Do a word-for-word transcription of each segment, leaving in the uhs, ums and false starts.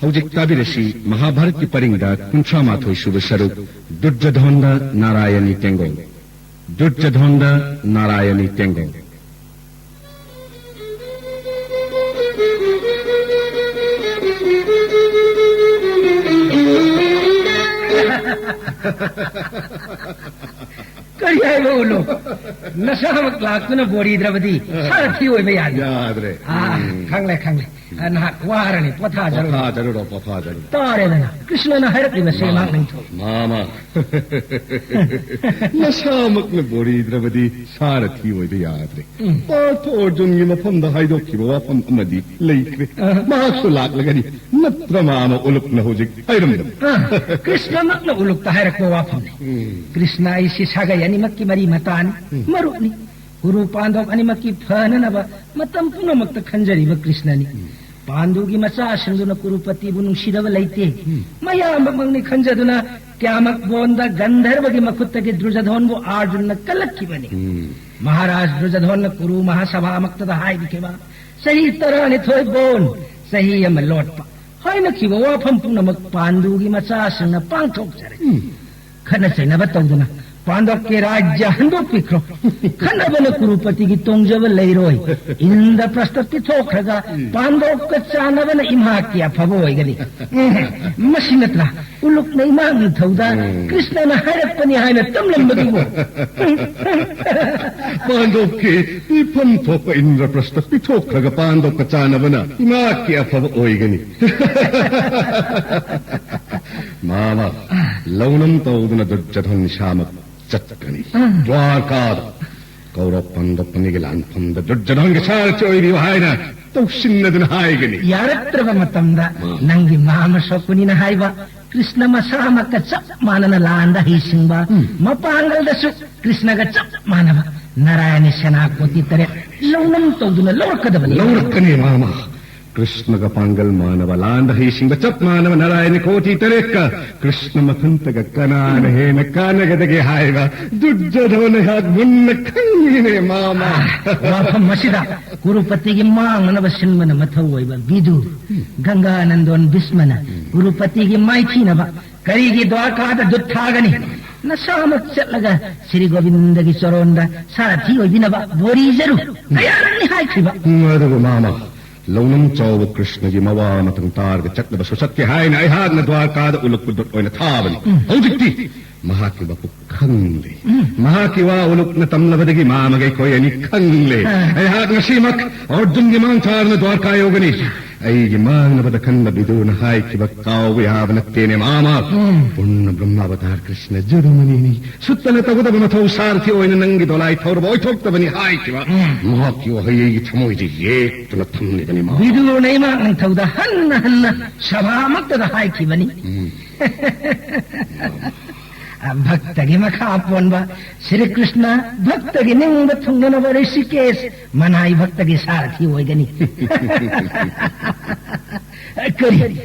ꯍꯧꯖꯤꯛ ꯇꯥꯕꯤꯔꯁꯤ ꯃꯍꯥꯚꯥꯔꯠꯀꯤ ꯄꯔꯤꯡꯗ ꯀꯨꯟꯊ꯭ꯔꯥ ꯃꯥꯊꯣꯏ ꯁꯨꯕ ꯁꯔꯨꯛ, ꯗꯨꯔꯖꯣꯙꯟꯗ ꯅꯥꯔꯥꯌꯅꯤ ꯇꯦꯡꯒꯣꯜ꯫ ꯗꯨꯔꯖꯣꯙꯟꯗ ꯅꯥꯔꯥꯌꯅꯤ ꯇꯦꯡꯒꯣꯜ꯫ ꯀꯔꯤ ꯍꯥꯏꯕ ꯎꯂꯨ? ꯅꯁꯥꯃꯛ ꯂꯥꯛꯇꯨꯅ ꯕꯣꯔꯤꯗ꯭ꯔꯕꯗꯤ ꯁꯥꯔꯊꯤ ꯑꯣꯏꯕ ꯌꯥꯗꯦ꯫ ꯌꯥꯗ꯭ꯔꯦ꯫ ꯑꯥ, ꯎꯝ꯫ ꯈꯪꯂꯦ, ꯈꯪꯂꯦ꯫ ꯑ, ꯅꯍꯥꯛ ꯋꯥꯔꯅꯤ, ꯄꯣꯊꯥꯖꯔꯨꯔꯣ꯫ ꯄꯣꯊꯥꯖꯔꯨꯔꯣ, ꯄꯣꯊꯥꯖꯔꯨꯔꯣ꯫ ꯇꯥꯔꯦꯗꯅ, ꯀ꯭ꯔꯤꯁꯅꯅ ꯍꯥꯏꯔꯛꯂꯤꯕꯁꯦ ꯃꯥ-, ꯃꯍꯥꯛ ꯅꯤꯡꯊꯧ꯫ ꯃꯥꯃ꯫ ꯅꯁꯥꯃꯛꯅ ꯕꯣꯔꯤꯗ꯭ꯔꯕꯗꯤ ꯁꯥꯔꯊꯤ ꯑꯣꯏꯕ ꯌꯥꯗ꯭ꯔꯦ꯫ ꯎꯝ꯫ ꯄꯥꯔꯊ ꯑꯔꯖꯨꯟꯒꯤ ꯃꯐꯝꯗ ꯍꯥꯏꯗꯣꯛꯈꯤꯕ ꯋꯥꯐꯝ ꯑꯃꯗꯤ ꯂꯩꯈ꯭ꯔꯦ꯫ ꯑ꯫ ꯃꯍꯥꯛꯁꯨ ꯂꯥꯛꯂꯒꯅꯤ꯫ ꯅꯠꯇ꯭ꯔ ꯃꯥꯃ ꯎꯂꯨꯛꯅ ꯍꯧꯖꯤꯛ ꯍꯥꯏꯔꯝꯕꯅꯤ꯫ ꯑ, ꯀ꯭ꯔꯤꯁꯅꯃꯛꯅ ꯎꯂꯨꯛꯇ ꯍꯥꯏꯔꯛꯄ ꯋꯥꯐꯝꯅꯤ꯫ ꯎꯝ꯫ ꯀ꯭ꯔꯤꯁꯅ ꯑꯩꯁꯤ ꯁꯥꯒꯩ ꯑꯅꯤꯃꯛꯀꯤ ꯃꯔꯤ ꯃꯇꯥꯅꯤ, ꯎꯝ꯫ ꯃꯔꯨꯞꯅꯤ꯫ ꯀꯨꯔꯨ ꯄꯥꯟꯗꯣꯞ ꯑꯅꯤꯃꯛꯀꯤ ꯐꯅꯅꯕ ꯃꯇꯝ ꯄꯨꯝꯅꯃꯛꯇ ꯈꯟꯖꯔꯤꯕ ꯀ꯭ꯔꯤꯁꯅꯅꯤ꯫ ꯎꯝ꯫ ꯄꯥꯟꯗꯨꯒꯤ ꯃꯆꯥꯁꯤꯡꯗꯨꯅ ꯀꯨꯔꯨꯄꯇꯤꯕꯨ ꯅꯨꯡꯁꯤꯗꯕ ꯂꯩꯇꯦ꯫ ꯎꯝ꯫ ꯃꯌꯥꯝꯕꯃꯛꯅꯤ ꯈꯟꯖꯗꯨꯅ ꯀ꯭ꯌꯥꯃꯛꯕꯣꯟꯗ ꯒꯟꯙꯔꯕꯒꯤ ꯃꯈꯨꯠꯇꯒꯤ ꯗ꯭ꯔꯨꯖꯙꯣꯟꯕꯨ ꯑꯥꯔꯖꯨꯟꯅ ꯀꯜꯂꯛꯈꯤꯕꯅꯤ꯫ ꯎꯝ꯫ ꯃꯍꯥꯔꯥꯖ ꯗ꯭ꯔꯨꯖꯙꯣꯟꯅ ꯀꯨꯔꯨ ꯃꯍꯥꯁꯚꯥꯃꯛꯇꯗ ꯍꯥꯏꯕꯤꯈꯤꯕ, "ꯆꯍꯤ ꯇꯔꯥꯅꯤꯊꯣꯏ ꯕꯣꯟ, ꯆꯍꯤ ꯑꯃ ꯂꯣꯠꯄ" ꯍꯥꯏꯅꯈꯤꯕ ꯋꯥꯐꯝ ꯄꯨꯝꯅꯃꯛ ꯄꯥꯟꯗꯨꯒꯤ ꯃꯆꯥꯁꯤꯡꯅ ꯄꯥꯡꯊꯣꯛꯆꯔꯦ꯫ ꯎꯝ꯫ ꯈꯠꯅ ꯆꯩꯅꯕ ꯇꯧꯗꯨꯅ ꯄꯥꯟꯗꯣꯞꯀꯤ ꯔꯥꯖ꯭ꯌ ꯍꯟꯗꯣꯛꯄꯤꯈ꯭ꯔꯣ꯫ ꯈꯠꯅꯕꯅ ꯀꯨꯔꯨꯄꯇꯤꯒꯤ ꯇꯣꯡꯖꯕ ꯂꯩꯔꯣꯏ꯫ ꯏꯟꯗ꯭ꯔꯄ꯭ꯔꯁꯇ ꯄꯤꯊꯣꯛꯈ꯭ꯔꯒ ꯄꯥꯟꯗꯣꯞꯀ ꯆꯥꯟꯅꯕꯅ ꯏꯝꯍꯥꯛꯀꯤ ꯑꯐꯕ ꯑꯣꯏꯒꯅꯤ꯫ ꯃꯁꯤ ꯅꯠꯇ꯭ꯔꯥ ꯎꯂꯨꯛꯅ ꯏꯃꯥ ꯅꯤꯡꯊꯧꯗ ꯎꯝ꯫ ꯀ꯭ꯔꯤꯁꯅꯅ ꯍꯥꯏꯔꯛꯄꯅꯤ ꯍꯥꯏꯅ ꯇꯝꯂꯝꯕꯗꯨꯕꯨ? ꯄꯥꯟꯗꯣꯞꯀꯤ ꯄꯤꯐꯝ ꯊꯣꯛꯄ ꯏꯟꯗ꯭ꯔꯄ꯭ꯔꯁꯇ ꯄꯤꯊꯣꯛꯈ꯭ꯔꯒ ꯄꯥꯟꯗꯣꯞꯀ ꯆꯥꯟꯅꯕꯅ ꯏꯃꯥꯛꯀꯤ ꯑꯐꯕ ꯑꯣꯏꯒꯅꯤ꯫ ꯃꯥꯃ, ꯂꯧꯅꯝ ꯇꯧꯗꯨꯅ ꯗꯨꯔꯖꯣꯙꯟ ꯏꯁꯥꯃꯛ ꯆꯠꯀꯅꯤ꯫ ꯎꯝ꯫ ꯗ꯭ꯋꯥꯔꯀꯥꯗ ꯀꯧꯔꯕ ꯄꯥꯟꯗꯕ ꯑꯅꯤꯒꯤ ꯂꯥꯟꯐꯝꯗ ꯗꯨꯔꯖꯣꯙꯟꯒꯤ ꯁꯥꯔꯊꯤ ꯑꯣꯏꯕꯤꯌꯨ ꯍꯥꯏꯅ ꯇꯧꯁꯤꯟꯅꯗꯨꯅ ꯍꯥꯏꯒꯅꯤ꯫ ꯌꯥꯔꯛꯇ꯭ꯔꯕ ꯃꯇꯝꯗ ꯎꯝ꯫ ꯅꯪꯒꯤ ꯃꯥꯃ ꯁꯣꯀꯨꯅꯤꯅ ꯍꯥꯏꯕ ꯀ꯭ꯔꯤꯁꯅ ꯃꯁꯥꯃꯛꯀ ꯆꯞ ꯃꯥꯟꯅꯅ ꯂꯥꯟꯗ ꯍꯩꯁꯤꯡꯕ, ꯎꯝ꯫ ꯃꯄꯥꯡꯒꯜꯗꯁꯨ ꯀ꯭ꯔꯤꯁꯅꯒ ꯆꯞ ꯃꯥꯟꯅꯕ ꯅꯥꯔꯥꯌꯅꯤ ꯁꯦꯅꯥꯄꯣꯇꯤ ꯇꯔꯦꯠ ꯂꯧꯅꯝ ꯇꯧꯗꯨꯅ ꯂꯧꯔꯛꯀꯗꯕꯅꯤ꯫ ꯂꯧꯔꯛꯀꯅꯤ, ꯃꯥꯃ꯫ ꯀ꯭ꯔꯤꯁꯅꯒ ꯄꯥꯡꯒꯜ ꯃꯥꯟꯅꯕ, ꯂꯥꯟꯗ ꯍꯩꯁꯤꯡꯕ ꯆꯞ ꯃꯥꯟꯅꯕ ꯅꯥꯔꯥꯌꯅꯤ ꯀꯣꯇꯤ ꯇꯔꯦꯠꯀ ꯀ꯭ꯔꯤꯁꯅ ꯃꯊꯟꯇꯒ ꯀꯅꯥꯅ ꯍꯦꯟꯅ ꯀꯥꯟꯅꯒꯗꯒꯦ ꯍꯥꯏꯕ ꯗꯨꯔꯖꯣꯙꯅ ꯑꯩꯍꯥꯛ ꯃꯨꯟꯅ ꯈꯪꯉꯤꯅꯦ, ꯃꯥꯃ꯫ ꯋꯥꯐꯝ ꯑꯁꯤꯗ ꯀꯨꯔꯨꯄꯇꯤꯒꯤ ꯃꯥꯡꯅꯅꯕ ꯁꯤꯟꯕꯅ ꯃꯊꯧ ꯑꯣꯏꯕ ꯕꯤꯗꯨ, ꯒꯪꯒꯥꯅꯟꯗꯣꯟ ꯚꯤꯁꯃꯅ ꯀꯨꯔꯨꯄꯇꯤꯒꯤ ꯃꯥꯏꯊꯤꯅꯕ ꯀꯔꯤꯒꯤ ꯗ꯭ꯋꯥꯔꯀꯥꯗ ꯗꯨꯠ ꯊꯥꯒꯅꯤ? ꯅꯁꯥꯃꯛ ꯆꯠꯂꯒ ꯁ꯭ꯔꯤ ꯒꯣꯕꯤꯟꯗꯒꯤ ꯆꯣꯔꯣꯟꯗ ꯁꯥꯔꯊꯤ ꯑꯣꯏꯕꯤꯅꯕ ꯕꯣꯔꯤꯖꯔꯨ꯫ ꯀꯌꯥꯔꯛꯅꯤ ꯍꯥꯏꯈ꯭ꯔꯤꯕ? ꯎꯝ, ꯑꯗꯨꯕꯨ ꯃꯥꯃ, ꯂꯧꯅꯝ ꯆꯥꯎꯕ ꯀ꯭ꯔꯤꯁꯅꯒꯤ ꯃꯋꯥ ꯃꯇꯪ ꯇꯥꯔꯒ ꯆꯠꯅꯕꯁꯨ ꯆꯠꯀꯦ ꯍꯥꯏꯅ ꯑꯩꯍꯥꯛꯅ ꯗ꯭ꯋꯥꯔꯀꯥꯗ ꯎꯂꯨꯛꯄꯨ ꯗꯨꯠ ꯑꯣꯏꯅ ꯊꯥꯕꯅꯤ꯫ ꯎꯝ꯫ ꯍꯧꯖꯤꯛꯇꯤ ꯃꯍꯥꯛꯀꯤ ꯃꯄꯨꯛ ꯈꯪꯂꯦ꯫ ꯎꯝ꯫ ꯃꯍꯥꯛꯀꯤ ꯋꯥ ꯎꯂꯨꯛꯅ ꯇꯝꯂꯕꯗꯒꯤ ꯃꯥꯃꯒ ꯑꯩꯈꯣꯏ ꯑꯅꯤ ꯈꯪꯂꯦ꯫ ꯑꯥ꯫ ꯑꯩꯍꯥꯛ ꯉꯁꯤꯃꯛ ꯑꯔꯖꯨꯟꯒꯤ ꯃꯥꯡ ꯊꯥꯗꯨꯅ ꯗ꯭ꯋꯥꯔꯀꯥ ꯌꯧꯒꯅꯤ꯫ ꯑꯩꯒꯤ ꯃꯥꯡꯅꯕꯗ ꯈꯟꯕ ꯕꯤꯗꯨꯅ ꯍꯥꯏꯈꯤꯕ ꯀꯥꯎꯕ ꯌꯥꯕ ꯅꯠꯇꯦꯅꯦ, ꯃꯥꯃ꯫ ꯎꯝ꯫ ꯄꯨꯟꯅ ꯕ꯭ꯔꯍ꯭ꯃꯥꯕꯇꯥꯔ ꯀ꯭ꯔꯤꯁꯅ ꯖꯨꯗꯨꯃꯅꯤꯅꯤ꯫ ꯁꯨꯠꯇꯅ ꯇꯧꯒꯗꯕ ꯃꯊꯧ ꯁꯥꯔꯊꯤ ꯑꯣꯏꯅ ꯅꯪꯒꯤ ꯗꯣꯂꯥꯏ ꯊꯧꯔꯕ ꯑꯣꯏꯊꯣꯛꯇꯕꯅꯤ ꯍꯥꯏꯈꯤꯕ꯫ ꯎꯝ꯫ ꯃꯍꯥꯛꯀꯤ ꯋꯥꯍꯩ ꯑꯩꯒꯤ ꯊꯃꯣꯏꯗ ꯌꯦꯛꯇꯨꯅ ꯊꯝꯂꯤꯕꯅꯤ, ꯃꯥꯃ꯫ ꯕꯤꯗꯨꯅ ꯏꯃꯥ ꯅꯤꯡꯊꯧꯗ ꯍꯟꯅ ꯍꯟꯅ ꯁꯚꯥꯃꯛꯇꯗ ꯍꯥꯏꯈꯤꯕꯅꯤ꯫ ꯎꯝ꯫ ꯚꯛꯇꯒꯤ ꯃꯈꯥ ꯄꯣꯟꯕ ꯁ꯭ꯔꯤ ꯀ꯭ꯔꯤꯁꯅ ꯚꯛꯇꯒꯤ ꯅꯤꯡꯕ ꯊꯨꯡꯅꯅꯕ ꯔꯤꯁꯤꯀꯦꯁ ꯃꯅꯥꯏ ꯚꯛꯇꯒꯤ ꯁꯥꯔꯊꯤ ꯑꯣꯏꯒꯅꯤ꯫ ꯀꯔꯤ?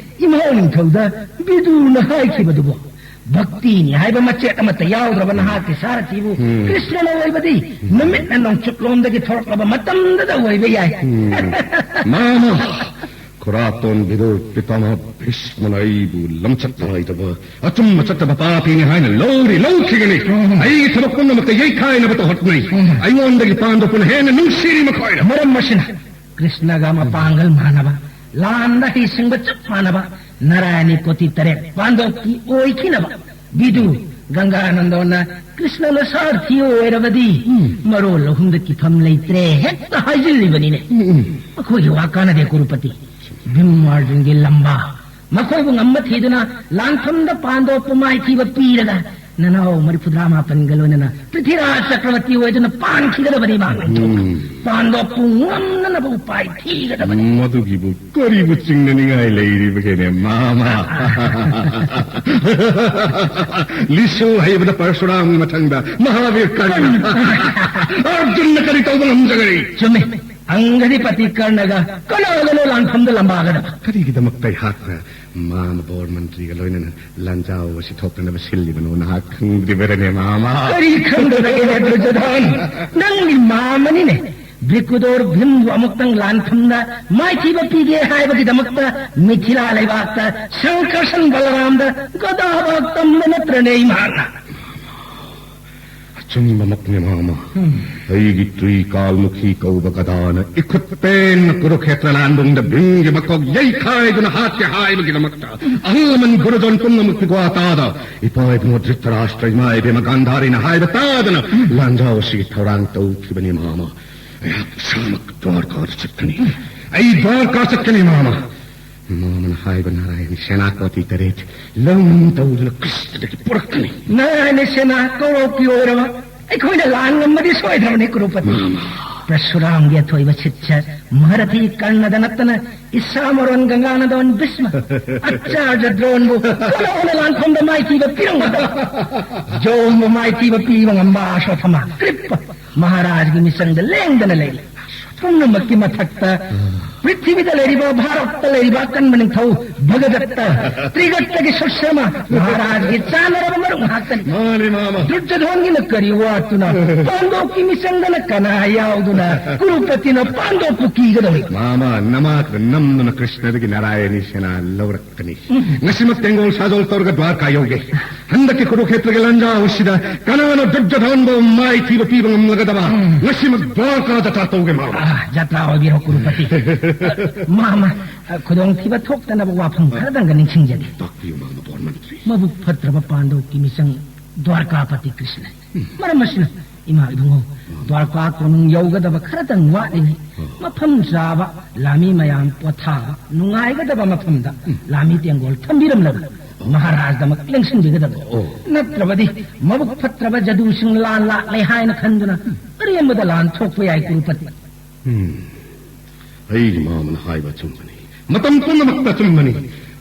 ꯏꯃꯥ ꯅꯤꯡꯊꯧꯗ ꯕꯤꯗꯨꯅ ꯍꯥꯏꯈꯤꯕꯗꯨꯕꯨ ꯚꯛꯇꯤꯅꯤ ꯍꯥꯏꯕ ꯃꯆꯦꯠ ꯑꯃꯠꯇ ꯌꯥꯎꯗ꯭ꯔꯕ ꯅꯍꯥꯛꯀꯤ ꯁꯥꯔꯊꯤꯕꯨ ꯎꯝ꯫ ꯀ꯭ꯔꯤꯁꯅꯅ ꯑꯣꯏꯕꯗꯤ ꯅꯨꯃꯤꯠꯅ ꯅꯣꯡꯆꯨꯞꯂꯣꯝꯗꯒꯤ ꯊꯣꯔꯛꯂꯕ ꯃꯇꯝꯗꯗ ꯑꯣꯏꯕ ꯌꯥꯏ꯫ ꯎꯝ꯫ ꯃꯥꯃ, ꯈꯨꯔꯥꯇꯣꯟ ꯕꯤꯗꯨ ꯄꯤꯇꯥꯃꯍ ꯚꯤꯁꯃꯅ ꯑꯩꯕꯨ ꯂꯝꯆꯠ ꯅꯥꯏꯗꯕ, ꯑꯆꯨꯝꯕ ꯆꯠꯇꯕ ꯄꯥꯄꯤꯅꯤ ꯍꯥꯏꯅ ꯂꯧꯔꯤ ꯂꯧꯈꯤꯒꯅꯤ꯫ ꯎꯝ꯫ ꯑꯩꯒꯤ ꯊꯕꯛ ꯄꯨꯝꯅꯃꯛꯇ ꯌꯩꯈꯥꯏꯅꯕ ꯇꯧꯍꯠꯅꯩ꯫ ꯎꯝ꯫ ꯑꯩꯉꯣꯟꯗꯒꯤ ꯄꯥꯟꯗꯣꯛꯄꯅ ꯍꯦꯟꯅ ꯅꯨꯡꯁꯤꯔꯤ ꯃꯈꯣꯏꯅ꯫ ꯃꯔꯝ ꯑꯁꯤꯅ ꯀ꯭ꯔꯤꯁꯅꯒ ꯃꯄꯥꯡꯒꯜ ꯃꯥꯟꯅꯕ, ꯂꯥꯟꯗ ꯍꯩꯁꯤꯡꯕ ꯆꯞ ꯃꯥꯟꯅꯕ ꯅꯥꯔꯥꯌꯅꯤ ꯀꯣꯇꯤ ꯇꯔꯦꯠ ꯄꯥꯟꯗꯣꯞꯀꯤ ꯑꯣꯏꯈꯤꯅꯕ ꯕꯤꯗꯨ ꯒꯪꯒꯥꯅꯟꯗꯣꯟꯅ ꯀ꯭ꯔꯤꯁꯅꯅ ꯁꯥꯔꯊꯤ ꯑꯣꯏꯔꯕꯗꯤ ꯎꯝ꯫ ꯃꯔꯣꯜ ꯑꯍꯨꯝꯗ ꯀꯤꯐꯝ ꯂꯩꯇ꯭ꯔꯦ ꯍꯦꯛꯇ ꯍꯥꯏꯖꯤꯜꯂꯤꯕꯅꯤꯅꯦ꯫ ꯎꯝ, ꯎꯝ꯫ ꯃꯈꯣꯏꯒꯤ ꯋꯥ ꯀꯥꯟꯅꯗꯦ ꯀꯨꯔꯨꯄꯇꯤ꯫ ꯚꯤꯝ ꯑꯔꯖꯨꯟꯒꯤ ꯂꯝꯕꯥ ꯃꯈꯣꯏꯕꯨ ꯉꯝꯕ ꯊꯤꯗꯨꯅ ꯂꯥꯟꯐꯝꯗ ꯄꯥꯟꯗꯣꯞꯄꯨ ꯃꯥꯏꯊꯤꯕ ꯄꯤꯔꯒ ꯅꯅꯥꯎ ꯃꯔꯤꯐꯨꯇꯔꯥ ꯃꯥꯄꯟꯒ ꯂꯣꯏꯅꯅ ꯄ꯭ꯔꯤꯊꯤꯔꯥꯖ ꯆꯀ꯭ꯔꯕꯔꯇꯤ ꯑꯣꯏꯗꯨꯅ ꯄꯥꯟꯈꯤꯒꯗꯕꯅꯤ ꯃꯥ꯫ ꯎꯝ꯫ ꯄꯥꯟꯗꯣꯞꯄꯨ ꯉꯝꯅꯅꯕ ꯎꯄꯥꯏ ꯊꯤꯒꯗꯕꯅꯤ꯫ ꯃꯗꯨꯒꯤꯕꯨ ꯀꯔꯤꯕꯨ ꯆꯤꯡꯅꯅꯤꯡꯉꯥꯏ ꯂꯩꯔꯤꯕꯒꯦꯅꯦ, ꯃꯥꯃ? ꯂꯤꯁꯨ ꯍꯩꯕꯗ ꯄꯔꯁꯨꯔꯥꯝꯒꯤ ꯃꯊꯪꯗ ꯃꯍꯥꯕꯤꯔ ꯀꯔꯅ꯫ ꯑꯔꯖꯨꯟꯅ ꯀꯔꯤ ꯇꯧꯕ ꯉꯝꯖꯒꯅꯤ? ꯆꯨꯝꯃꯤ꯫ ꯑꯪꯒꯗꯤꯄꯇꯤ ꯀꯔꯅꯒ ꯀꯅꯥꯒꯅꯣ ꯂꯥꯟꯐꯝꯗ ꯂꯝꯕꯥꯒꯗꯕ? ꯀꯔꯤꯒꯤꯗꯃꯛꯇ ꯑꯩꯍꯥꯛꯅ ꯃꯥꯃ ꯕꯣꯔ ꯃꯟꯇ꯭ꯔꯤꯒ ꯂꯣꯏꯅꯅ ꯂꯥꯟꯖꯥꯎ ꯑꯁꯤ ꯊꯣꯛꯇꯅꯕ ꯁꯤꯜꯂꯤꯕꯅꯣ ꯅꯍꯥꯛ ꯈꯪꯗ꯭ꯔꯤꯕꯔꯅꯦ, ꯃꯥꯃ? ꯀꯔꯤ ꯈꯪꯗꯕꯒꯤꯅꯦ, ꯗꯨꯔꯖꯣꯙꯟ? ꯅꯪꯒꯤ ꯃꯥꯃꯅꯤꯅꯦ꯫ ꯕ꯭ꯔꯤꯀꯨꯗꯣꯔ ꯚꯤꯝꯕꯨ ꯑꯃꯨꯛꯇꯪ ꯂꯥꯟꯐꯝꯗ ꯃꯥꯏꯊꯤꯕ ꯄꯤꯒꯦ ꯍꯥꯏꯕꯒꯤꯗꯃꯛꯇ ꯃꯤꯊꯤꯂꯥ ꯂꯩꯕꯥꯛꯇ ꯁꯪꯀꯔꯁꯟ ꯕꯂꯔꯥꯝꯗ ꯒꯗꯥꯕꯥꯛ ꯇꯝꯕ ꯅꯠꯇ꯭ꯔꯅꯦ ꯏꯃꯥꯅ? ꯑꯆꯨꯝꯕꯃꯛꯅꯦ, ꯃꯥꯃ꯫ ꯑꯩꯒꯤ ꯇ꯭ꯔꯤꯀꯥꯜꯃꯨꯈꯤ ꯀꯧꯕ ꯒꯗꯥꯅ ꯏꯈꯨꯠ ꯄꯦꯟꯅ ꯀꯨꯔꯨꯈꯦꯇ꯭ꯔ ꯂꯥꯟꯕꯨꯡꯗ ꯚꯤꯝꯒꯤ ꯃꯀꯣꯛ ꯌꯩꯈꯥꯏꯗꯨꯅ ꯍꯥꯠꯀꯦ ꯍꯥꯏꯕꯒꯤꯗꯃꯛꯇ ꯑꯍꯜ ꯂꯃꯟ ꯒꯨꯔꯨꯖꯣꯟ ꯄꯨꯝꯅꯃꯛꯀꯤ ꯒ꯭ꯋꯥ ꯇꯥꯗ ꯏꯄꯥ ꯏꯕꯨꯡꯉꯣ ꯙ꯭ꯔꯤꯇꯔꯥꯁꯇ꯭ꯔ, ꯏꯃꯥ ꯏꯕꯦꯝꯃ ꯒꯥꯟꯙꯥꯔꯤꯅ ꯍꯥꯏꯕ ꯇꯥꯗꯅ ꯂꯥꯟꯖꯥꯎ ꯑꯁꯤꯒꯤ ꯊꯧꯔꯥꯡ ꯇꯧꯈꯤꯕꯅꯤ, ꯃꯥꯃ꯫ ꯑꯩꯍꯥꯛ ꯏꯁꯥꯃꯛ ꯗ꯭ꯋꯥꯔꯀꯥꯗ ꯆꯠꯀꯅꯤ꯫ ꯑꯩ ꯗ꯭ꯋꯥꯔꯀꯥ ꯆꯠꯀꯅꯤ, ꯃꯥꯃ꯫ ꯃꯥꯃꯅ ꯍꯥꯏꯕ ꯅꯥꯔꯥꯌꯅꯤ ꯁꯦꯅꯥꯄꯇꯤ ꯇꯔꯦꯠ ꯂꯧꯅꯝ ꯇꯧꯗꯨꯅ ꯀ꯭ꯔꯤꯁꯅꯗꯒꯤ ꯄꯨꯔꯛꯀꯅꯤ꯫ ꯅꯥꯔꯥꯌꯅꯤ ꯁꯦꯅꯥ ꯀꯧꯔꯣꯛꯀꯤ ꯑꯣꯏꯔꯕ ꯑꯩꯈꯣꯏꯅ ꯂꯥꯟ ꯉꯝꯕꯗꯤ ꯁꯣꯏꯗ꯭ꯔꯕꯅꯤ, ꯀꯨꯔꯨꯄꯇꯤ꯫ ꯃꯥꯃ꯫ ꯄ꯭ꯔꯁꯨꯔꯥꯝꯒꯤ ꯑꯊꯣꯏꯕ ꯁꯤꯠꯁ ꯃꯍꯥꯔꯊꯤ ꯀꯔꯅꯗ ꯅꯠꯇꯅ ꯏꯁꯥ ꯃꯔꯣꯟ ꯒꯪꯒꯥꯅꯗꯣꯟ ꯚꯤꯁꯃ, ꯑꯆꯥꯔꯖ ꯗ꯭ꯔꯣꯟꯕꯨ ꯀꯅꯥꯅ ꯂꯥꯟꯐꯝꯗ ꯃꯥꯏꯊꯤꯕ ꯄꯤꯔꯝꯒꯗꯕ? ꯖꯣꯝꯕꯨ ꯃꯥꯏꯊꯤꯕ ꯄꯤꯕ ꯉꯝꯕ ꯑꯁꯣꯊꯃ, ꯀ꯭ꯔꯤꯞꯄ, ꯃꯍꯥꯔꯥꯖꯒꯤ ꯃꯤꯆꯪꯗ ꯂꯦꯡꯗꯅ ꯂꯩꯔꯤ꯫ ꯄꯨꯝꯅꯃꯛꯀꯤ ꯃꯊꯛꯇ ꯄ꯭ꯔꯤꯊꯤꯕꯤꯗ ꯂꯩꯔꯤꯕ, ꯚꯥꯔꯠꯇ ꯂꯩꯔꯤꯕ ꯑꯀꯟꯕ ꯅꯤꯡꯊꯧ ꯚꯒꯗꯠꯇ, ꯇ꯭ꯔꯤꯒꯠꯇꯒꯤ ꯁꯨꯁ꯭ꯔꯃ, ꯃꯍꯥꯔꯥꯖꯒꯤ ꯆꯥꯟꯅꯔꯕ ꯃꯔꯨꯞ ꯉꯥꯛꯇꯅꯤ꯫ ꯃꯥꯅꯦ, ꯃꯥꯃ꯫ ꯗꯨꯔꯖꯣꯙꯟꯒꯤꯅ ꯀꯔꯤ ꯋꯥꯠꯇꯨꯅ, ꯄꯥꯟꯗꯣꯞꯀꯤ ꯃꯤꯆꯪꯗꯅ ꯀꯅꯥ ꯌꯥꯎꯗꯨꯅ, ꯀꯨꯔꯨꯄꯇꯤꯅ ꯄꯥꯟꯗꯣꯞꯄꯨ ꯀꯤꯒꯗꯧꯔꯤ? ꯃꯥꯃ, ꯅꯃꯥꯛꯅ ꯅꯝꯗꯨꯅ ꯀ꯭ꯔꯤꯁꯅꯗꯒꯤ ꯅꯥꯔꯥꯌꯅꯤ ꯁꯦꯅꯥ ꯂꯧꯔꯛꯀꯅꯤ꯫ ꯉꯁꯤꯃꯛ ꯇꯦꯡꯒꯣꯜ ꯁꯥꯖꯣꯜ ꯇꯧꯔꯒ ꯗ꯭ꯋꯥꯔꯀꯥ ꯌꯧꯒꯦ꯫ ꯍꯟꯗꯛꯀꯤ ꯀꯨꯔꯨꯈꯦꯇ꯭ꯔꯒꯤ ꯂꯥꯟꯖꯥꯎ ꯑꯁꯤꯗ ꯀꯅꯥꯅ ꯗꯨꯔꯖꯣꯙꯟꯕꯨ ꯃꯥꯏꯊꯤꯕ ꯄꯤꯕ ꯉꯝꯂꯒꯗꯕ? ꯎꯝ꯫ ꯉꯁꯤꯃꯛ ꯗ꯭ꯋꯥꯔꯀꯥ ꯖꯇ꯭ꯔꯥ ꯇꯧꯒꯦ, ꯃꯥꯃ꯫ ꯑꯥ, ꯖꯇ꯭ꯔꯥ ꯑꯣꯏꯕꯤꯔꯣ, ꯀꯨꯔꯨꯄꯇꯤ꯫ ꯃꯥꯃ, ꯈꯨꯗꯣꯡꯊꯤꯕ ꯊꯣꯛꯇꯅꯕ ꯋꯥꯐꯝ ꯈꯔꯗꯪꯒ ꯅꯤꯡꯁꯤꯡꯖꯒꯦ꯫ ꯇꯥꯛꯄꯤꯌꯨ, ꯃꯥꯃ ꯕꯣꯔ ꯃꯟꯇ꯭ꯔꯤ꯫ ꯃꯕꯨꯛ ꯐꯠꯇ꯭ꯔꯕ ꯄꯥꯟꯗꯣꯞꯀꯤ ꯃꯤꯆꯪ ꯗ꯭ꯋꯥꯔꯀꯥꯄꯇꯤ ꯀ꯭ꯔꯤꯁꯅꯅꯤ꯫ ꯎꯝ꯫ ꯃꯔꯝ ꯑꯁꯤꯅ, ꯏꯃꯥ ꯏꯕꯨꯡꯉꯣ, ꯎꯝ꯫ ꯗ꯭ꯋꯥꯔꯀꯥ ꯀꯣꯅꯨꯡ ꯌꯧꯒꯗꯕ ꯈꯔꯇꯪ ꯋꯥꯠꯂꯤꯉꯩ, ꯎꯝ꯫ ꯃꯐꯝ ꯆꯥꯕ, ꯂꯥꯃꯤ ꯃꯌꯥꯝ ꯄꯣꯊꯥꯕ ꯅꯨꯡꯉꯥꯏꯒꯗꯕ ꯃꯐꯝꯗ ꯎꯝ꯫ ꯂꯥꯃꯤ ꯇꯦꯡꯒꯣꯜ ꯊꯝꯕꯤꯔꯝꯂꯒ ꯃꯍꯥꯔꯥꯖꯗꯃꯛ ꯂꯦꯡꯁꯤꯟꯕꯤꯒꯗꯕ꯫ ꯑꯣ꯫ ꯅꯠꯇ꯭ꯔꯕꯗꯤ ꯃꯕꯨꯛ ꯐꯠꯇ꯭ꯔꯕ ꯖꯗꯨꯁꯤꯡ ꯂꯥꯟ ꯂꯥꯛꯂꯦ ꯍꯥꯏꯅ ꯈꯟꯗꯨꯅ ꯑꯔꯦꯝꯕꯗ ꯂꯥꯟ ꯊꯣꯛꯄ ꯌꯥꯏ, ꯀꯨꯔꯨꯄꯇꯤ꯫ ꯎꯝ꯫ ꯑꯩꯒꯤ ꯃꯥꯃꯅ ꯍꯥꯏꯕ ꯑꯆꯨꯝꯕꯅꯤ꯫ ꯃꯇꯝ ꯄꯨꯝꯅꯃꯛꯇ ꯑꯆꯨꯝꯕꯅꯤ꯫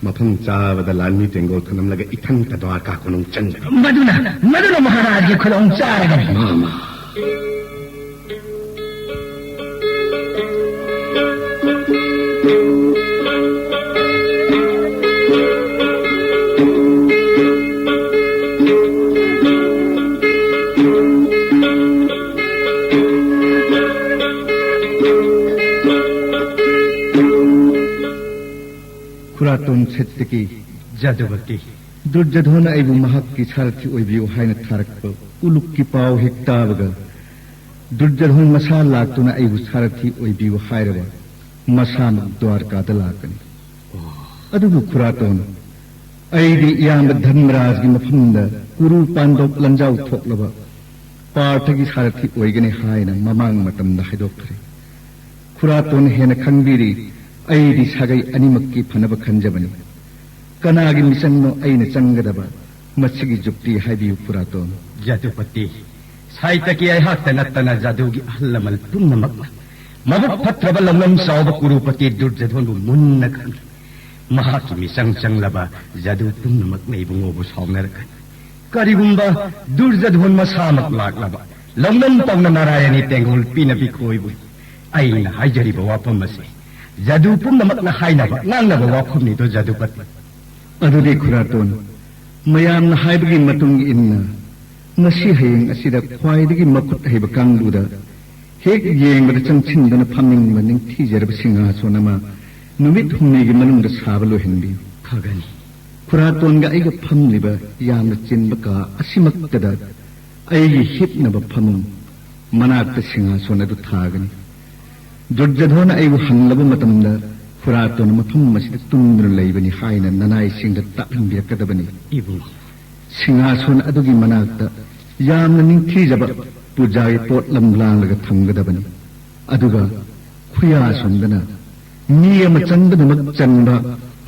ꯃꯐꯝ ꯆꯥꯕꯗ ꯂꯥꯟꯃꯤ ꯇꯦꯡꯒꯣꯜ ꯊꯅꯝꯂꯒ ꯏꯊꯟꯇ ꯗ꯭ꯋꯥꯔꯀꯥ ꯀꯣꯅꯨꯡ ꯆꯪꯒꯅꯤ꯫ ꯃꯗꯨꯅ, ꯃꯗꯨꯅ ꯃꯍꯥꯔꯥꯖꯒꯤ ꯈꯨꯗꯣꯡ ꯆꯥꯔꯒꯅꯤ꯫ ꯃꯥꯃ꯫ ꯈꯨꯔꯥꯇꯣꯟ ꯁꯦꯠꯇꯀꯤ꯫ ꯖꯗꯨꯄꯇꯤ꯫ ꯗꯨꯔꯖꯙꯣꯟꯅ ꯑꯩꯕꯨ ꯃꯍꯥꯛꯀꯤ ꯁꯥꯔꯊꯤ ꯑꯣꯏꯕꯤꯌꯨ ꯍꯥꯏꯅ ꯊꯥꯔꯛꯄ ꯎꯂꯨꯛꯀꯤ ꯄꯥꯎ ꯍꯦꯛ ꯇꯥꯕꯒ, ꯗꯨꯔꯖꯙꯣꯟ ꯃꯁꯥ ꯂꯥꯛꯇꯨꯅ ꯑꯩꯕꯨ ꯁꯥꯔꯊꯤ ꯑꯣꯏꯕꯤꯌꯨ ꯍꯥꯏꯔꯕ ꯃꯁꯥꯃꯛ ꯗ꯭ꯋꯥꯔꯀꯥꯗ ꯂꯥꯛꯀꯅꯤ꯫ ꯑꯗꯨꯕꯨ ꯈꯨꯔꯥꯇꯣꯟ, ꯑꯩꯗꯤ ꯏꯌꯥꯝꯕ ꯙꯔꯃꯔꯥꯖꯒꯤ ꯃꯐꯝꯗ ꯀꯨꯔꯨ ꯄꯥꯟꯗꯣꯞ ꯂꯟꯖꯥꯎ ꯊꯣꯛꯂꯕ ꯄꯥꯔꯊꯒꯤ ꯁꯥꯔꯊꯤ ꯑꯣꯏꯒꯅꯤ ꯍꯥꯏꯅ ꯃꯃꯥꯡ ꯃꯇꯝꯗ ꯍꯥꯏꯗꯣꯛꯈ꯭ꯔꯦ꯫ ꯈꯨꯔꯥꯇꯣꯟ ꯍꯦꯟꯅ ꯈꯪꯕꯤꯔꯤ, ꯑꯩꯗꯤ ꯁꯥꯒꯩ ꯑꯅꯤꯃꯛꯀꯤ ꯐꯅꯕ ꯈꯟꯖꯕꯅꯤ꯫ ꯀꯅꯥꯒꯤ ꯃꯤꯆꯪꯅꯣ ꯑꯩꯅ ꯆꯪꯒꯗꯕ? ꯃꯁꯤꯒꯤ ꯖꯨꯛꯇꯤ ꯍꯥꯏꯕꯤꯌꯨ ꯈꯨꯔꯥꯇꯣꯟ꯫ ꯖꯗꯨꯄꯇꯤ, ꯁꯥꯏꯇꯀꯤ ꯑꯩꯍꯥꯛꯇ ꯅꯠꯇꯅ ꯖꯗꯨꯒꯤ ꯑꯍꯜ ꯂꯃꯟ ꯄꯨꯝꯅꯃꯛꯅ ꯃꯕꯨꯛ ꯐꯠꯇ꯭ꯔꯕ ꯂꯧꯅꯝ ꯆꯥꯎꯕ ꯀꯨꯔꯨꯄꯇꯤ ꯗꯨꯔꯖꯙꯣꯟꯕꯨ ꯃꯨꯟꯅ ꯈꯪꯏ꯫ ꯃꯍꯥꯛꯀꯤ ꯃꯤꯆꯪ ꯆꯪꯂꯕ ꯖꯗꯨ ꯄꯨꯝꯅꯃꯛꯅ ꯏꯕꯨꯡꯉꯣꯕꯨ ꯁꯥꯎꯅꯔꯛꯀꯅꯤ꯫ ꯀꯔꯤꯒꯨꯝꯕ ꯗꯨꯔꯖꯙꯣꯟ ꯃꯁꯥꯃꯛ ꯂꯥꯛꯂꯕ ꯂꯧꯅꯝ ꯇꯧꯅ ꯅꯥꯔꯥꯌꯅꯤ ꯇꯦꯡꯒꯣꯜ ꯄꯤꯅꯕꯤ ꯈꯣꯏꯕꯨ ꯑꯩꯅ ꯍꯥꯏꯖꯔꯤꯕ ꯋꯥꯐꯝ ꯑꯁꯤ ꯖꯗꯨ ꯄꯨꯝꯅꯃꯛꯅ ꯍꯥꯏꯅꯕ ꯉꯥꯡꯅꯕ ꯋꯥꯐꯝꯅꯤꯗꯣ ꯖꯗꯨꯄꯇꯤ꯫ ꯑꯗꯨꯗꯤ ꯈꯨꯔꯥꯇꯣꯟ, ꯃꯌꯥꯝꯅ ꯍꯥꯏꯕꯒꯤ ꯃꯇꯨꯡ ꯏꯟꯅ ꯉꯁꯤ ꯍꯌꯦꯡ ꯑꯁꯤꯗ ꯈ꯭ꯋꯥꯏꯗꯒꯤ ꯃꯈꯨꯠ ꯍꯩꯕ ꯀꯥꯡꯕꯨꯗ ꯍꯦꯛ ꯌꯦꯡꯕꯗ ꯆꯪꯁꯤꯟꯗꯨꯅ ꯐꯝꯅꯤꯡꯕ ꯅꯤꯡꯊꯤꯖꯔꯕ ꯁꯤꯡꯍꯥꯁꯣꯟ ꯑꯃ ꯅꯨꯃꯤꯠ ꯍꯨꯝꯅꯤꯒꯤ ꯃꯅꯨꯡꯗ ꯁꯥꯕ ꯂꯣꯏꯍꯟꯕꯤꯌꯨ꯫ ꯐꯒꯅꯤ꯫ ꯈꯨꯔꯥꯇꯣꯟꯒ ꯑꯩꯒ ꯐꯝꯂꯤꯕ ꯌꯥꯝꯅ ꯆꯤꯟꯕ ꯀꯥ ꯑꯁꯤꯃꯛꯇꯗ ꯑꯩꯒꯤ ꯍꯤꯞꯅꯕ ꯐꯃꯨꯡ ꯃꯅꯥꯛꯇ ꯁꯤꯡꯍꯥꯁꯣꯟ ꯑꯗꯨ ꯊꯥꯒꯅꯤ꯫ ꯗꯨꯔꯖꯙꯣꯟꯅ ꯑꯩꯕꯨ ꯍꯪꯂꯕ ꯃꯇꯝꯗ ꯈꯨꯔꯥꯇꯣꯟꯅ ꯃꯐꯝ ꯑꯁꯤꯗ ꯇꯨꯝꯗꯨꯅ ꯂꯩꯕꯅꯤ ꯍꯥꯏꯅ ꯅꯅꯥꯏꯁꯤꯡꯗ ꯇꯥꯛꯍꯟꯕꯤꯔꯛꯀꯗꯕꯅꯤ꯫ ꯏꯕꯨꯡꯉꯣ꯫ ꯁꯤꯡꯍꯥꯁꯣꯟ ꯑꯗꯨꯒꯤ ꯃꯅꯥꯛꯇ ꯌꯥꯝꯅ ꯅꯤꯡꯊꯤꯖꯕ ꯄꯨꯖꯥꯒꯤ ꯄꯣꯠꯂꯝ ꯂꯥꯡꯂꯒ ꯊꯝꯒꯗꯕꯅꯤ꯫ ꯑꯗꯨꯒ ꯈꯨꯌꯥꯁꯣꯟꯗꯅ ꯃꯤ ꯑꯃ ꯆꯪꯕꯗꯃꯛ ꯆꯟꯕ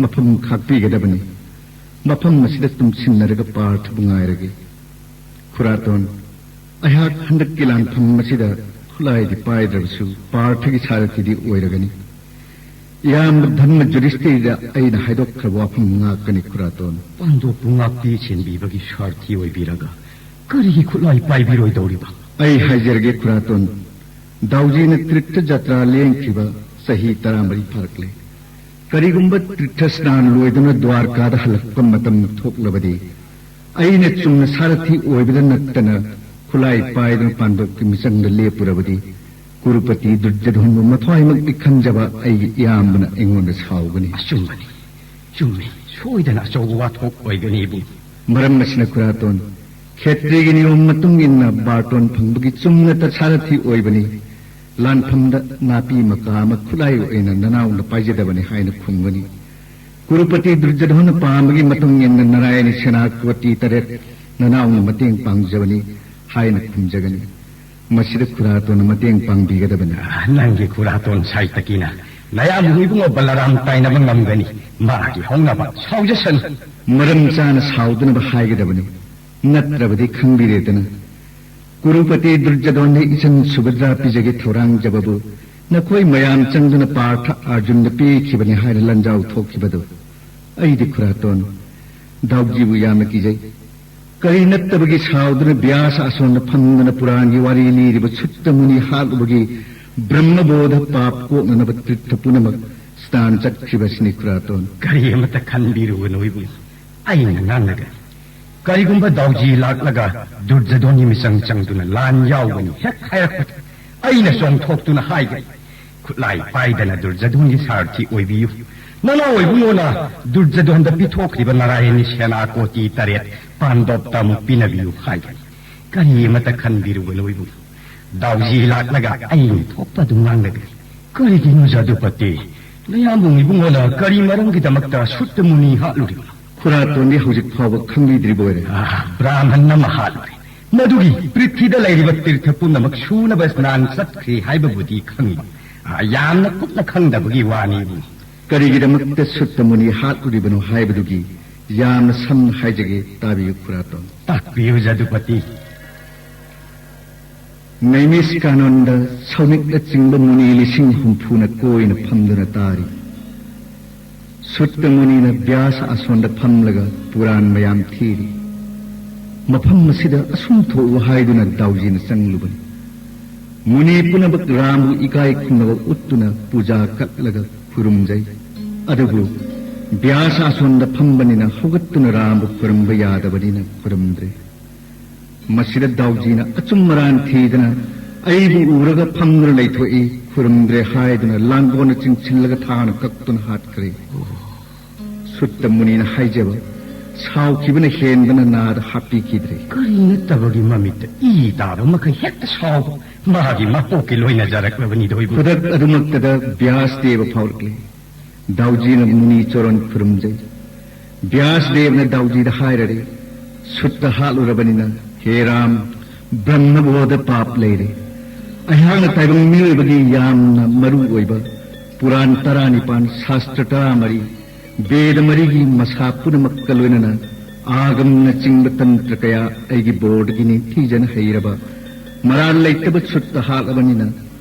ꯃꯐꯝ ꯈꯥꯛꯄꯤꯒꯗꯕꯅꯤ꯫ ꯃꯐꯝ ꯑꯁꯤꯗ ꯇꯨꯝꯁꯤꯟꯅꯔꯒ ꯄꯥꯔꯊꯕꯨ ꯉꯥꯏꯔꯒꯦ꯫ ꯈꯨꯔꯥꯇꯣꯟ, ꯑꯩꯍꯥꯛ ꯍꯟꯗꯛꯀꯤ ꯂꯥꯟꯐꯝ ꯑꯁꯤꯗ ꯈꯨꯠꯂꯥꯏꯗꯤ ꯄꯥꯏꯗ꯭ꯔꯕꯁꯨ ꯄꯥꯔꯊꯒꯤ ꯁꯥꯔꯊꯤꯗꯤ ꯑꯣꯏꯔꯒꯅꯤ꯫ ꯏꯌꯥꯝꯕ ꯙꯔꯃ ꯖꯨꯔꯤꯁꯇꯤꯗ ꯑꯩꯅ ꯍꯥꯏꯗꯣꯛꯈ꯭ꯔꯕ ꯋꯥꯐꯝ ꯉꯥꯛꯀꯅꯤ ꯈꯨꯔꯥꯇꯣꯟ꯫ ꯄꯥꯟꯗꯣꯞꯄꯨ ꯉꯥꯛꯄꯤ ꯁꯦꯟꯕꯤꯕꯒꯤ ꯁꯥꯔꯊꯤ ꯑꯣꯏꯕꯤꯔꯒ ꯀꯔꯤꯒꯤ ꯈꯨꯠꯂꯥꯏ ꯄꯥꯏꯕꯤꯔꯣꯏꯗꯧꯔꯤꯕ? ꯑꯩ ꯍꯥꯏꯖꯔꯒꯦ ꯈꯨꯔꯥꯇꯣꯟ, ꯗꯥꯎꯖꯤꯅ ꯇꯤꯔꯊ ꯖꯇ꯭ꯔꯥ ꯂꯦꯡꯈꯤꯕ ꯆꯍꯤ ꯇꯔꯥꯃꯔꯤ ꯐꯥꯔꯛꯂꯦ꯫ ꯀꯔꯤꯒꯨꯝꯕ ꯇꯤꯔꯊ ꯁ꯭ꯅꯥꯟ ꯂꯣꯏꯗꯨꯅ ꯗ꯭ꯋꯥꯔꯀꯥꯗ ꯍꯜꯂꯛꯄ ꯃꯇꯝ ꯊꯣꯛꯂꯕꯗꯤ, ꯑꯩꯅ ꯆꯨꯝꯅ ꯁꯥꯔꯊꯤ ꯑꯣꯏꯕꯗ ꯅꯠꯇꯅ ꯈꯨꯠꯂꯥꯏ ꯄꯥꯏꯗꯨꯅ ꯄꯥꯟꯗꯣꯞꯀꯤ ꯃꯤꯆꯪꯗ ꯂꯦꯞꯄꯨꯔꯕꯗꯤ, ꯀꯨꯔꯨꯄꯇꯤ ꯗꯨꯔꯖꯙꯣꯟꯕꯨ ꯃꯊ꯭ꯋꯥꯏꯃꯛꯇꯤ ꯈꯟꯖꯕ ꯑꯩꯒꯤ ꯏꯌꯥꯝꯕꯅ ꯑꯩꯉꯣꯟꯗ ꯁꯥꯎꯒꯅꯤ꯫ ꯑꯆꯨꯝꯕꯅꯤ꯫ ꯆꯨꯝꯃꯤ, ꯁꯣꯏꯗꯅ ꯑꯆꯧꯕ ꯋꯥꯊꯣꯛ ꯑꯣꯏꯒꯅꯤ, ꯏꯕꯨꯡ꯫ ꯃꯔꯝ ꯑꯁꯤꯅ ꯈꯨꯔꯥꯇꯣꯟ, ꯈꯦꯇ꯭ꯔꯤꯒꯤ ꯅꯤꯌꯣꯝ ꯃꯇꯨꯡ ꯏꯟꯅ ꯕꯥꯔꯇꯣꯟ ꯐꯪꯕꯒꯤ ꯆꯨꯝꯅꯇ ꯁꯥꯔꯊꯤ ꯑꯣꯏꯕꯅꯤ꯫ ꯂꯥꯟꯐꯝꯗ ꯅꯥꯄꯤ ꯃꯀꯥ ꯑꯃ ꯈꯨꯠꯂꯥꯏ ꯑꯣꯏꯅ ꯅꯅꯥꯎꯅ ꯄꯥꯏꯖꯗꯕꯅꯤ ꯍꯥꯏꯅ ꯈꯨꯝꯒꯅꯤ꯫ ꯀꯨꯔꯨꯄꯇꯤ ꯗꯨꯔꯖꯙꯣꯟꯅ ꯄꯥꯝꯕꯒꯤ ꯃꯇꯨꯡ ꯏꯟꯅ ꯅꯔꯥꯌꯅꯤ ꯁꯦꯅꯥ ꯀꯣꯇꯤ ꯇꯔꯦꯠ ꯅꯅꯥꯎꯅ ꯃꯇꯦꯡ ꯄꯥꯡꯖꯕꯅꯤ ꯍꯥꯏꯅ ꯈꯨꯝꯖꯒꯅꯤ꯫ ꯃꯁꯤꯗ ꯈꯨꯔꯥꯇꯣꯟꯅ ꯃꯇꯦꯡ ꯄꯥꯡꯕꯤꯒꯗꯕꯅꯤ꯫ ꯅꯪꯒꯤ ꯈꯨꯔꯥꯇꯣꯟ ꯁꯥꯏꯇꯀꯤꯅ ꯅꯌꯥꯝꯕ ꯏꯕꯨꯡꯉꯣ ꯕꯂꯔꯥꯝ ꯇꯥꯏꯅꯕ ꯉꯝꯒꯅꯤ꯫ ꯃꯥꯒꯤ ꯍꯧꯅꯕ ꯁꯥꯎꯖꯁꯅꯨ꯫ ꯃꯔꯝ ꯆꯥꯅ ꯁꯥꯎꯗꯅꯕ ꯍꯥꯏꯒꯗꯕꯅꯤ꯫ ꯅꯠꯇ꯭ꯔꯕꯗꯤ ꯈꯪꯕꯤꯔꯦꯗꯅ꯫ ꯀꯨꯔꯨꯄꯇꯤ ꯗꯨꯔꯖꯗꯣꯟꯗ ꯏꯆꯟ ꯁꯨꯚꯗ꯭ꯔꯥ ꯄꯤꯖꯒꯦ ꯊꯧꯔꯥꯡꯖꯕꯕꯨ ꯅꯈꯣꯏ ꯃꯌꯥꯝ ꯆꯪꯗꯨꯅ ꯄꯥꯔꯊ ꯑꯥꯔꯖꯨꯟꯗ ꯄꯤꯈꯤꯕꯅꯤ ꯍꯥꯏꯅ ꯂꯟꯖꯥꯎ ꯊꯣꯛꯈꯤꯕꯗꯨ ꯑꯩꯗꯤ ꯈꯨꯔꯥꯇꯣꯟ ꯗꯥꯎꯖꯤꯕꯨ ꯌꯥꯝꯅ ꯀꯤꯖꯩ꯫ ꯀꯔꯤ ꯅꯠꯇꯕꯒꯤ ꯁꯥꯎꯗꯨꯅ ꯕ꯭ꯌꯥꯁ ꯑꯁꯣꯟꯗ ꯐꯝꯗꯨꯅ ꯄꯨꯔꯥꯟꯒꯤ ꯋꯥꯔꯤ ꯂꯤꯔꯤꯕ ꯁꯨꯠꯇ ꯃꯨꯅꯤ ꯍꯥꯠꯂꯨꯕꯒꯤ ꯕ꯭ꯔꯍ꯭ꯃꯕꯣꯙ ꯄꯥꯞ ꯀꯣꯛꯅꯅꯕ ꯇꯤꯔꯊ ꯄꯨꯝꯅꯃꯛ ꯁ꯭ꯅꯥꯟ ꯆꯠꯈ꯭ꯔꯤꯕꯁꯤꯅꯤ ꯈꯨꯔꯥꯇꯣꯟ꯫ ꯀꯔꯤ ꯑꯃꯠꯇ ꯈꯟꯕꯤꯔꯨꯒꯅꯨ ꯏꯕꯨꯡ꯫ ꯑꯩꯅ ꯉꯥꯡꯂꯒꯅꯤ꯫ ꯀꯔꯤꯒꯨꯝꯕ ꯗꯥꯎꯖꯤ ꯂꯥꯛꯂꯒ ꯗꯨꯔꯖꯗꯣꯟꯒꯤ ꯃꯤꯆꯪ ꯆꯪꯗꯨꯅ ꯂꯥꯟ ꯌꯥꯎꯒꯅꯤ ꯍꯦꯛ ꯍꯥꯏꯔꯛꯄꯗ ꯑꯩꯅ ꯆꯣꯡꯊꯣꯛꯇꯨꯅ ꯍꯥꯏꯒꯅꯤ, "ꯈꯨꯠꯂꯥꯏ ꯄꯥꯏꯗꯅ ꯗꯨꯔꯖꯗꯣꯟꯒꯤ ꯁꯥꯔꯊꯤ ꯑꯣꯏꯕꯤꯌꯨ꯫ ꯅꯅꯥꯎ ꯏꯕꯨꯡꯉꯣꯅ ꯗꯨꯔꯖꯗꯣꯟꯗ ꯄꯤꯊꯣꯛꯈ꯭ꯔꯤꯕ ꯅꯥꯔꯥꯌꯟꯒꯤ ꯁꯦꯅꯥ ꯀꯣꯇꯤ ꯇꯔꯦꯠ ꯄꯥꯟꯗꯣꯞꯇ ꯑꯃꯨꯛ ꯄꯤꯅꯕꯤꯌꯨ" ꯍꯥꯏꯒꯅꯤ꯫ ꯀꯔꯤ ꯑꯃꯠꯇ ꯈꯟꯕꯤꯔꯨꯒꯅꯨ ꯏꯕꯨꯡ꯫ ꯗꯥꯎꯖꯤ ꯂꯥꯛꯂꯒ ꯑꯩꯅ ꯊꯣꯛꯄ ꯑꯗꯨꯝ ꯉꯥꯡꯂꯒꯅꯤ꯫ ꯀꯔꯤꯒꯤꯅꯣ ꯖꯗꯨꯄꯇꯤ? ꯅꯌꯥꯝꯕꯨꯡ ꯏꯕꯨꯡꯉꯣꯅ ꯀꯔꯤ ꯃꯔꯝꯒꯤꯗꯃꯛꯇ ꯁꯨꯠꯇ ꯃꯨꯅꯤ ꯍꯥꯠꯂꯨꯔꯤꯕꯅꯣ? ꯈꯨꯔꯥꯇꯣꯟꯗꯤ ꯍꯧꯖꯤꯛ ꯐꯥꯎꯕ ꯈꯪꯕꯤꯗ꯭ꯔꯤꯕ ꯑꯣꯏꯔꯦ꯫ ꯑꯥ, ꯕ꯭ꯔꯥꯍꯃꯟ ꯑꯃ ꯍꯥꯠꯂꯨꯔꯦ꯫ ꯃꯗꯨꯒꯤ ꯄ꯭ꯔꯤꯊꯤꯗ ꯂꯩꯔꯤꯕ ꯇꯤꯔꯊ ꯄꯨꯝꯅꯃꯛ ꯁꯨꯅꯕ ꯁ꯭ꯅꯥꯟ ꯆꯠꯈ꯭ꯔꯦ ꯍꯥꯏꯕꯕꯨꯗꯤ ꯈꯪꯏ꯫ ꯑꯥ, ꯌꯥꯝꯅ ꯀꯨꯞꯅ ꯈꯪꯗꯕꯒꯤ ꯋꯥꯅꯤ ꯏꯕꯨꯡ꯫ ꯀꯔꯤꯒꯤꯗꯃꯛꯇ ꯁꯨꯠꯇ ꯃꯨꯅꯤ ꯍꯥꯠꯂꯨꯔꯤꯕꯅꯣ ꯍꯥꯏꯕꯗꯨꯒꯤ ꯌꯥꯝꯅ ꯁꯝꯅ ꯍꯥꯏꯖꯒꯦ, ꯇꯥꯕꯤꯌꯨ ꯈꯨꯔꯥꯇꯣꯟ꯫ ꯇꯥꯛꯄꯤꯌꯨ ꯖꯗꯨꯄꯇꯤ꯫ ꯅꯩꯃꯤꯁ ꯀꯥꯅꯣꯟꯗ ꯁꯧꯅꯤꯛꯅꯆꯤꯡꯕ ꯃꯨꯅꯤ ꯂꯤꯁꯤꯡ ꯍꯨꯝꯐꯨꯅ ꯀꯣꯏꯅ ꯐꯝꯗꯨꯅ ꯇꯥꯔꯤ꯫ ꯁꯨꯠꯇ ꯃꯨꯅꯤꯅ ꯕ꯭ꯌꯥꯁ ꯑꯁꯣꯟꯗ ꯐꯝꯂꯒ ꯄꯨꯔꯥꯟ ꯃꯌꯥꯝ ꯊꯤꯔꯤ꯫ ꯃꯐꯝ ꯑꯁꯤꯗ ꯑꯁꯨꯝ ꯊꯣꯛꯎ ꯍꯥꯏꯗꯨꯅ ꯗꯥꯎꯖꯤꯅ ꯆꯪꯂꯨꯕꯅꯤ꯫ ꯃꯨꯅꯤ ꯄꯨꯝꯅꯃꯛ ꯔꯥꯝꯕꯨ ꯏꯀꯥꯏ ꯈꯨꯝꯅꯕ ꯎꯠꯇꯨꯅ ꯄꯨꯖꯥ ꯀꯠꯂꯒ ꯈꯨꯔꯨꯝꯖꯩ꯫ ꯑꯗꯨꯕꯨ ꯕ꯭ꯌꯥꯁ ꯑꯁꯣꯟꯗ ꯐꯝꯕꯅꯤꯅ ꯍꯧꯒꯠꯇꯨꯅ ꯔꯥꯝꯕꯨ ꯈꯨꯔꯨꯝꯕ ꯌꯥꯗꯕꯅꯤꯅ ꯈꯨꯔꯨꯝꯗ꯭ꯔꯦ꯫ ꯃꯁꯤꯗ ꯗꯥꯎꯖꯤꯅ ꯑꯆꯨꯝ ꯑꯔꯥꯟ ꯊꯤꯗꯅ ꯑꯩꯕꯨ ꯎꯔꯒ ꯐꯝꯗꯨꯅ ꯂꯩꯊꯣꯛꯏ, ꯈꯨꯔꯨꯝꯗ꯭ꯔꯦ ꯍꯥꯏꯗꯨꯅ ꯂꯥꯡꯒꯣꯜꯅ ꯆꯤꯡꯁꯤꯜꯂꯒ ꯊꯥꯡꯅ ꯀꯛꯇꯨꯅ ꯍꯥꯠꯈ꯭ꯔꯦ꯫ ꯁꯨꯠꯇ ꯃꯨꯅꯤꯅ ꯍꯥꯏꯖꯕ ꯁꯥꯎꯈꯤꯕꯅ ꯍꯦꯟꯕꯅ ꯅꯥꯗ ꯍꯥꯞꯄꯤꯈꯤꯗ꯭ꯔꯦ꯫ ꯀꯔꯤ ꯅꯠꯇꯕꯒꯤ ꯃꯃꯤꯠꯇ ꯏ ꯇꯥꯕ ꯃꯈꯩ ꯍꯦꯛꯇ ꯁꯥꯎꯕ? ꯃꯥꯒꯤ ꯃꯄꯣꯛꯀꯤ ꯂꯣꯏꯅꯖꯔꯛꯂꯕꯅꯤꯗꯣ ꯏꯕꯨꯡ꯫ ꯈꯨꯗꯛ ꯑꯗꯨꯃꯛꯇꯗ ꯕ꯭ꯌꯥꯁ ꯗꯦꯕ ꯐꯥꯎꯔꯛꯂꯦ꯫ ꯗꯥꯎꯖꯤꯅ ꯃꯨꯅꯤ ꯆꯣꯔꯣꯟ ꯈꯨꯔꯨꯝꯖꯩ꯫ ꯕ꯭ꯌꯥꯁ ꯗꯦꯕꯅ ꯗꯥꯎꯖꯤꯗ ꯍꯥꯏꯔꯔꯦ, ꯁꯨꯠꯇ ꯍꯥꯠꯂꯨꯔꯕꯅꯤꯅ, ꯍꯦ ꯔꯥꯝ, ꯕ꯭ꯔꯍ꯭ꯃꯕꯣꯙ ꯄꯥꯞ ꯂꯩꯔꯦ꯫ ꯑꯩꯍꯥꯛꯅ ꯇꯥꯏꯕꯪ ꯃꯤꯑꯣꯏꯕꯒꯤ ꯌꯥꯝꯅ ꯃꯔꯨ ꯑꯣꯏꯕ ꯄꯨꯔꯥꯟ ꯇꯔꯥꯅꯤꯄꯥꯟ, ꯁꯥꯁꯇ꯭ꯔ ꯇꯔꯥꯃꯔꯤ, ꯕꯦꯗ ꯃꯔꯤꯒꯤ ꯃꯁꯥ ꯄꯨꯝꯅꯃꯛꯀ ꯂꯣꯏꯅꯅ ꯑꯥꯒꯝꯅꯆꯤꯡꯕ ꯇꯟꯇ꯭ꯔ ꯀꯌꯥ ꯑꯩꯒꯤ ꯕꯣꯔꯗꯒꯤ ꯅꯤꯡꯊꯤꯖꯅ ꯍꯩꯔꯕ ꯃꯔꯥꯜ ꯂꯩꯇꯕ ꯁꯨꯠꯇ ꯍꯥꯠꯂꯕꯅꯤꯅ,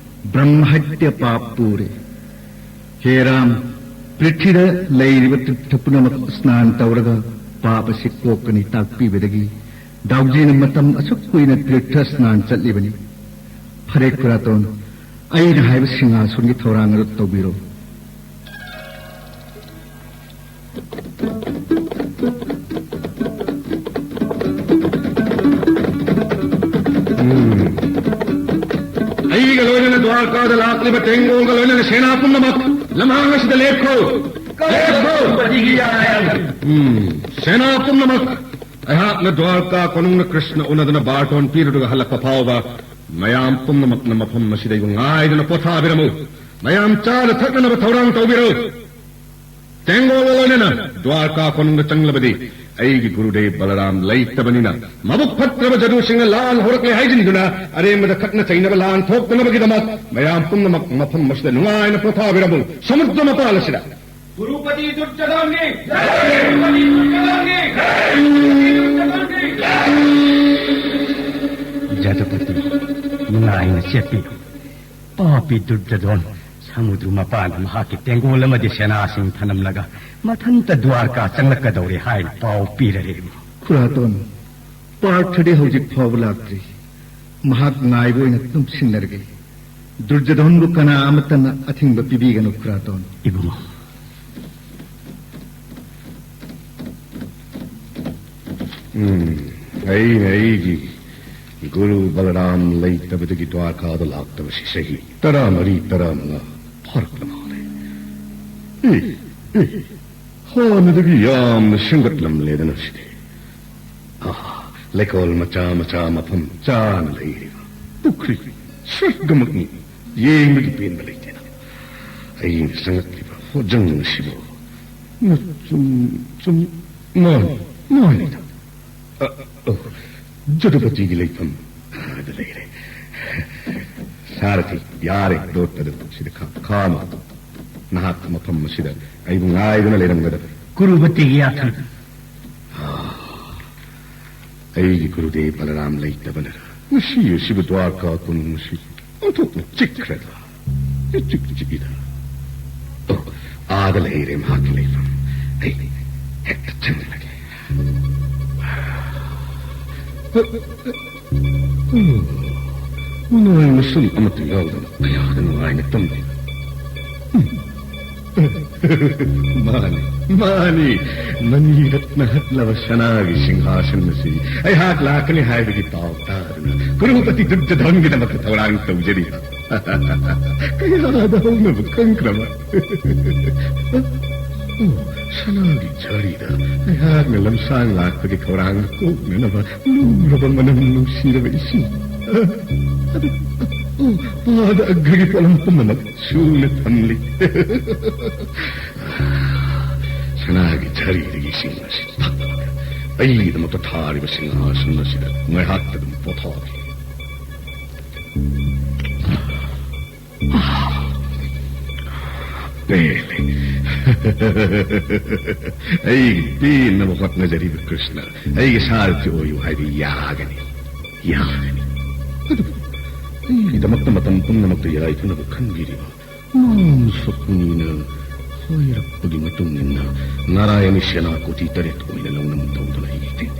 ꯕ꯭ꯔꯍ꯭ꯃꯍꯠꯌ ꯄꯥꯞ ꯄꯨꯔꯦ꯫ ꯍꯦ ꯔꯥꯝ, ꯄ꯭ꯔꯤꯊꯤꯗ ꯂꯩꯔꯤꯕ ꯇꯤꯔꯊ ꯄꯨꯝꯅꯃꯛ ꯁ꯭ꯅꯥꯟ ꯇꯧꯔꯒ ꯄꯥꯞ ꯑꯁꯤ ꯀꯣꯛꯀꯅꯤ ꯇꯥꯛꯄꯤꯕꯗꯒꯤ ꯗꯥꯎꯖꯤꯅ ꯃꯇꯝ ꯑꯁꯨꯛ ꯀꯨꯏꯅ ꯇꯤꯔꯊ ꯁ꯭ꯅꯥꯟ ꯆꯠꯂꯤꯕꯅꯤ꯫ ꯐꯔꯦ ꯈꯨꯔꯥꯇꯣꯟ, ꯑꯩꯅ ꯍꯥꯏꯕ ꯁꯤꯡꯍꯥꯁꯣꯟꯒꯤ ꯊꯧꯔꯥꯡ ꯑꯗꯨ ꯇꯧꯕꯤꯔꯣ꯫ ꯎꯝ꯫ ꯑꯩꯒ ꯂꯣꯏꯅꯅ ꯗ꯭ꯋꯥꯔꯀꯥꯗ ꯂꯥꯛꯂꯤꯕ ꯇꯦꯡꯒꯣꯜꯒ ꯂꯣꯏꯅꯅ ꯁꯦꯅꯥ ꯄꯨꯝꯅꯃꯛ ꯂꯝꯍꯥꯡ ꯑꯁꯤꯗ ꯂꯦꯞꯈꯣ꯫ ꯂꯦꯞꯈꯣ꯫ ꯎꯝ꯫ ꯁꯦꯅꯥ ꯄꯨꯝꯅꯃꯛ, ꯑꯩꯍꯥꯛꯅ ꯗ꯭ꯋꯥꯔꯀꯥ ꯀꯣꯅꯨꯡꯅ ꯀ꯭ꯔꯤꯁꯅ ꯎꯅꯗꯨꯅ ꯕꯥꯔꯇꯣꯟ ꯄꯤꯔꯨꯔꯒ ꯍꯜꯂꯛꯄ ꯐꯥꯎꯕ ꯃꯌꯥꯝ ꯄꯨꯝꯅꯃꯛꯅ ꯃꯐꯝ ꯑꯁꯤꯗ ꯑꯩꯕꯨ ꯉꯥꯏꯗꯨꯅ ꯄꯣꯊꯥꯕꯤꯔꯝꯃꯨ꯫ ꯃꯌꯥꯝ ꯆꯥꯅ ꯊꯛꯅꯅꯕ ꯊꯧꯔꯥꯡ ꯇꯧꯕꯤꯔꯨ꯫ ꯇꯦꯡꯒꯣꯜꯒ ꯂꯣꯏꯅꯅ ꯗ꯭ꯋꯥꯔꯀꯥ ꯀꯣꯅꯨꯡꯗ ꯆꯪꯂꯕꯗꯤ ꯑꯩꯒꯤ ꯒꯨꯔꯨꯗꯦꯕ ꯕꯂꯔꯥꯝ ꯂꯩꯇꯕꯅꯤꯅ ꯃꯕꯨꯛ ꯐꯠꯇ꯭ꯔꯕ ꯖꯗꯨꯁꯤꯡꯅ ꯂꯥꯟ ꯍꯧꯔꯛꯂꯦ ꯍꯥꯏꯖꯤꯟꯗꯨꯅ ꯑꯔꯦꯝꯕꯗ ꯈꯠꯅ ꯆꯩꯅꯕ ꯂꯥꯟ ꯊꯣꯛꯇꯅꯕꯒꯤꯗꯃꯛ ꯃꯌꯥꯝ ꯄꯨꯝꯅꯃꯛ ꯃꯐꯝ ꯑꯁꯤꯗ ꯅꯨꯡꯉꯥꯏꯅ ꯄꯣꯊꯥꯕꯤꯔꯝꯃꯨ꯫ ꯁꯃꯨꯗ꯭ꯔ ꯃꯄꯥꯜ ꯑꯁꯤꯗ꯫ ꯒꯨꯔꯨꯄꯇꯤ ꯗꯨꯔꯖꯣꯙꯟꯒꯤ ꯖꯥꯏ! ꯒꯨꯔꯨꯄꯇꯤ ꯗꯨꯔꯖꯣꯙꯟꯒꯤ ꯖꯥꯏ! ꯒꯨꯔꯨꯄꯇꯤ ꯗꯨꯔꯖꯣꯙꯟꯒꯤ ꯖꯥꯏ! ꯖꯗꯨꯄꯇꯤ, ꯅꯨꯡꯉꯥꯏꯅ ꯆꯦꯞꯄꯤꯌꯨ꯫ ꯄꯥꯄꯤ ꯗꯨꯔꯖꯣꯙꯟ ꯁꯃꯨꯗ꯭ꯔ ꯃꯄꯥꯟꯗ ꯃꯍꯥꯛꯀꯤ ꯇꯦꯡꯒꯣꯜ ꯑꯃꯗꯤ ꯁꯦꯅꯥꯁꯤꯡ ꯊꯅꯝꯂꯒ ꯃꯊꯟꯇ ꯗ꯭ꯋꯥꯔꯀꯥ ꯆꯪꯂꯛꯀꯗꯧꯔꯦ ꯍꯥꯏꯅ ꯄꯥꯎ ꯄꯤꯔꯔꯦ꯫ ꯈꯨꯔꯥꯇꯣꯟ, ꯄꯥꯔꯊꯗꯤ ꯍꯧꯖꯤꯛ ꯐꯥꯎꯕ ꯂꯥꯛꯇ꯭ꯔꯤ꯫ ꯃꯍꯥꯛ ꯉꯥꯏꯕ ꯑꯣꯏꯅ ꯇꯨꯝꯁꯤꯟꯅꯔꯒꯦ꯫ ꯗꯨꯔꯖꯣꯙꯟꯕꯨ ꯀꯅꯥ ꯑꯃꯠꯇꯅ ꯑꯊꯤꯡꯕ ꯄꯤꯕꯤꯒꯅꯨ, ꯈꯨꯔꯥꯇꯣꯟ꯫ ꯏꯕꯨꯡꯉꯣ꯫ ꯎꯝ, ꯑꯩꯅ ꯑꯩꯒꯤ ꯒꯨꯔꯨ ꯕꯂꯔꯥꯝ ꯂꯩꯇꯕꯗꯒꯤ ꯗ꯭ꯋꯥꯔꯀꯥꯗ ꯂꯥꯛꯇꯕꯁꯤ ꯆꯍꯤ ꯇꯔꯥꯃꯔꯤ, ꯇꯔꯥꯃꯉꯥ ꯐꯥꯔꯛꯂ ꯃꯥꯜꯂꯦ꯫ ꯑꯦ, ꯑꯦ, ꯍꯥꯟꯅꯗꯒꯤ ꯌꯥꯝꯅ ꯁꯦꯝꯒꯠꯂꯝꯂꯦꯗꯅ ꯁꯤꯗꯤ꯫ ꯑꯥ, ꯂꯩꯀꯣꯜ ꯃꯆꯥ ꯃꯆꯥ ꯃꯐꯝ ꯆꯥꯅ ꯂꯩꯔꯤꯕ ꯄꯨꯈ꯭ꯔꯤ ꯁ꯭ꯋꯔꯒꯃꯛꯅꯤ꯫ ꯌꯦꯡꯕꯒꯤ ꯄꯦꯟꯕ ꯂꯩꯇꯦꯗ꯫ ꯑꯩꯅ ꯆꯪꯉꯛꯂꯤꯕ ꯍꯣꯖꯪ ꯑꯁꯤꯕꯨ ꯃꯆꯨꯝ ꯆꯨꯝ ꯃꯥꯅꯤ, ꯃꯥꯅꯤꯗ꯫ ꯑ, ꯑꯣ, ꯖꯗꯨꯄꯇꯤꯒꯤ ꯂꯩꯐꯝ ꯑꯥꯗ ꯂꯩꯔꯦ꯫ ꯁꯥꯔꯊꯤ, ꯌꯥꯔꯦ, ꯗꯣꯠꯇꯗ ꯁꯤꯗ ꯈꯥ-, ꯈꯥꯝꯃꯣ꯫ ꯅꯍꯥꯛ ꯃꯐꯝ ꯑꯁꯤꯗ ꯑꯩꯕꯨ ꯉꯥꯏꯗꯨꯅ ꯂꯩꯔꯝꯒꯗꯕ ꯀꯨꯔꯨꯄꯇꯤꯒꯤ ꯌꯥꯊꯪ꯫ ꯑꯥ, ꯑꯩꯒꯤ ꯒꯨꯔꯨꯗꯦꯕ ꯕꯂꯔꯥꯝ ꯂꯩꯇꯕꯅꯔ ꯉꯁꯤ ꯑꯁꯤꯕꯨ ꯗ꯭ꯋꯥꯔꯀꯥ ꯀꯣꯅꯨꯡ ꯑꯁꯤ ꯑꯣꯟꯊꯣꯛꯅ ꯆꯤꯛꯈ꯭ꯔꯦꯗ꯫ ꯏꯆꯤꯛ ꯆꯤꯛꯏꯗ꯫ ꯑꯣ, ꯑꯥꯗ ꯂꯩꯔꯦ ꯃꯍꯥꯛꯀꯤ ꯂꯩꯐꯝ꯫ ꯑꯩ ꯍꯦꯛꯇ ꯆꯪꯂꯒꯦ꯫ ꯎꯝ, ꯅꯨꯡꯉꯥꯏ ꯃꯁꯨꯝ ꯑꯃꯠꯇ ꯌꯥꯎꯗꯅ ꯀꯌꯥꯗ ꯅꯨꯡꯉꯥꯏꯅ ꯇꯨꯝꯂꯤ꯫ ꯎꯝ꯫ ꯃꯥꯅꯤ, ꯃꯥꯅꯤ꯫ ꯃꯅꯤ ꯔꯠꯅ ꯍꯠꯂꯕ ꯁꯅꯥꯒꯤ ꯁꯤꯡꯍꯥꯁꯟ ꯑꯁꯤ ꯑꯩꯍꯥꯛ ꯂꯥꯛꯀꯅꯤ ꯍꯥꯏꯕꯒꯤ ꯄꯥꯎ ꯇꯥꯗꯨꯅ ꯀꯨꯔꯨꯄꯇꯤ ꯗꯨꯔꯖꯣꯙꯟꯒꯤꯗꯃꯛꯇ ꯊꯧꯔꯥꯡ ꯇꯧꯖꯔꯤ꯫ ꯀꯌꯥꯗ ꯍꯧꯅꯕ ꯈꯪꯈ꯭ꯔꯕ꯫ ꯑꯣ, ꯁꯅꯥꯒꯤ ꯖꯥꯔꯤꯗ ꯑꯩꯍꯥꯛꯅ ꯂꯝꯁꯥꯡ ꯂꯥꯛꯄꯒꯤ ꯊꯧꯔꯥꯡ ꯀꯣꯛꯅꯅꯕ ꯂꯨꯔꯕ ꯃꯅꯝ ꯅꯨꯡꯁꯤꯔꯕ ꯏꯁꯤꯡ꯫ ꯑꯗꯨ, ꯑꯣ, ꯄꯥꯗ ꯑꯒ꯭ꯔꯒꯤ ꯄꯣꯠꯂꯝ ꯄꯨꯝꯅꯃꯛ ꯁꯨꯅ ꯊꯝꯂꯤ꯫ ꯁꯅꯥꯒꯤ ꯖꯥꯔꯤꯗꯒꯤ ꯏꯁꯤꯡ ꯑꯁꯤ ꯊꯛꯂꯒ ꯑꯩꯒꯤꯗꯃꯛꯇ ꯊꯥꯔꯤꯕ ꯁꯤꯡꯍꯥꯁꯟ ꯑꯁꯤꯗ ꯉꯥꯏꯍꯥꯛꯇ ꯑꯗꯨꯝ ꯄꯣꯊꯥꯒꯦ꯫ ꯄꯦꯜꯂꯦ꯫ ꯑꯩꯒꯤ ꯄꯦꯟꯅꯕ ꯍꯣꯠꯅꯖꯔꯤꯕ ꯀ꯭ꯔꯤꯁꯅ ꯑꯩꯒꯤ ꯁꯥꯔꯊꯤ ꯑꯣꯏꯌꯨ ꯍꯥꯏꯕ ꯌꯥꯒꯅꯤ, ꯌꯥꯒꯅꯤ꯫ ꯑꯗꯨꯕꯨ ꯑꯩꯒꯤꯗꯃꯛꯇ ꯃꯇꯝ ꯄꯨꯝꯅꯃꯛꯇ ꯌꯥꯏꯐꯅꯕ ꯈꯟꯕꯤꯔꯤꯕ ꯃꯥꯝ ꯁꯣꯛꯅꯤꯅ ꯍꯥꯏꯔꯛꯄꯒꯤ ꯃꯇꯨꯡ ꯏꯟꯅ ꯅꯥꯔꯥꯌꯅꯤ ꯁꯦꯅꯥ ꯀꯣꯇꯤ ꯇꯔꯦꯠ ꯑꯣꯏꯅ ꯂꯧꯅꯝ ꯇꯧꯗꯨꯅ ꯑꯩꯒꯤ ꯏꯊꯤꯡ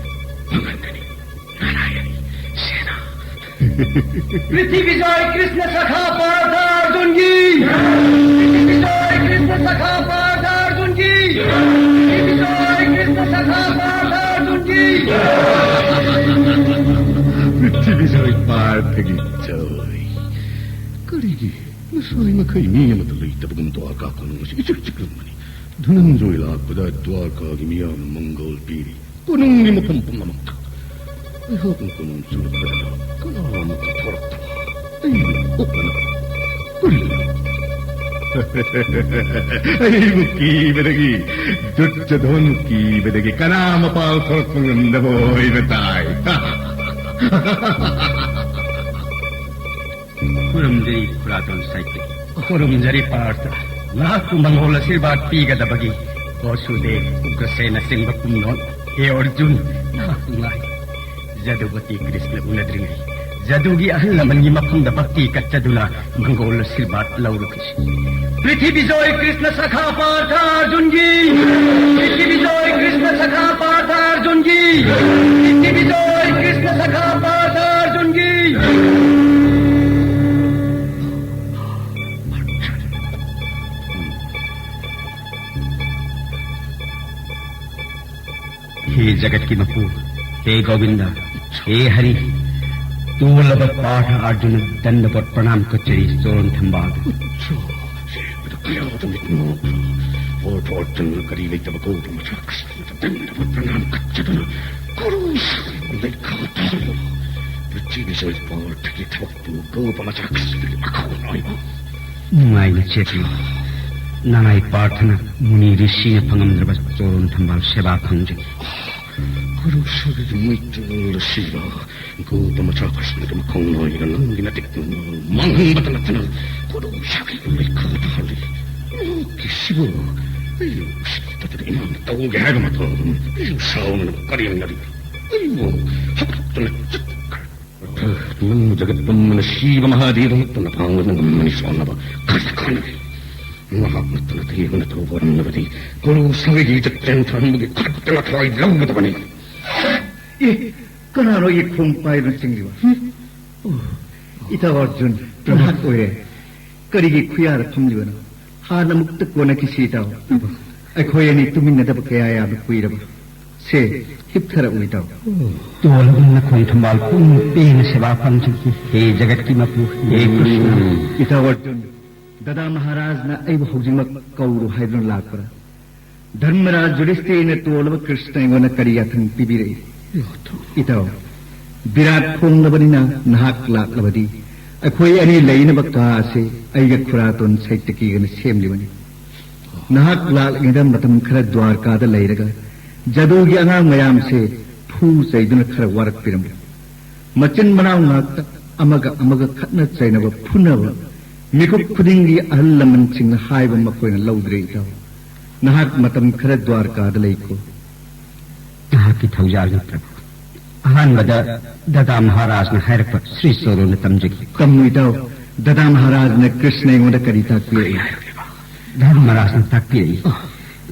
ꯐꯪꯍꯟꯒꯅꯤ꯫ ꯅꯥꯔꯥꯌꯅꯤ ꯁꯦꯅꯥ꯫ ꯄ꯭ꯔꯤꯊꯤꯕꯤ ꯖꯣꯏ ꯀ꯭ꯔꯤꯁꯅ ꯁꯈꯥ ꯄꯥꯔꯊ ꯑꯔꯖꯨꯟꯒꯤ꯫ ꯄ꯭ꯔꯤꯊꯤꯕꯤ ꯖꯣꯏ ꯀ꯭ꯔꯤꯁꯅ ꯁꯈꯥ ꯄꯥꯔꯊ ꯑꯔꯖꯨꯟꯒꯤ꯫ ꯄ꯭ꯔꯤꯊꯤꯕꯤ ꯖꯣꯏ ꯀ꯭ꯔꯤꯁꯅ ꯁꯈꯥ ꯄꯥꯔꯊ ꯑꯔꯖꯨꯟꯒꯤ꯫ ꯄ꯭ꯔꯤꯊꯤꯕꯤ ꯖꯣꯏ ꯄꯥꯔꯊꯒꯤ ꯖꯣꯏ꯫ ꯀꯔꯤꯒꯤ ꯉꯁꯥꯏ ꯃꯈꯩ ꯃꯤ ꯑꯃꯠꯇ ꯂꯩꯇꯕꯒꯨꯝ ꯗ꯭ꯋꯥꯔꯀꯥ ꯀꯣꯅꯨꯡ ꯑꯁꯤ ꯏꯆꯤꯛ ꯆꯤꯛꯂꯝꯕꯅꯤ? ꯙꯅꯟꯖꯣꯏ ꯂꯥꯛꯄꯗ ꯗ꯭ꯋꯥꯔꯀꯥꯒꯤ ꯃꯤꯌꯥꯝꯅ ꯃꯪꯒꯣꯜ ꯄꯤꯔꯤ꯫ ꯀꯣꯅꯨꯡꯒꯤ ꯃꯐꯝ ꯄꯨꯝꯅꯃꯛꯇ꯫ ꯑꯩꯍꯥꯛꯅ ꯀꯣꯅꯨꯡ ꯆꯪꯂꯛꯄꯗ ꯀꯅꯥꯃꯠꯇ ꯊꯣꯔꯛꯇꯕ꯫ ꯑꯩꯕꯨ ꯑꯣꯛꯅꯅꯕ꯫ ꯀꯔꯤꯅꯣ? ꯑꯩꯕꯨ ꯀꯤꯕꯗꯒꯤ, ꯗꯨꯠꯌꯣꯙꯟ ꯀꯤꯕꯗꯒꯤ ꯀꯅꯥ ꯃꯄꯥꯜ ꯊꯣꯔꯛꯄ ꯉꯝꯗꯕ ꯑꯣꯏꯕ ꯇꯥꯏ꯫ ꯈꯨꯔꯨꯝꯖꯔꯤ ꯈꯨꯔꯥꯇꯣꯟ ꯁꯥꯏꯀ꯭ꯔꯤ꯫ ꯈꯨꯔꯨꯝꯖꯔꯤ ꯄꯥꯔꯊ꯫ ꯅꯍꯥꯛꯄꯨ ꯃꯪꯒꯣꯜ ꯑꯁꯤꯔꯕꯥꯗ ꯄꯤꯒꯗꯕꯒꯤ ꯕꯁꯨꯗꯦꯕ, ꯎꯒ꯭ꯔꯁꯦꯅꯆꯤꯡꯕ ꯄꯨꯝꯅꯃꯛ꯫ ꯍꯦ ꯑꯔꯖꯨꯟ, ꯅꯍꯥꯛꯄꯨ ꯉꯥꯏ꯫ ꯖꯗꯨꯄꯇꯤ ꯀ꯭ꯔꯤꯁꯅ ꯎꯅꯗ꯭ꯔꯤꯉꯩ ꯖꯗꯨꯒꯤ ꯑꯍꯜ ꯂꯃꯟꯒꯤ ꯃꯐꯝꯗ ꯚꯛꯇꯤ ꯀꯠꯆꯗꯨꯅ ꯃꯪꯒꯣꯜ ꯑꯁꯤꯔꯕꯥꯗ ꯂꯧꯔꯨꯈꯤꯁꯤ꯫ ꯄ꯭ꯔꯤꯊꯤꯕꯤ ꯖꯣꯏ ꯀ꯭ꯔꯤꯁꯅ ꯁꯈꯥ ꯄꯥꯔꯊ ꯑꯔꯖꯨꯟꯒꯤ! ꯄ꯭ꯔꯤꯊꯤꯕꯤ ꯖꯣꯏ ꯀ꯭ꯔꯤꯁꯅ ꯁꯈꯥ ꯄꯥꯔꯊ ꯑꯔꯖꯨꯟꯒꯤ! ꯄ꯭ꯔꯤꯊꯤꯕꯤ ꯖꯣꯏ ꯀ꯭ꯔꯤꯁꯅ ꯁꯈꯥ ꯄꯥꯔꯊ ꯑꯔꯖꯨꯟꯒꯤ! हे जगत की मपू, हे गोविंदा, हे हरि, ꯇꯣꯜꯂꯕ ꯄꯥꯔꯊ ꯑꯔꯖꯨꯅ ꯗꯟꯗꯕꯠ ꯄ꯭ꯔꯅꯥꯝ ꯀꯠꯆꯔꯤ ꯆꯣꯔꯣꯟ ꯊꯝꯕꯥꯜ꯫ ꯁꯦ, ꯀꯌꯥꯗ ꯃꯤꯠ ꯅꯣꯛꯄ꯭ꯔꯥ? ꯄꯥꯔꯊ ꯑꯔꯖꯨꯅ ꯀꯔꯤ ꯂꯩꯇꯕ ꯀꯧꯕ ꯃꯆꯥ ꯀ꯭ꯔꯤꯁꯅꯗ ꯗꯟꯗꯕꯠ ꯄ꯭ꯔꯅꯥꯝ ꯀꯠꯆꯗꯨꯅ ꯀꯣꯔꯨ ꯁꯥꯔꯤꯕ ꯂꯩꯈꯥ ꯊꯥꯔꯤꯕ ꯄ꯭ꯔꯤꯊꯤꯕꯤ ꯖꯣꯏ ꯄꯥꯔꯊꯒꯤ ꯊꯕꯛꯄꯨ ꯀꯧꯕ ꯃꯆꯥ ꯀ꯭ꯔꯤꯁꯅꯒꯤ ꯃꯈꯧ ꯅꯥꯏꯕ꯫ ꯅꯨꯡꯉꯥꯏꯅ ꯆꯦꯠꯂꯤ꯫ ꯅꯅꯥꯏ ꯄꯥꯔꯊꯅ ꯃꯨꯅꯤ ꯔꯤꯁꯤꯅ ꯐꯪꯉꯝꯗ꯭ꯔꯕ ꯆꯣꯔꯣꯟ ꯊꯝꯕꯥꯜ ꯁꯦꯕꯥ ꯐꯪꯖꯅꯤ꯫ ꯀꯣꯔꯨ ꯁꯥꯔꯤꯕ ꯃꯩꯇꯩ ꯂꯣꯜ ꯑꯁꯤꯕ ꯒꯣꯄ ꯃꯆꯥ ꯀ꯭ꯔꯤꯁꯅꯒꯤ ꯃꯈꯧ ꯅꯥꯏꯅ ꯅꯪꯒꯤ ꯅꯇꯤꯛ ꯃꯥꯡꯍꯟꯕꯇ ꯅꯠꯇꯅ ꯀꯣꯔꯨ ꯁꯥꯒꯤ ꯂꯩꯈꯥ ꯇꯥꯍꯜꯂꯤ꯫ ꯃꯍꯥꯛꯀꯤꯁꯤꯕꯨ ꯑꯩ ꯎꯁꯤꯠꯇꯗꯅ ꯏꯃꯥꯅ ꯇꯧꯒꯦ ꯍꯥꯏꯕ ꯃꯇꯝ ꯑꯩꯕꯨ ꯁꯥꯎꯅꯅꯕ ꯀꯔꯦꯝꯅꯔꯤ꯫ ꯑꯩꯕꯨ ꯍꯥꯠꯇꯣꯛꯇꯅ ꯆꯠꯈ꯭ꯔꯦ꯫ ꯅꯪ ꯖꯒꯠ ꯄꯨꯝꯕꯅ ꯁꯤꯕ ꯃꯍꯥꯗꯦꯕꯃꯛꯇ ꯅꯄꯥꯡꯒꯜꯅ ꯉꯝꯃꯅꯤ ꯁꯣꯟꯅꯕ ꯈꯖꯤꯛ ꯈꯟꯅꯔꯦ꯫ ꯃꯍꯥꯛ ꯅꯠꯇꯅ ꯑꯇꯩ ꯑꯃꯅ ꯇꯧꯕ ꯉꯝꯂꯕꯗꯤ ꯀꯣꯔꯨ ꯁꯥꯒꯩꯒꯤ ꯏꯖꯠ ꯆꯦꯟꯊꯍꯟꯕꯒꯤ ꯈꯛꯇ ꯃꯊ꯭ꯋꯥꯏ ꯂꯧꯒꯗꯕꯅꯤ꯫ ꯑꯦ, ꯀꯅꯥꯅꯣ ꯑꯩꯒꯤ ꯈꯣꯡ ꯄꯥꯏꯗꯨꯅ ꯆꯤꯡꯂꯤꯕ? ꯍꯨꯝ? ꯑꯣ, ꯏꯇꯥꯎ ꯑꯔꯖꯨꯟ, ꯅꯍꯥꯛ ꯑꯣꯏꯔꯦ꯫ ꯀꯔꯤꯒꯤ ꯈꯨꯌꯥꯗ ꯐꯝꯂꯤꯕꯅꯣ? ꯍꯥꯟꯅ ꯑꯃꯨꯛꯇ ꯀꯣꯟꯅꯈꯤꯁꯤ, ꯏꯇꯥꯎ꯫ ꯑꯩꯈꯣꯏ ꯑꯅꯤ ꯇꯨꯃꯤꯟꯅꯗꯕ ꯀꯌꯥ ꯌꯥꯝꯅ ꯀꯨꯏꯔꯕ꯫ ꯁꯦ, ꯍꯤꯞꯊꯔꯛꯎ, ꯏꯇꯥꯎ꯫ ꯇꯣꯜꯂꯕ ꯅꯈꯣꯡ ꯊꯝꯕꯥꯜ ꯄꯨꯝꯅꯃꯛ ꯄꯦꯟꯅ ꯁꯦꯕꯥ ꯐꯪꯖꯈꯤ꯫ ꯍꯦ ꯖꯒꯠꯀꯤ ꯃꯄꯨ, ꯍꯦ ꯀ꯭ꯔꯤꯁꯅ꯫ ꯏꯇꯥꯎ ꯑꯔꯖꯨꯟ, ꯗꯗꯥ ꯃꯍꯥꯔꯥꯖꯅ ꯑꯩꯕꯨ ꯍꯧꯖꯤꯛꯃꯛ ꯀꯧꯔꯨ ꯍꯥꯏꯗꯨꯅ ꯂꯥꯛꯄ꯭ꯔꯥ? ꯙꯔꯃꯔꯥꯖ ꯌꯨꯙꯤꯁꯊꯤꯔꯅ ꯇꯣꯜꯂꯕ ꯀ꯭ꯔꯤꯁꯅ ꯑꯩꯉꯣꯟꯗ ꯀꯔꯤ ꯌꯥꯊꯪ ꯄꯤꯕꯤꯔꯛꯏ? ꯏꯇꯥꯎ, ꯕꯤꯔꯥꯠ ꯐꯣꯡꯂꯕꯅꯤꯅ ꯅꯍꯥꯛ ꯂꯥꯛꯂꯕꯗꯤ ꯑꯩꯈꯣꯏ ꯑꯅꯤ ꯂꯩꯅꯕ ꯀꯥ ꯑꯁꯤ ꯑꯩꯒ ꯈꯨꯔꯥꯇꯣꯟ ꯁꯩꯇꯀꯤꯒꯅ ꯁꯦꯝꯂꯤꯕꯅꯤ꯫ ꯅꯍꯥꯛ ꯂꯥꯛꯂꯤꯉꯩꯗ ꯃꯇꯝ ꯈꯔ ꯗ꯭ꯋꯥꯔꯀꯥꯗ ꯂꯩꯔꯒ ꯖꯗꯨꯒꯤ ꯑꯉꯥꯡ ꯃꯌꯥꯝꯁꯦ ꯐꯨ ꯆꯩꯗꯨꯅ ꯈꯔ ꯋꯥꯔꯛꯄꯤꯔꯝꯃꯨ꯫ ꯃꯆꯤꯟ ꯃꯅꯥꯎ ꯉꯥꯛꯇ ꯑꯃꯒ ꯑꯃꯒ ꯈꯠꯅ ꯆꯩꯅꯕ, ꯐꯨꯅꯕ, ꯃꯤꯀꯨꯞ ꯈꯨꯗꯤꯡꯒꯤ ꯑꯍꯜ ꯂꯃꯟꯁꯤꯡꯅ ꯍꯥꯏꯕ ꯃꯈꯣꯏꯅ ꯂꯧꯗ꯭ꯔꯦ ꯏꯇꯥꯎ꯫ ꯅꯍꯥꯛ ꯃꯇꯝ ꯈꯔ ꯗ꯭ꯋꯥꯔꯀꯥꯗ ꯂꯩꯀꯣ꯫ ꯅꯍꯥꯛꯀꯤ ꯊꯧꯖꯥꯜꯅꯤ ꯄ꯭ꯔꯚꯨ꯫ ꯑꯍꯥꯟꯕꯗ ꯗꯗꯥ ꯃꯍꯥꯔꯥꯖꯅ ꯍꯥꯏꯔꯛꯄ ꯁ꯭ꯔꯤ ꯆꯣꯔꯣꯟꯅ ꯇꯝꯖꯒꯦ꯫ ꯇꯝꯃꯨ ꯏꯇꯥꯎ, ꯗꯗꯥ ꯃꯍꯥꯔꯥꯖꯅ ꯀ꯭ꯔꯤꯁꯅ ꯑꯩꯉꯣꯟꯗ ꯀꯔꯤ ꯇꯥꯛꯄꯤꯔꯛꯏ? ꯙꯔꯃꯔꯥꯖꯅ ꯇꯥꯛꯄꯤꯔꯛꯏ,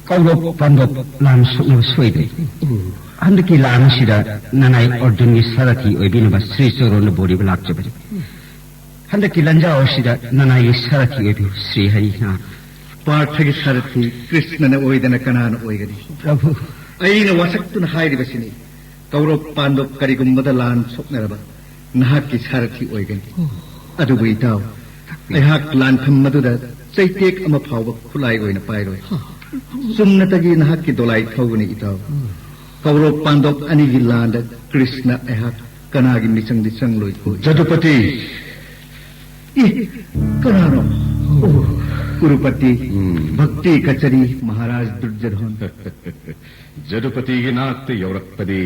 ꯀꯧꯔꯕ ꯄꯥꯟꯗꯕ ꯂꯥꯟ ꯁꯣꯛꯅꯕ ꯁꯣꯏꯗ꯭ꯔꯦ꯫ ꯍꯟꯗꯛꯀꯤ ꯂꯥꯟ ꯑꯁꯤꯗ ꯅꯅꯥꯏ ꯑꯔꯖꯨꯟꯒꯤ ꯁꯥꯔꯊꯤ ꯑꯣꯏꯕꯤꯅꯕ ꯁ꯭ꯔꯤ ꯆꯣꯔꯣꯟꯅ ꯕꯣꯔꯤꯕ ꯂꯥꯛꯆꯕꯅꯤ꯫ ꯍꯟꯗꯛꯀꯤ ꯂꯥꯟꯖꯥꯎ ꯑꯁꯤꯗ ꯅꯅꯥꯏꯒꯤ ꯁꯥꯔꯊꯤ ꯑꯣꯏꯕꯤꯌꯨ ꯁ꯭ꯔꯤ ꯍꯔꯤꯅ꯫ ꯄꯥꯔꯊꯒꯤ ꯁꯥꯔꯊꯤ ꯀ꯭ꯔꯤꯁꯅꯅ ꯑꯣꯏꯗꯅ ꯀꯅꯥꯅ ꯑꯣꯏꯒꯅꯤ? ꯄ꯭ꯔꯚꯨ, ꯑꯩꯅ ꯋꯥꯁꯛꯇꯨꯅ ꯍꯥꯏꯔꯤꯕꯁꯤꯅꯤ꯫ ꯀꯧꯔꯕ ꯄꯥꯟꯗꯕ ꯀꯔꯤꯒꯨꯝꯕꯗ ꯂꯥꯟ ꯁꯣꯛꯅꯔꯕ ꯅꯍꯥꯛꯀꯤ ꯁꯥꯔꯊꯤ ꯑꯣꯏꯒꯅꯤ꯫ ꯑꯗꯨꯕꯨ ꯏꯇꯥꯎ, ꯑꯩꯍꯥꯛ ꯂꯥꯟꯐꯝ ꯑꯗꯨꯗ ꯆꯩꯇꯦꯛ ꯑꯃ ꯐꯥꯎꯕ ꯈꯨꯠꯂꯥꯏ ꯑꯣꯏꯅ ꯄꯥꯏꯔꯣꯏ꯫ ꯆꯨꯝꯅꯇꯒꯤ ꯅꯍꯥꯛꯀꯤ ꯗꯣꯂꯥꯏ ꯊꯧꯒꯅꯤ ꯏꯇꯥꯎ꯫ ꯀꯧꯔꯕ ꯄꯥꯟꯗꯕ ꯑꯅꯤꯒꯤ ꯂꯥꯟꯗ ꯀ꯭ꯔꯤꯁꯅ ꯑꯩꯍꯥꯛ ꯀꯅꯥꯒꯤ ꯃꯤꯆꯪꯗꯤ ꯆꯪꯂꯣꯏꯀꯣ꯫ ꯖꯗꯨꯄꯇꯤ! ꯏ, ꯀꯅꯥꯅꯣ? ꯑꯣ, ꯀꯨꯔꯨꯄꯇꯤ, ꯎꯝ꯫ ꯚꯛꯇꯤ ꯀꯆꯔꯤ, ꯃꯍꯥꯔꯥꯖ ꯗꯨꯔꯖꯙꯟ꯫ ꯖꯗꯨꯄꯇꯤꯒꯤ ꯅꯥꯛꯇ ꯌꯧꯔꯛꯄꯗꯤ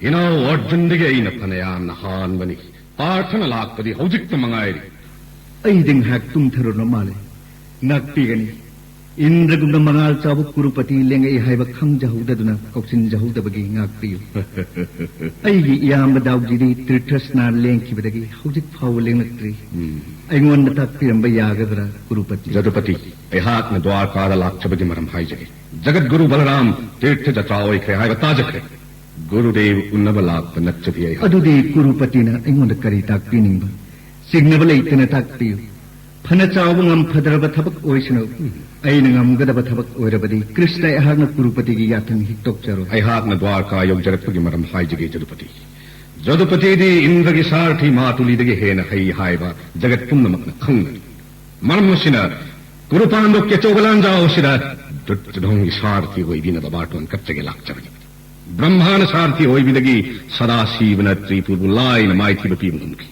ꯏꯅꯥꯎ ꯑꯔꯖꯨꯟꯗꯒꯤ ꯑꯩꯅ ꯐꯅꯌꯥꯝꯅ ꯍꯥꯟꯕꯅꯤ꯫ ꯄꯥꯔꯊꯅ ꯂꯥꯛꯄꯗꯤ ꯍꯧꯖꯤꯛꯇ ꯃꯉꯥꯏꯔꯤ꯫ ꯑꯩꯗꯤ ꯉꯥꯏꯍꯥꯛ ꯇꯨꯝꯊꯔꯨꯔ ꯃꯥꯜꯂꯦ꯫ ꯉꯥꯛꯄꯤꯒꯅꯤ꯫ ꯏꯟꯗ꯭ꯔꯒꯨꯝꯅ ꯃꯉꯥꯜ ꯆꯥꯎꯕ ꯀꯨꯔꯨꯄꯇꯤ ꯂꯦꯡꯉꯛꯏ ꯍꯥꯏꯕ ꯈꯪꯖꯍꯧꯗꯗꯨꯅ ꯀꯧꯁꯤꯟꯖꯍꯧꯗꯕꯒꯤ ꯉꯥꯛꯄꯤꯌꯨ꯫ ꯑꯩꯒꯤ ꯏꯌꯥꯝꯕ ꯗꯥꯎꯖꯤꯗꯤ ꯇꯤꯔꯊ ꯁ꯭ꯅꯥꯟ ꯂꯦꯡꯈꯤꯕꯗꯒꯤ ꯍꯧꯖꯤꯛ ꯐꯥꯎꯕ ꯂꯦꯡꯂꯛꯇ꯭ꯔꯤ꯫ ꯎꯝ꯫ ꯑꯩꯉꯣꯟꯗ ꯇꯥꯛꯄꯤꯔꯝꯕ ꯌꯥꯒꯗ꯭ꯔꯥ, ꯀꯨꯔꯨꯄꯇꯤ? ꯖꯗꯨꯄꯇꯤ, ꯑꯩꯍꯥꯛꯅ ꯗ꯭ꯋꯥꯔꯀꯥꯗ ꯂꯥꯛꯆꯕꯒꯤ ꯃꯔꯝ ꯍꯥꯏꯖꯒꯦ꯫ ꯖꯒꯠꯒꯨꯔꯨ ꯕꯂꯔꯥꯝ ꯇꯤꯔꯊ ꯖꯇ꯭ꯔꯥ ꯑꯣꯏꯈ꯭ꯔꯦ ꯍꯥꯏꯕ ꯇꯥꯖꯈ꯭ꯔꯦ꯫ ꯒꯨꯔꯨꯗꯦꯕ ꯎꯅꯕ ꯂꯥꯛꯄ ꯅꯠꯆꯗꯦ ꯑꯩꯍꯥꯛ꯫ ꯑꯗꯨꯗꯤ ꯀꯨꯔꯨꯄꯇꯤꯅ ꯑꯩꯉꯣꯟꯗ ꯀꯔꯤ ꯇꯥꯛꯄꯤꯅꯤꯡꯕ? ꯆꯤꯡꯅꯕ ꯂꯩꯇꯅ ꯇꯥꯛꯄꯤꯌꯨ꯫ ꯐꯅ ꯆꯥꯎꯕ ꯉꯝ ꯐꯗ꯭ꯔꯕ ꯊꯕꯛ ꯑꯣꯏꯁꯅꯨ, ꯑꯩꯅ ꯉꯝꯒꯗꯕ ꯊꯕꯛ ꯑꯣꯏꯔꯕꯗꯤ ꯀ꯭ꯔꯤꯁꯅ ꯑꯩꯍꯥꯛꯅ ꯀꯨꯔꯨꯄꯇꯤꯒꯤ ꯌꯥꯊꯪ ꯍꯤꯛꯇꯣꯛꯆꯔꯣꯏ꯫ ꯑꯩꯍꯥꯛꯅ ꯗ꯭ꯋꯥꯔꯀꯥ ꯌꯧꯖꯔꯛꯄꯒꯤ ꯃꯔꯝ ꯍꯥꯏꯖꯒꯦ ꯖꯗꯨꯄꯇꯤ꯫ ꯖꯗꯨꯄꯇꯤꯗꯤ ꯏꯟꯗ꯭ꯔꯒꯤ ꯁꯥꯔꯊꯤ ꯃꯥꯇꯨꯂꯤꯗꯒꯤ ꯍꯦꯟꯅ ꯍꯩ ꯍꯥꯏꯕ ꯖꯒꯠ ꯄꯨꯝꯅꯃꯛꯅ ꯈꯪꯅꯔꯤ꯫ ꯃꯔꯝ ꯑꯁꯤꯅ ꯀꯨꯔꯨꯄꯥꯟꯗꯣꯛꯀꯤ ꯑꯆꯧꯕ ꯂꯥꯟꯖꯥꯎ ꯑꯁꯤꯗ ꯗꯨꯔꯖꯣꯙꯟꯒꯤ ꯁꯥꯔꯊꯤ ꯑꯣꯏꯕꯤꯅꯕ ꯕꯥꯔꯇꯣꯟ ꯀꯠꯆꯒꯦ ꯂꯥꯛꯆꯕꯅꯤ꯫ ꯕ꯭ꯔꯍ꯭ꯃꯥꯅ ꯁꯥꯔꯊꯤ ꯑꯣꯏꯕꯗꯒꯤ ꯁꯗꯥꯁꯤꯕꯅ ꯇ꯭ꯔꯤꯄꯨꯔꯕꯨ ꯂꯥꯏꯅ ꯃꯥꯏꯊꯤꯕ ꯄꯤꯕ ꯉꯝꯈꯤ꯫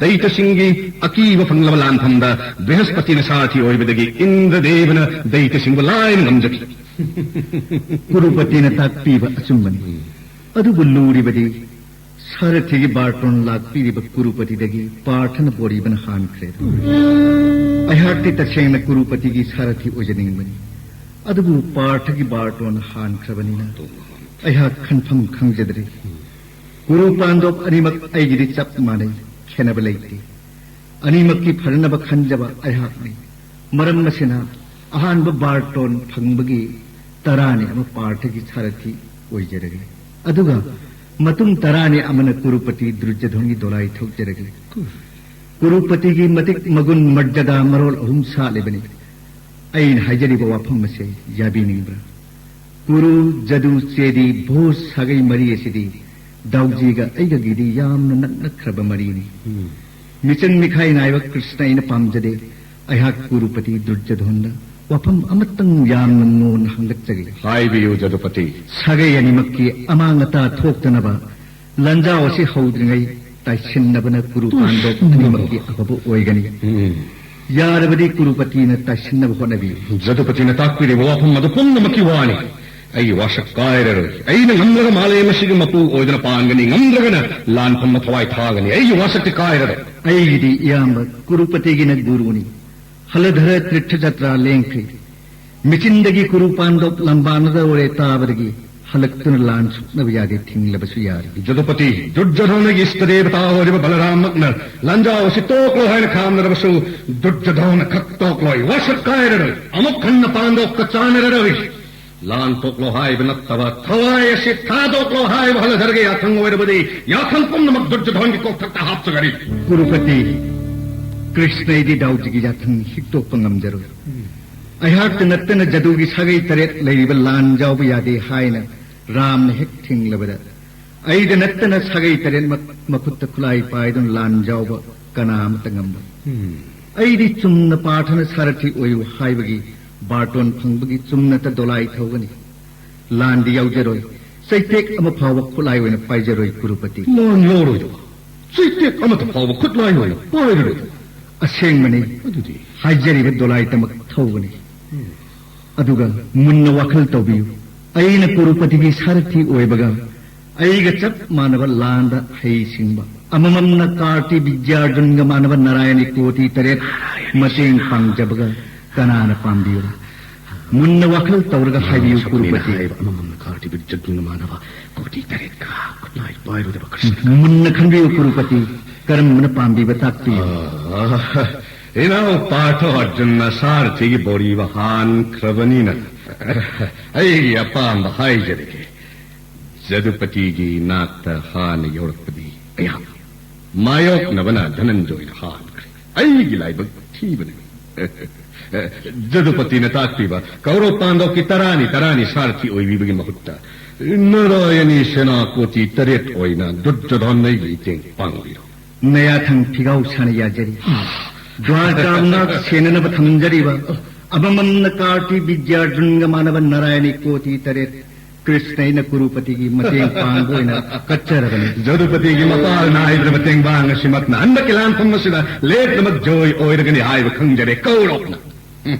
ꯗꯩꯇꯁꯤꯡꯒꯤ ꯑꯀꯤꯕ ꯐꯪꯂꯕ ꯂꯥꯟꯐꯝꯗ ꯕ꯭ꯔꯤꯍꯁꯄꯇꯤꯅ ꯁꯥꯔꯊꯤ ꯑꯣꯏꯕꯗꯒꯤ ꯏꯟꯗ꯭ꯔꯗꯦꯕꯅ ꯗꯩꯇꯁꯤꯡꯕꯨ ꯂꯥꯏꯅ ꯉꯝꯖꯈꯤ꯫ ꯀꯨꯔꯨꯄꯇꯤꯅ ꯇꯥꯛꯄꯤꯕ ꯑꯆꯨꯝꯕꯅꯤ꯫ ꯑꯗꯨꯕꯨ ꯂꯨꯔꯤꯕꯗꯤ ꯁꯥꯔꯊꯤꯒꯤ ꯕꯥꯔꯇꯣꯟ ꯂꯥꯛꯄꯤꯔꯤꯕ ꯀꯨꯔꯨꯄꯇꯤꯗꯒꯤ ꯄꯥꯔꯊꯅ ꯕꯣꯔꯤꯕꯅ ꯍꯥꯟꯈ꯭ꯔꯦ꯫ ꯑꯩꯍꯥꯛꯇꯤ ꯇꯁꯦꯡꯅ ꯀꯨꯔꯨꯄꯇꯤꯒꯤ ꯁꯥꯔꯊꯤ ꯑꯣꯏꯖꯅꯤꯡꯕꯅꯤ꯫ ꯑꯗꯨꯕꯨ ꯄꯥꯔꯊꯒꯤ ꯕꯥꯔꯇꯣꯟ ꯍꯥꯟꯈ꯭ꯔꯕꯅꯤꯅ ꯑꯩꯍꯥꯛ ꯈꯟꯐꯝ ꯈꯪꯖꯗ꯭ꯔꯦ꯫ ꯀꯨꯔꯨ ꯄꯥꯟꯗꯣꯞ ꯑꯅꯤꯃꯛ ꯑꯩꯒꯤꯗꯤ ꯆꯞ ꯃꯥꯟꯅꯩ, ꯈꯦꯠꯅꯕ ꯂꯩꯇꯦ꯫ ꯑꯅꯤꯃꯛꯀꯤ ꯐꯅꯅꯕ ꯈꯟꯖꯕ ꯑꯩꯍꯥꯛꯅꯤ꯫ ꯃꯔꯝ ꯑꯁꯤꯅ ꯑꯍꯥꯟꯕ ꯕꯥꯔꯇꯣꯟ ꯐꯪꯕꯒꯤ ꯇꯔꯥꯅꯤ ꯑꯃ ꯄꯥꯔꯊꯒꯤ ꯁꯥꯔꯊꯤ ꯑꯣꯏꯖꯔꯒꯦ꯫ ꯑꯗꯨꯒ ꯃꯇꯨꯡ ꯇꯔꯥꯅꯤ ꯑꯃꯅ ꯀꯨꯔꯨꯄꯇꯤ ꯗꯨꯔꯖꯣꯙꯟꯒꯤ ꯗꯣꯂꯥꯏ ꯊꯣꯛꯆꯔꯒꯦ꯫ ꯀꯨꯔꯨꯄꯇꯤꯒꯤ ꯃꯇꯤꯛ ꯃꯒꯨꯟ ꯃꯔꯖꯗꯥ ꯃꯔꯣꯜ ꯑꯍꯨꯝ ꯁꯥꯠꯂꯤꯕꯅꯤ꯫ ꯑꯩꯅ ꯍꯥꯏꯖꯔꯤꯕ ꯋꯥꯐꯝ ꯑꯁꯦ ꯌꯥꯕꯤꯅꯤꯡꯕ꯭ꯔꯥ? ꯀꯨꯔꯨ, ꯖꯗꯨ, ꯆꯦꯗꯤ, ꯚꯣꯖ ꯁꯥꯒꯩ ꯃꯔꯤ ꯑꯁꯤꯗꯤ ꯗꯥꯎꯖꯤꯒ ꯑꯩꯒꯒꯤꯗꯤ ꯌꯥꯝꯅ ꯅꯛꯅꯈ꯭ꯔꯕ ꯃꯔꯤꯅꯤ꯫ ꯃꯤꯆꯪ ꯃꯤꯈꯥꯏ ꯅꯥꯏꯕ ꯀ꯭ꯔꯤꯁꯅ ꯑꯩꯅ ꯄꯥꯝꯖꯗꯦ꯫ ꯑꯩꯍꯥꯛ ꯀꯨꯔꯨꯄꯇꯤ ꯗꯨꯔꯖꯣꯙꯟꯗ ꯋꯥꯐꯝ ꯑꯃꯇꯪ ꯌꯥꯝꯅ ꯅꯣꯟꯅ ꯍꯪꯂꯛꯆꯒꯦ꯫ ꯍꯥꯏꯕꯤꯌꯨ, ꯖꯗꯨꯄꯇꯤ꯫ ꯁꯥꯒꯩ ꯑꯅꯤꯃꯛꯀꯤ ꯑꯃꯥꯡ ꯑꯇꯥ ꯊꯣꯛꯇꯅꯕ ꯂꯥꯟꯖꯥꯎ ꯑꯁꯤ ꯍꯧꯗ꯭ꯔꯤꯉꯩ ꯇꯥꯏꯁꯤꯟꯅꯕꯅ ꯀꯨꯔꯨ ꯄꯥꯟꯗꯣꯞ ꯑꯅꯤꯃꯛꯀꯤ ꯑꯐꯕ ꯑꯣꯏꯒꯅꯤ꯫ ꯌꯥꯔꯕꯗꯤ ꯀꯨꯔꯨꯄꯇꯤꯅ ꯇꯥꯏꯁꯤꯟꯅꯕ ꯍꯣꯠꯅꯕꯤꯌꯨ꯫ ꯖꯗꯨꯄꯇꯤꯅ ꯇꯥꯛꯄꯤꯔꯤꯕ ꯋꯥꯐꯝ ꯑꯗꯨ ꯄꯨꯝꯅꯃꯛꯀꯤ ꯋꯥꯅꯤ꯫ ꯑꯩꯒꯤ ꯋꯥꯁꯛ ꯀꯥꯏꯔꯔꯣꯏ꯫ ꯑꯩꯅ ꯉꯝꯂꯒ ꯃꯥꯂꯦꯝ ꯑꯁꯤꯒꯤ ꯃꯄꯨ ꯑꯣꯏꯗꯨꯅ ꯄꯥꯟꯒꯅꯤ, ꯉꯝꯗ꯭ꯔꯒꯅ ꯂꯥꯟꯐꯝꯗ ꯊꯋꯥꯏ ꯊꯥꯒꯅꯤ꯫ ꯑꯩꯒꯤ ꯋꯥꯁꯛꯇꯤ ꯀꯥꯏꯔꯔꯣꯏ꯫ ꯑꯩꯒꯤꯗꯤ ꯏꯌꯥꯝꯕ ꯀꯨꯔꯨꯄꯇꯤꯒꯤꯅ ꯒꯨꯔꯨꯅꯤ꯫ ꯍꯂꯙꯔ ꯇꯤꯔꯊ ꯖꯇ꯭ꯔꯥ ꯂꯦꯡꯈ꯭ꯔꯦ꯫ ꯃꯦꯆꯤꯟꯗꯒꯤ ꯀꯨꯔꯨ ꯄꯥꯟꯗꯣꯞ ꯂꯝꯕꯥꯅꯗꯧꯔꯦ ꯇꯥꯕꯗꯒꯤ ꯍꯜꯂꯛꯇꯨꯅ ꯂꯥꯟ ꯁꯣꯛꯅꯕ ꯌꯥꯗꯦ, ꯊꯤꯡꯂꯕꯁꯨ ꯌꯥꯔꯦ꯫ ꯖꯗꯨꯄꯇꯤ, ꯗꯨꯔꯖꯣꯙꯅꯒꯤ ꯏꯁꯇ ꯗꯦꯕꯇꯥ ꯑꯣꯏꯔꯤꯕ ꯕꯂꯔꯥꯝꯃꯛꯅ ꯂꯥꯟꯖꯥꯎ ꯑꯁꯤ ꯇꯣꯛꯂꯣ ꯍꯥꯏꯅ ꯈꯥꯝꯅꯔꯕꯁꯨ ꯗꯨꯔꯖꯣꯙꯅ ꯈꯛ ꯇꯣꯛꯂꯣꯏ, ꯋꯥꯁꯛ ꯀꯥꯏꯔꯔꯣꯏ꯫ ꯑꯃꯨꯛ ꯍꯟꯅ ꯄꯥꯟꯗꯣꯞꯀ ꯆꯥꯟꯅꯔꯔꯣꯏ꯫ ꯂꯥꯟ ꯇꯣꯛꯂꯣ ꯍꯥꯏꯕ ꯅꯠꯇꯕ ꯊꯋꯥꯏ ꯑꯁꯤ ꯊꯥꯗꯣꯛꯂꯣ ꯍꯥꯏꯕ ꯍꯂꯙꯔꯒꯤ ꯌꯥꯊꯪ ꯑꯣꯏꯔꯕꯗꯤ ꯌꯥꯊꯪ ꯄꯨꯝꯅꯃꯛ ꯗꯨꯔꯖꯣꯙꯟꯒꯤ ꯀꯣꯛꯊꯛꯇ ꯍꯥꯞꯆꯒꯅꯤ꯫ ꯀꯨꯔꯨꯄꯇꯤ, ꯀ꯭ꯔꯤꯁꯅ ꯑꯩꯗꯤ ꯗꯥꯎꯖꯤꯒꯤ ꯌꯥꯊꯪ ꯍꯤꯛꯇꯣꯛꯄ ꯉꯝꯖꯔꯣꯏ꯫ ꯑꯩꯍꯥꯛꯇ ꯅꯠꯇꯅ ꯖꯗꯨꯒꯤ ꯁꯥꯒꯩ ꯇꯔꯦꯠ ꯂꯩꯔꯤꯕ ꯂꯥꯟ ꯌꯥꯎꯕ ꯌꯥꯗꯦ ꯍꯥꯏꯅ ꯔꯥꯝꯅ ꯍꯦꯛ ꯊꯤꯡꯂꯕꯗ ꯑꯩꯗ ꯅꯠꯇꯅ ꯁꯥꯒꯩ ꯇꯔꯦꯠꯃꯛ ꯃꯈꯨꯠꯇ ꯈꯨꯠꯂꯥꯏ ꯄꯥꯏꯗꯨꯅ ꯂꯥꯟ ꯌꯥꯎꯕ ꯀꯅꯥ ꯑꯃꯠꯇ ꯉꯝꯂꯣꯏ꯫ ꯑꯩꯗꯤ ꯆꯨꯝꯅ ꯄꯥꯔꯊꯅ ꯁꯥꯔꯊꯤ ꯑꯣꯏꯌꯨ ꯍꯥꯏꯕꯒꯤ ꯕꯥꯔꯇꯣꯟ ꯐꯪꯕꯒꯤ ꯆꯨꯝꯅꯇ ꯗꯣꯂꯥꯏ ꯊꯧꯒꯅꯤ꯫ ꯂꯥꯟꯗꯤ ꯌꯥꯎꯖꯔꯣꯏ꯫ ꯆꯩꯇꯦꯛ ꯑꯃ ꯐꯥꯎꯕ ꯈꯨꯠꯂꯥꯏ ꯑꯣꯏꯅ ꯄꯥꯏꯖꯔꯣꯏ, ꯀꯨꯔꯨꯄꯇꯤ꯫ ꯂꯥꯟ ꯌꯥꯎꯔꯣꯏꯗꯕ? ꯆꯩꯇꯦꯛ ꯑꯃꯠꯇ ꯐꯥꯎꯕ ꯈꯨꯠꯂꯥꯏ ꯑꯣꯏꯅ ꯄꯥꯏꯔꯔꯣꯏꯗꯕ? ꯑꯁꯦꯡꯕꯅꯤ꯫ ꯑꯗꯨꯗꯤ? ꯍꯥꯏꯖꯔꯤꯕ ꯗꯣꯂꯥꯏꯗꯃꯛ ꯊꯧꯒꯅꯤ꯫ ꯑꯗꯨꯒ ꯃꯨꯟꯅ ꯋꯥꯈꯜ ꯇꯧꯕꯤꯌꯨ꯫ ꯑꯩꯅ ꯀꯨꯔꯨꯄꯇꯤꯒꯤ ꯁꯥꯔꯊꯤ ꯑꯣꯏꯕꯒ ꯑꯩꯒ ꯆꯞ ꯃꯥꯟꯅꯕ ꯂꯥꯟꯗ ꯍꯩꯁꯤꯡꯕ ꯑꯃꯃꯝꯅ ꯀꯥꯔꯇꯤ ꯕꯤꯖ꯭ꯌꯥꯔꯖꯨꯟꯒ ꯃꯥꯟꯅꯕ ꯅꯥꯔꯥꯌꯅꯤ ꯀꯣꯇꯤ ꯇꯔꯦꯠ ꯃꯇꯦꯡ ꯄꯥꯡꯖꯕꯒ ꯀꯅꯥꯅ ꯄꯥꯝꯕꯤꯕꯅꯣ? ꯃꯨꯟꯅ ꯋꯥꯈꯜ ꯇꯧꯔꯒ ꯍꯥꯏꯕꯤꯌꯨ, ꯁꯛꯄꯅꯤꯅ ꯀꯨꯔꯨꯄꯇꯤ꯫ ꯍꯥꯏꯕ ꯑꯃꯃꯝꯅ ꯀꯥꯔꯇꯤ ꯕꯤꯖ꯭ꯌꯥꯔꯖꯨꯟꯒ ꯃꯥꯟꯅꯕ ꯀꯣꯇꯤ ꯇꯔꯦꯠꯀ ꯈꯨꯠꯂꯥꯏ ꯄꯥꯏꯔꯨꯗꯕ ꯀ꯭ꯔꯤꯁꯅ꯫ ꯃꯨꯟꯅ ꯈꯟꯕꯤꯌꯨ, ꯀꯨꯔꯨꯄꯇꯤ꯫ ꯀꯔꯝꯕꯅ ꯄꯥꯝꯕꯤꯕ ꯇꯥꯛꯄꯤꯌꯨ꯫ ꯑꯥ, ꯏꯅꯥꯎ ꯄꯥꯔꯊ ꯑꯔꯖꯨꯟꯅ ꯁꯥꯔꯊꯤꯒꯤ ꯕꯣꯔꯤꯕ ꯍꯥꯟꯈ꯭ꯔꯕꯅꯤꯅ ꯑꯩꯒꯤ ꯑꯄꯥꯝꯕ ꯍꯥꯏꯖꯔꯒꯦ꯫ ꯖꯗꯨꯄꯇꯤꯒꯤ ꯅꯥꯛꯇ ꯍꯥꯟꯅ ꯌꯧꯔꯛꯄꯗꯤ ꯑꯩꯍꯥꯛ ꯃꯥꯌꯣꯛꯅꯕꯅ ꯙꯅꯟꯖꯣꯏꯅ ꯍꯥꯟꯈ꯭ꯔꯦ꯫ ꯑꯩꯒꯤ ꯂꯥꯏꯕꯛ ꯊꯤꯕꯅꯤ꯫ ꯖꯗꯨꯄꯇꯤꯅ ꯇꯥꯛꯄꯤꯕ ꯀꯧꯔꯧ ꯄꯥꯟꯗꯧꯀꯤ ꯇꯔꯥꯅꯤ ꯇꯔꯥꯅꯤ ꯁꯥꯔꯊꯤ ꯑꯣꯏꯕꯤꯕꯒꯤ ꯃꯍꯨꯠꯇ ꯅꯥꯔꯥꯌꯅꯤ ꯁꯦꯅꯥ ꯀꯣꯇꯤ ꯇꯔꯦꯠ ꯑꯣꯏꯅ ꯗꯨꯔꯖꯣꯙꯟ ꯑꯩꯒꯤ ꯃꯇꯦꯡ ꯄꯥꯡꯕꯤꯔꯣ꯫ ꯅꯌꯥꯊꯪ ꯐꯤꯒꯥꯎ ꯁꯥꯅ ꯌꯥꯖꯔꯤ꯫ ꯗ꯭ꯋꯥꯔꯀꯥ ꯉꯥꯛ ꯁꯦꯟꯅꯅꯕ ꯊꯝꯖꯔꯤꯕ ꯑꯃꯃꯝꯅ ꯀꯥꯔꯇꯤ ꯕꯤꯗ꯭ꯌꯥꯔꯖꯨꯟꯒ ꯃꯥꯟꯅꯕ ꯅꯥꯔꯥꯌꯅꯤ ꯀꯣꯇꯤ ꯇꯔꯦꯠ ꯀ꯭ꯔꯤꯁꯅ ꯑꯩꯅ ꯀꯨꯔꯨꯄꯇꯤꯒꯤ ꯃꯇꯦꯡ ꯄꯥꯡꯕ ꯑꯣꯏꯅ ꯀꯠꯆꯔꯕꯅꯤ꯫ ꯖꯗꯨꯄꯇꯤꯒꯤ ꯃꯄꯥꯜ ꯅꯥꯏꯗ꯭ꯔꯕ ꯇꯦꯡꯕꯥꯡ ꯑꯁꯤꯃꯛꯅ ꯍꯟꯗꯛꯀꯤ ꯂꯥꯟꯐꯝ ꯑꯁꯤꯗ ꯂꯦꯞꯅꯃꯛ ꯖꯣꯏ ꯑꯣꯏꯔꯒꯅꯤ ꯍꯥꯏꯕ ꯈꯪꯖꯔꯦ ꯀꯧꯔꯧꯅ꯫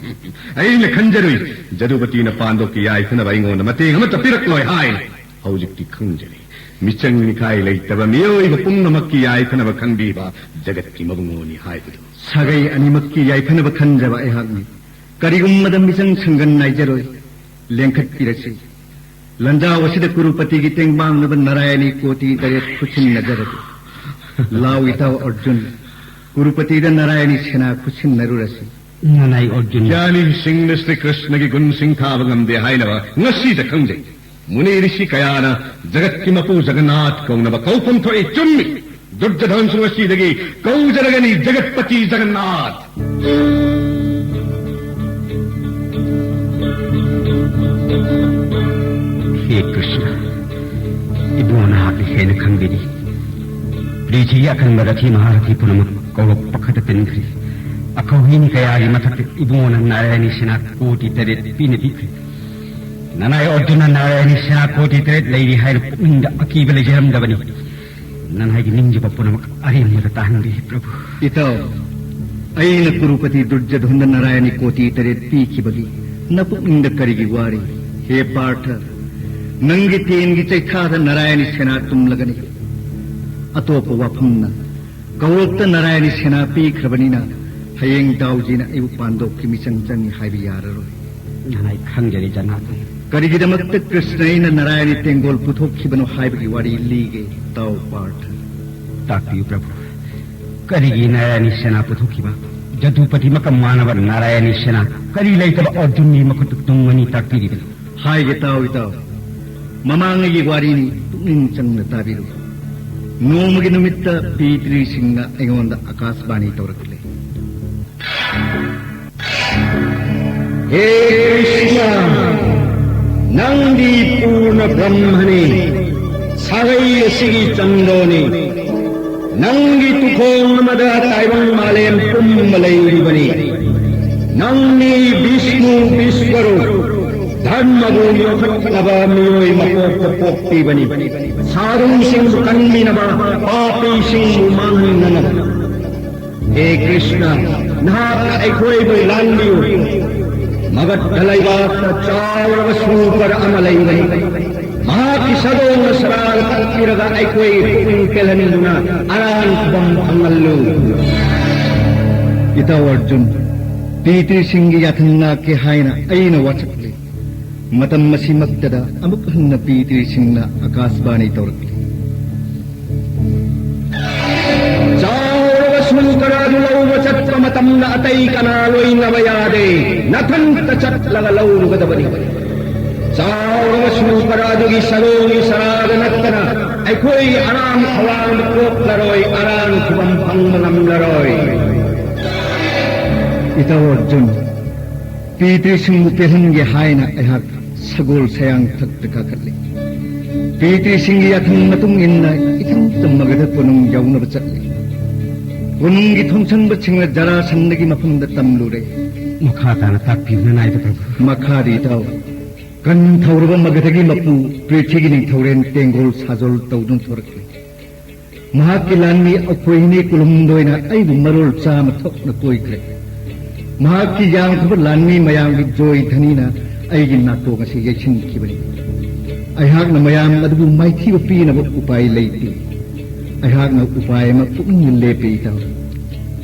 ꯑꯩꯅ ꯈꯟꯖꯔꯨꯏ, ꯖꯗꯨꯄꯇꯤꯅ ꯄꯥꯟꯗꯣꯞꯀꯤ ꯌꯥꯏꯐꯅꯕ ꯑꯩꯉꯣꯟꯗ ꯃꯇꯦꯡ ꯑꯃꯠꯇ ꯄꯤꯔꯛꯂꯣꯏ ꯍꯥꯏꯅ꯫ ꯍꯧꯖꯤꯛꯇꯤ ꯈꯪꯖꯔꯦ꯫ ꯃꯤꯆꯪ ꯃꯤꯈꯥꯏ ꯂꯩꯇꯕ ꯃꯤꯑꯣꯏꯕ ꯄꯨꯝꯅꯃꯛꯀꯤ ꯌꯥꯏꯐꯅꯕ ꯈꯟꯕꯤꯕ ꯖꯒꯠꯀꯤ ꯃꯕꯨꯡꯉꯣꯅꯤ ꯍꯥꯏꯕꯗꯨ꯫ ꯁꯥꯒꯩ ꯑꯅꯤꯃꯛꯀꯤ ꯌꯥꯏꯐꯅꯕ ꯈꯟꯖꯕ ꯑꯩꯍꯥꯛꯅꯤ꯫ ꯀꯔꯤꯒꯨꯝꯕꯗ ꯃꯤꯆꯪ ꯁꯪꯒꯟ ꯅꯥꯏꯖꯔꯣꯏ꯫ ꯂꯦꯡꯈꯠꯄꯤꯔꯁꯤ꯫ ꯂꯟꯖꯥꯎ ꯑꯁꯤꯗ ꯀꯨꯔꯨꯄꯇꯤꯒꯤ ꯇꯦꯡꯕꯥꯡꯅꯕ ꯅꯥꯔꯥꯌꯅꯤ ꯀꯣꯇꯤ ꯇꯔꯦꯠ ꯈꯨꯠꯁꯤꯟꯅꯖꯔꯒꯦ꯫ ꯂꯥꯎ ꯏꯇꯥꯎ ꯑꯔꯖꯨꯟ, ꯀꯨꯔꯨꯄꯇꯤꯗ ꯅꯥꯔꯥꯌꯅꯤ ꯁꯦꯅꯥ ꯈꯨꯠꯁꯤꯟꯅꯔꯨꯔꯁꯤ꯫ ꯅꯅꯥꯏ ꯑꯔꯖꯨꯟ꯫ ꯒ꯭ꯌꯥꯅꯤ ꯁꯤꯡꯅ ꯁ꯭ꯔꯤ ꯀ꯭ꯔꯤꯁꯅꯒꯤ ꯒꯨꯟꯁꯤꯡ ꯊꯥꯕ ꯉꯝꯗꯦ ꯍꯥꯏꯅꯕ ꯉꯁꯤꯗ ꯈꯪꯖꯩ꯫ ꯃꯨꯅꯤ ꯔꯤꯁꯤ ꯀꯌꯥꯅ ꯖꯒꯠꯀꯤ ꯃꯄꯨ ꯖꯒꯟꯅꯥꯊ ꯀꯧꯅꯕ ꯀꯧꯐꯝ ꯊꯣꯛꯏ, ꯆꯨꯝꯃꯤ꯫ ꯗꯨꯔꯖꯣꯙꯟꯁꯨ ꯉꯁꯤꯗꯒꯤ ꯀꯧꯖꯔꯒꯅꯤ ꯖꯒꯠꯄꯇꯤ ꯖꯒꯟꯅꯥꯊ꯫ ꯍꯦ ꯀ꯭ꯔꯤꯁꯅ, ꯏꯕꯨꯡꯉꯣ ꯅꯍꯥꯛꯅ ꯍꯦꯟꯅ ꯈꯪꯕꯤꯔꯤ꯫ ꯄ꯭ꯔꯤꯊꯤꯕꯤ ꯑꯀꯟꯕ ꯔꯊꯤ ꯃꯍꯥꯔꯊꯤ ꯄꯨꯝꯅꯃꯛ ꯀꯧꯔꯛꯄ ꯈꯛꯇ ꯇꯤꯟꯈ꯭ꯔꯤ꯫ ꯑꯈꯧꯍꯤꯅꯤ ꯀꯌꯥꯒꯤ ꯃꯊꯛꯇ ꯏꯕꯨꯡꯉꯣꯅ ꯅꯥꯔꯥꯌꯅꯤ ꯁꯦꯅꯥ ꯀꯣꯇꯤ ꯇꯔꯦꯠ ꯄꯤꯅ ꯄꯤꯈ꯭ꯔꯦ꯫ ꯅꯅꯥꯏ ꯑꯔꯖꯨꯟꯅ ꯅꯥꯔꯥꯌꯅꯤ ꯁꯦꯅꯥ ꯀꯣꯇꯤ ꯇꯔꯦꯠ ꯂꯩꯔꯤ ꯍꯥꯏꯅ ꯄꯨꯛꯅꯤꯡꯗ ꯑꯀꯤꯕ ꯂꯩꯖꯔꯝꯗꯕꯅꯤ꯫ ꯅꯅꯥꯏꯒꯤ ꯅꯤꯡꯖꯕ ꯄꯨꯝꯅꯃꯛ ꯑꯔꯦꯝꯕꯗ ꯇꯥꯍꯟꯕꯤ, ꯄ꯭ꯔꯚꯨ꯫ ꯏꯇꯥꯎ, ꯑꯩꯅ ꯀꯨꯔꯨꯄꯇꯤ ꯗꯨꯔꯖꯣꯙꯟꯗ ꯅꯥꯔꯥꯌꯅꯤ ꯀꯣꯇꯤ ꯇꯔꯦꯠ ꯄꯤꯈꯤꯕꯒꯤ ꯅꯄꯨꯛꯅꯤꯡꯗ ꯀꯔꯤꯒꯤ ꯋꯥꯔꯤ? ꯍꯦ ꯄꯥꯔꯊ, ꯅꯪꯒꯤ ꯇꯦꯟꯒꯤ ꯆꯩꯊꯥꯗ ꯅꯥꯔꯥꯌꯅꯤ ꯁꯦꯅꯥ ꯇꯨꯝꯂꯒꯅꯤ꯫ ꯑꯇꯣꯞꯄ ꯋꯥꯐꯝꯅ, ꯀꯧꯔꯛꯇ ꯅꯥꯔꯥꯌꯅꯤ ꯁꯦꯅꯥ ꯄꯤꯈ꯭ꯔꯕꯅꯤꯅ ꯍꯌꯦꯡ ꯗꯥꯎꯖꯤꯅ ꯑꯩꯕꯨ ꯄꯥꯟꯗꯣꯞꯀꯤ ꯃꯤꯆꯪ ꯆꯪꯉꯤ ꯍꯥꯏꯕ ꯌꯥꯔꯔꯣꯏ꯫ ꯅꯍꯥꯏ ꯈꯪꯖꯔꯦ, ꯖꯅꯥꯇ꯫ ꯀꯔꯤꯒꯤꯗꯃꯛꯇ ꯀ꯭ꯔꯤꯁꯅ ꯑꯩꯅ ꯅꯥꯔꯥꯌꯅꯤ ꯇꯦꯡꯒꯣꯜ ꯄꯨꯊꯣꯛꯈꯤꯕꯅꯣ ꯍꯥꯏꯕꯒꯤ ꯋꯥꯔꯤ ꯂꯤꯒꯦ, ꯇꯥꯎ ꯄꯥꯔꯊ꯫ ꯇꯥꯛꯄꯤꯌꯨ, ꯄ꯭ꯔꯚꯨ꯫ ꯀꯔꯤꯒꯤ ꯅꯥꯔꯥꯌꯅꯤ ꯁꯦꯅꯥ ꯄꯨꯊꯣꯛꯈꯤꯕ? ꯖꯗꯨꯄꯇꯤꯃꯛꯀ ꯃꯥꯟꯅꯕ ꯅꯥꯔꯥꯌꯅꯤ ꯁꯦꯅꯥ ꯀꯔꯤ ꯂꯩꯇꯕ ꯑꯔꯖꯨꯟꯒꯤ ꯃꯈꯨꯠꯇ ꯇꯨꯡꯒꯅꯤ, ꯇꯥꯛꯄꯤꯔꯤꯕꯅꯤ꯫ ꯍꯥꯏꯒꯦ ꯇꯥꯎ, ꯏꯇꯥꯎ꯫ ꯃꯃꯥꯡꯉꯩꯒꯤ ꯋꯥꯔꯤꯅꯤ, ꯄꯨꯛꯅꯤꯡ ꯆꯪꯅ ꯇꯥꯕꯤꯔꯨ꯫ ꯅꯣꯡꯃꯒꯤ ꯅꯨꯃꯤꯠꯇ ꯄꯤꯇ꯭ꯔꯤꯁꯤꯡꯅ ꯑꯩꯉꯣꯟꯗ ꯑꯀꯥꯁꯕꯥꯅꯤ ꯇꯧꯔꯛꯂꯦ꯫ ꯍꯦ ꯀ꯭ꯔꯤꯁꯅ, ꯅꯪꯗꯤ ꯄꯨꯔꯅ ꯕ꯭ꯔꯍ꯭ꯃꯅꯤ, ꯁꯥꯒꯩ ꯑꯁꯤꯒꯤ ꯆꯟꯗꯣꯅꯤ꯫ ꯅꯪꯒꯤ ꯇꯨꯈꯣꯡ ꯑꯃꯗ ꯇꯥꯏꯕꯪ ꯃꯥꯂꯦꯝ ꯄꯨꯝꯕ ꯂꯩꯔꯤꯕꯅꯤ꯫ ꯅꯪꯅꯤ ꯕꯤꯁꯅꯨ ꯕꯤꯁ꯭ꯋꯔꯨꯞ, ꯙꯔꯃꯕꯨ ꯌꯣꯛꯈꯠꯅꯕ ꯃꯤꯑꯣꯏ ꯃꯄꯣꯛꯇ ꯄꯣꯛꯄꯤꯕꯅꯤ꯫ ꯁꯥꯗꯨꯁꯤꯡꯕꯨ ꯀꯟꯕꯤꯅꯕ, ꯄꯥꯄꯤꯁꯤꯡꯕꯨ ꯃꯥꯡꯍꯟꯅꯅꯕ꯫ ꯍꯦ ꯀ꯭ꯔꯤꯁꯅ, ꯅꯍꯥꯛꯅ ꯑꯩꯈꯣꯏꯕꯨ ꯂꯥꯟꯕꯤꯌꯨ꯫ ꯃꯒꯙ ꯂꯩꯕꯥꯛꯇ ꯆꯥꯎꯔꯕ ꯁꯨꯀꯔ ꯑꯃ ꯂꯩꯕꯅꯤ꯫ ꯃꯍꯥꯛꯀꯤ ꯁꯥꯗꯣꯡꯅ ꯁꯔꯥꯒ ꯇꯠꯄꯤꯔꯒ ꯑꯩꯈꯣꯏ ꯄꯨꯛꯅꯤꯡ ꯄꯦꯜꯍꯟꯗꯨꯅ ꯑꯔꯥꯟ ꯈꯨꯕꯝ ꯐꯪꯍꯜꯂꯨ꯫ ꯏꯇꯥꯎ ꯑꯔꯖꯨꯟ, ꯄꯤꯇ꯭ꯔꯤꯁꯤꯡꯒꯤ ꯌꯥꯊꯪ ꯉꯥꯛꯀꯦ ꯍꯥꯏꯅ ꯑꯩꯅ ꯋꯥꯁꯛꯂꯤ꯫ ꯃꯇꯝ ꯑꯁꯤꯃꯛꯇꯗ ꯑꯃꯨꯛ ꯍꯟꯅ ꯄꯤꯇ꯭ꯔꯤꯁꯤꯡꯅ ꯑꯀꯥꯁꯕꯥꯅꯤ ꯇꯧꯔꯛꯂꯤ꯫ ꯆꯥꯎꯔꯕ ꯁꯨꯀꯔ ꯑꯗꯨ ꯂꯧꯕ ꯆꯠꯄ ꯃꯇꯝꯗ ꯑꯇꯩ ꯀꯅꯥ ꯂꯣꯏꯅꯕ ꯌꯥꯗꯦ, ꯅꯊꯟꯇ ꯆꯠꯂꯒ ꯂꯧꯔꯨꯒꯗꯕꯅꯤ꯫ ꯆꯥꯎꯔꯕ ꯁꯨꯀꯔ ꯑꯗꯨꯒꯤ ꯁꯔꯣꯒꯤ ꯁꯔꯥꯗ ꯅꯠꯇꯅ ꯑꯩꯈꯣꯏ ꯑꯔꯥꯝ ꯈꯧꯔꯥꯡꯕ ꯀꯣꯛꯂꯔꯣꯏ, ꯑꯔꯥꯝ ꯈꯨꯕꯝ ꯐꯪꯕ ꯉꯝꯂꯔꯣꯏ꯫ ꯏꯇꯥꯎ ꯑꯔꯖꯨꯟ, ꯄꯤꯇ꯭ꯔꯤꯁꯤꯡꯕꯨ ꯄꯦꯜꯍꯟꯒꯦ ꯍꯥꯏꯅ ꯑꯩꯍꯥꯛ ꯁꯒꯣꯜ ꯁꯌꯥꯡ ꯊꯛꯇ ꯀꯥꯈꯠꯂꯤ꯫ ꯄꯤꯇ꯭ꯔꯤꯁꯤꯡꯒꯤ ꯌꯥꯊꯪ ꯃꯇꯨꯡ ꯏꯟꯅ ꯏꯊꯟꯇ ꯃꯒꯙ ꯀꯣꯅꯨꯡ ꯌꯧꯅꯕ ꯆꯠꯂꯤ꯫ ꯀꯣꯅꯨꯡꯒꯤ ꯊꯣꯡꯁꯪꯕꯁꯤꯡꯅ ꯖꯔꯥꯁꯟꯗꯒꯤ ꯃꯐꯝꯗ ꯇꯝꯂꯨꯔꯦ꯫ ꯃꯈꯥ ꯇꯥꯅ ꯇꯥꯛꯄꯤꯌꯨ, ꯅꯅꯥꯏꯕ ꯄ꯭ꯔꯚꯨ꯫ ꯃꯈꯥꯗꯤ ꯏꯇꯥꯎ, ꯀꯟ ꯊꯧꯔꯕ ꯃꯒꯙꯒꯤ ꯃꯄꯨ ꯄ꯭ꯔꯤꯊꯤꯒꯤ ꯅꯤꯡꯊꯧꯔꯦꯟ ꯇꯦꯡꯒꯣꯜ ꯁꯥꯖꯣꯜ ꯇꯧꯗꯨꯅ ꯊꯣꯔꯛꯂꯦ꯫ ꯃꯍꯥꯛꯀꯤ ꯂꯥꯟꯃꯤ ꯑꯩꯈꯣꯏ ꯍꯤꯅꯤ ꯀꯨꯂꯨꯝꯗꯣꯏꯅ ꯑꯩꯕꯨ ꯃꯔꯣꯜ ꯆꯥꯝꯃ ꯊꯣꯛꯅ ꯀꯣꯏꯈ꯭ꯔꯦ꯫ ꯃꯍꯥꯛꯀꯤ ꯌꯥꯝꯈ꯭ꯔꯕ ꯂꯥꯟꯃꯤ ꯃꯌꯥꯝꯒꯤ ꯖꯣꯏ ꯙꯅꯤꯅ ꯑꯩꯒꯤ ꯅꯥꯀꯣꯡ ꯑꯁꯤ ꯌꯩꯁꯤꯟꯈꯤꯕꯅꯤ꯫ ꯑꯩꯍꯥꯛꯅ ꯃꯌꯥꯝ ꯑꯗꯨꯕꯨ ꯃꯥꯏꯊꯤꯕ ꯄꯤꯅꯕ ꯎꯄꯥꯏ ꯂꯩꯇꯦ꯫ ꯑꯩꯍꯥꯛꯅ ꯎꯄꯥꯏ ꯑꯃ ꯄꯨꯛꯅꯤꯡꯗ ꯂꯦꯞꯄꯦ, ꯏꯇꯥꯎ꯫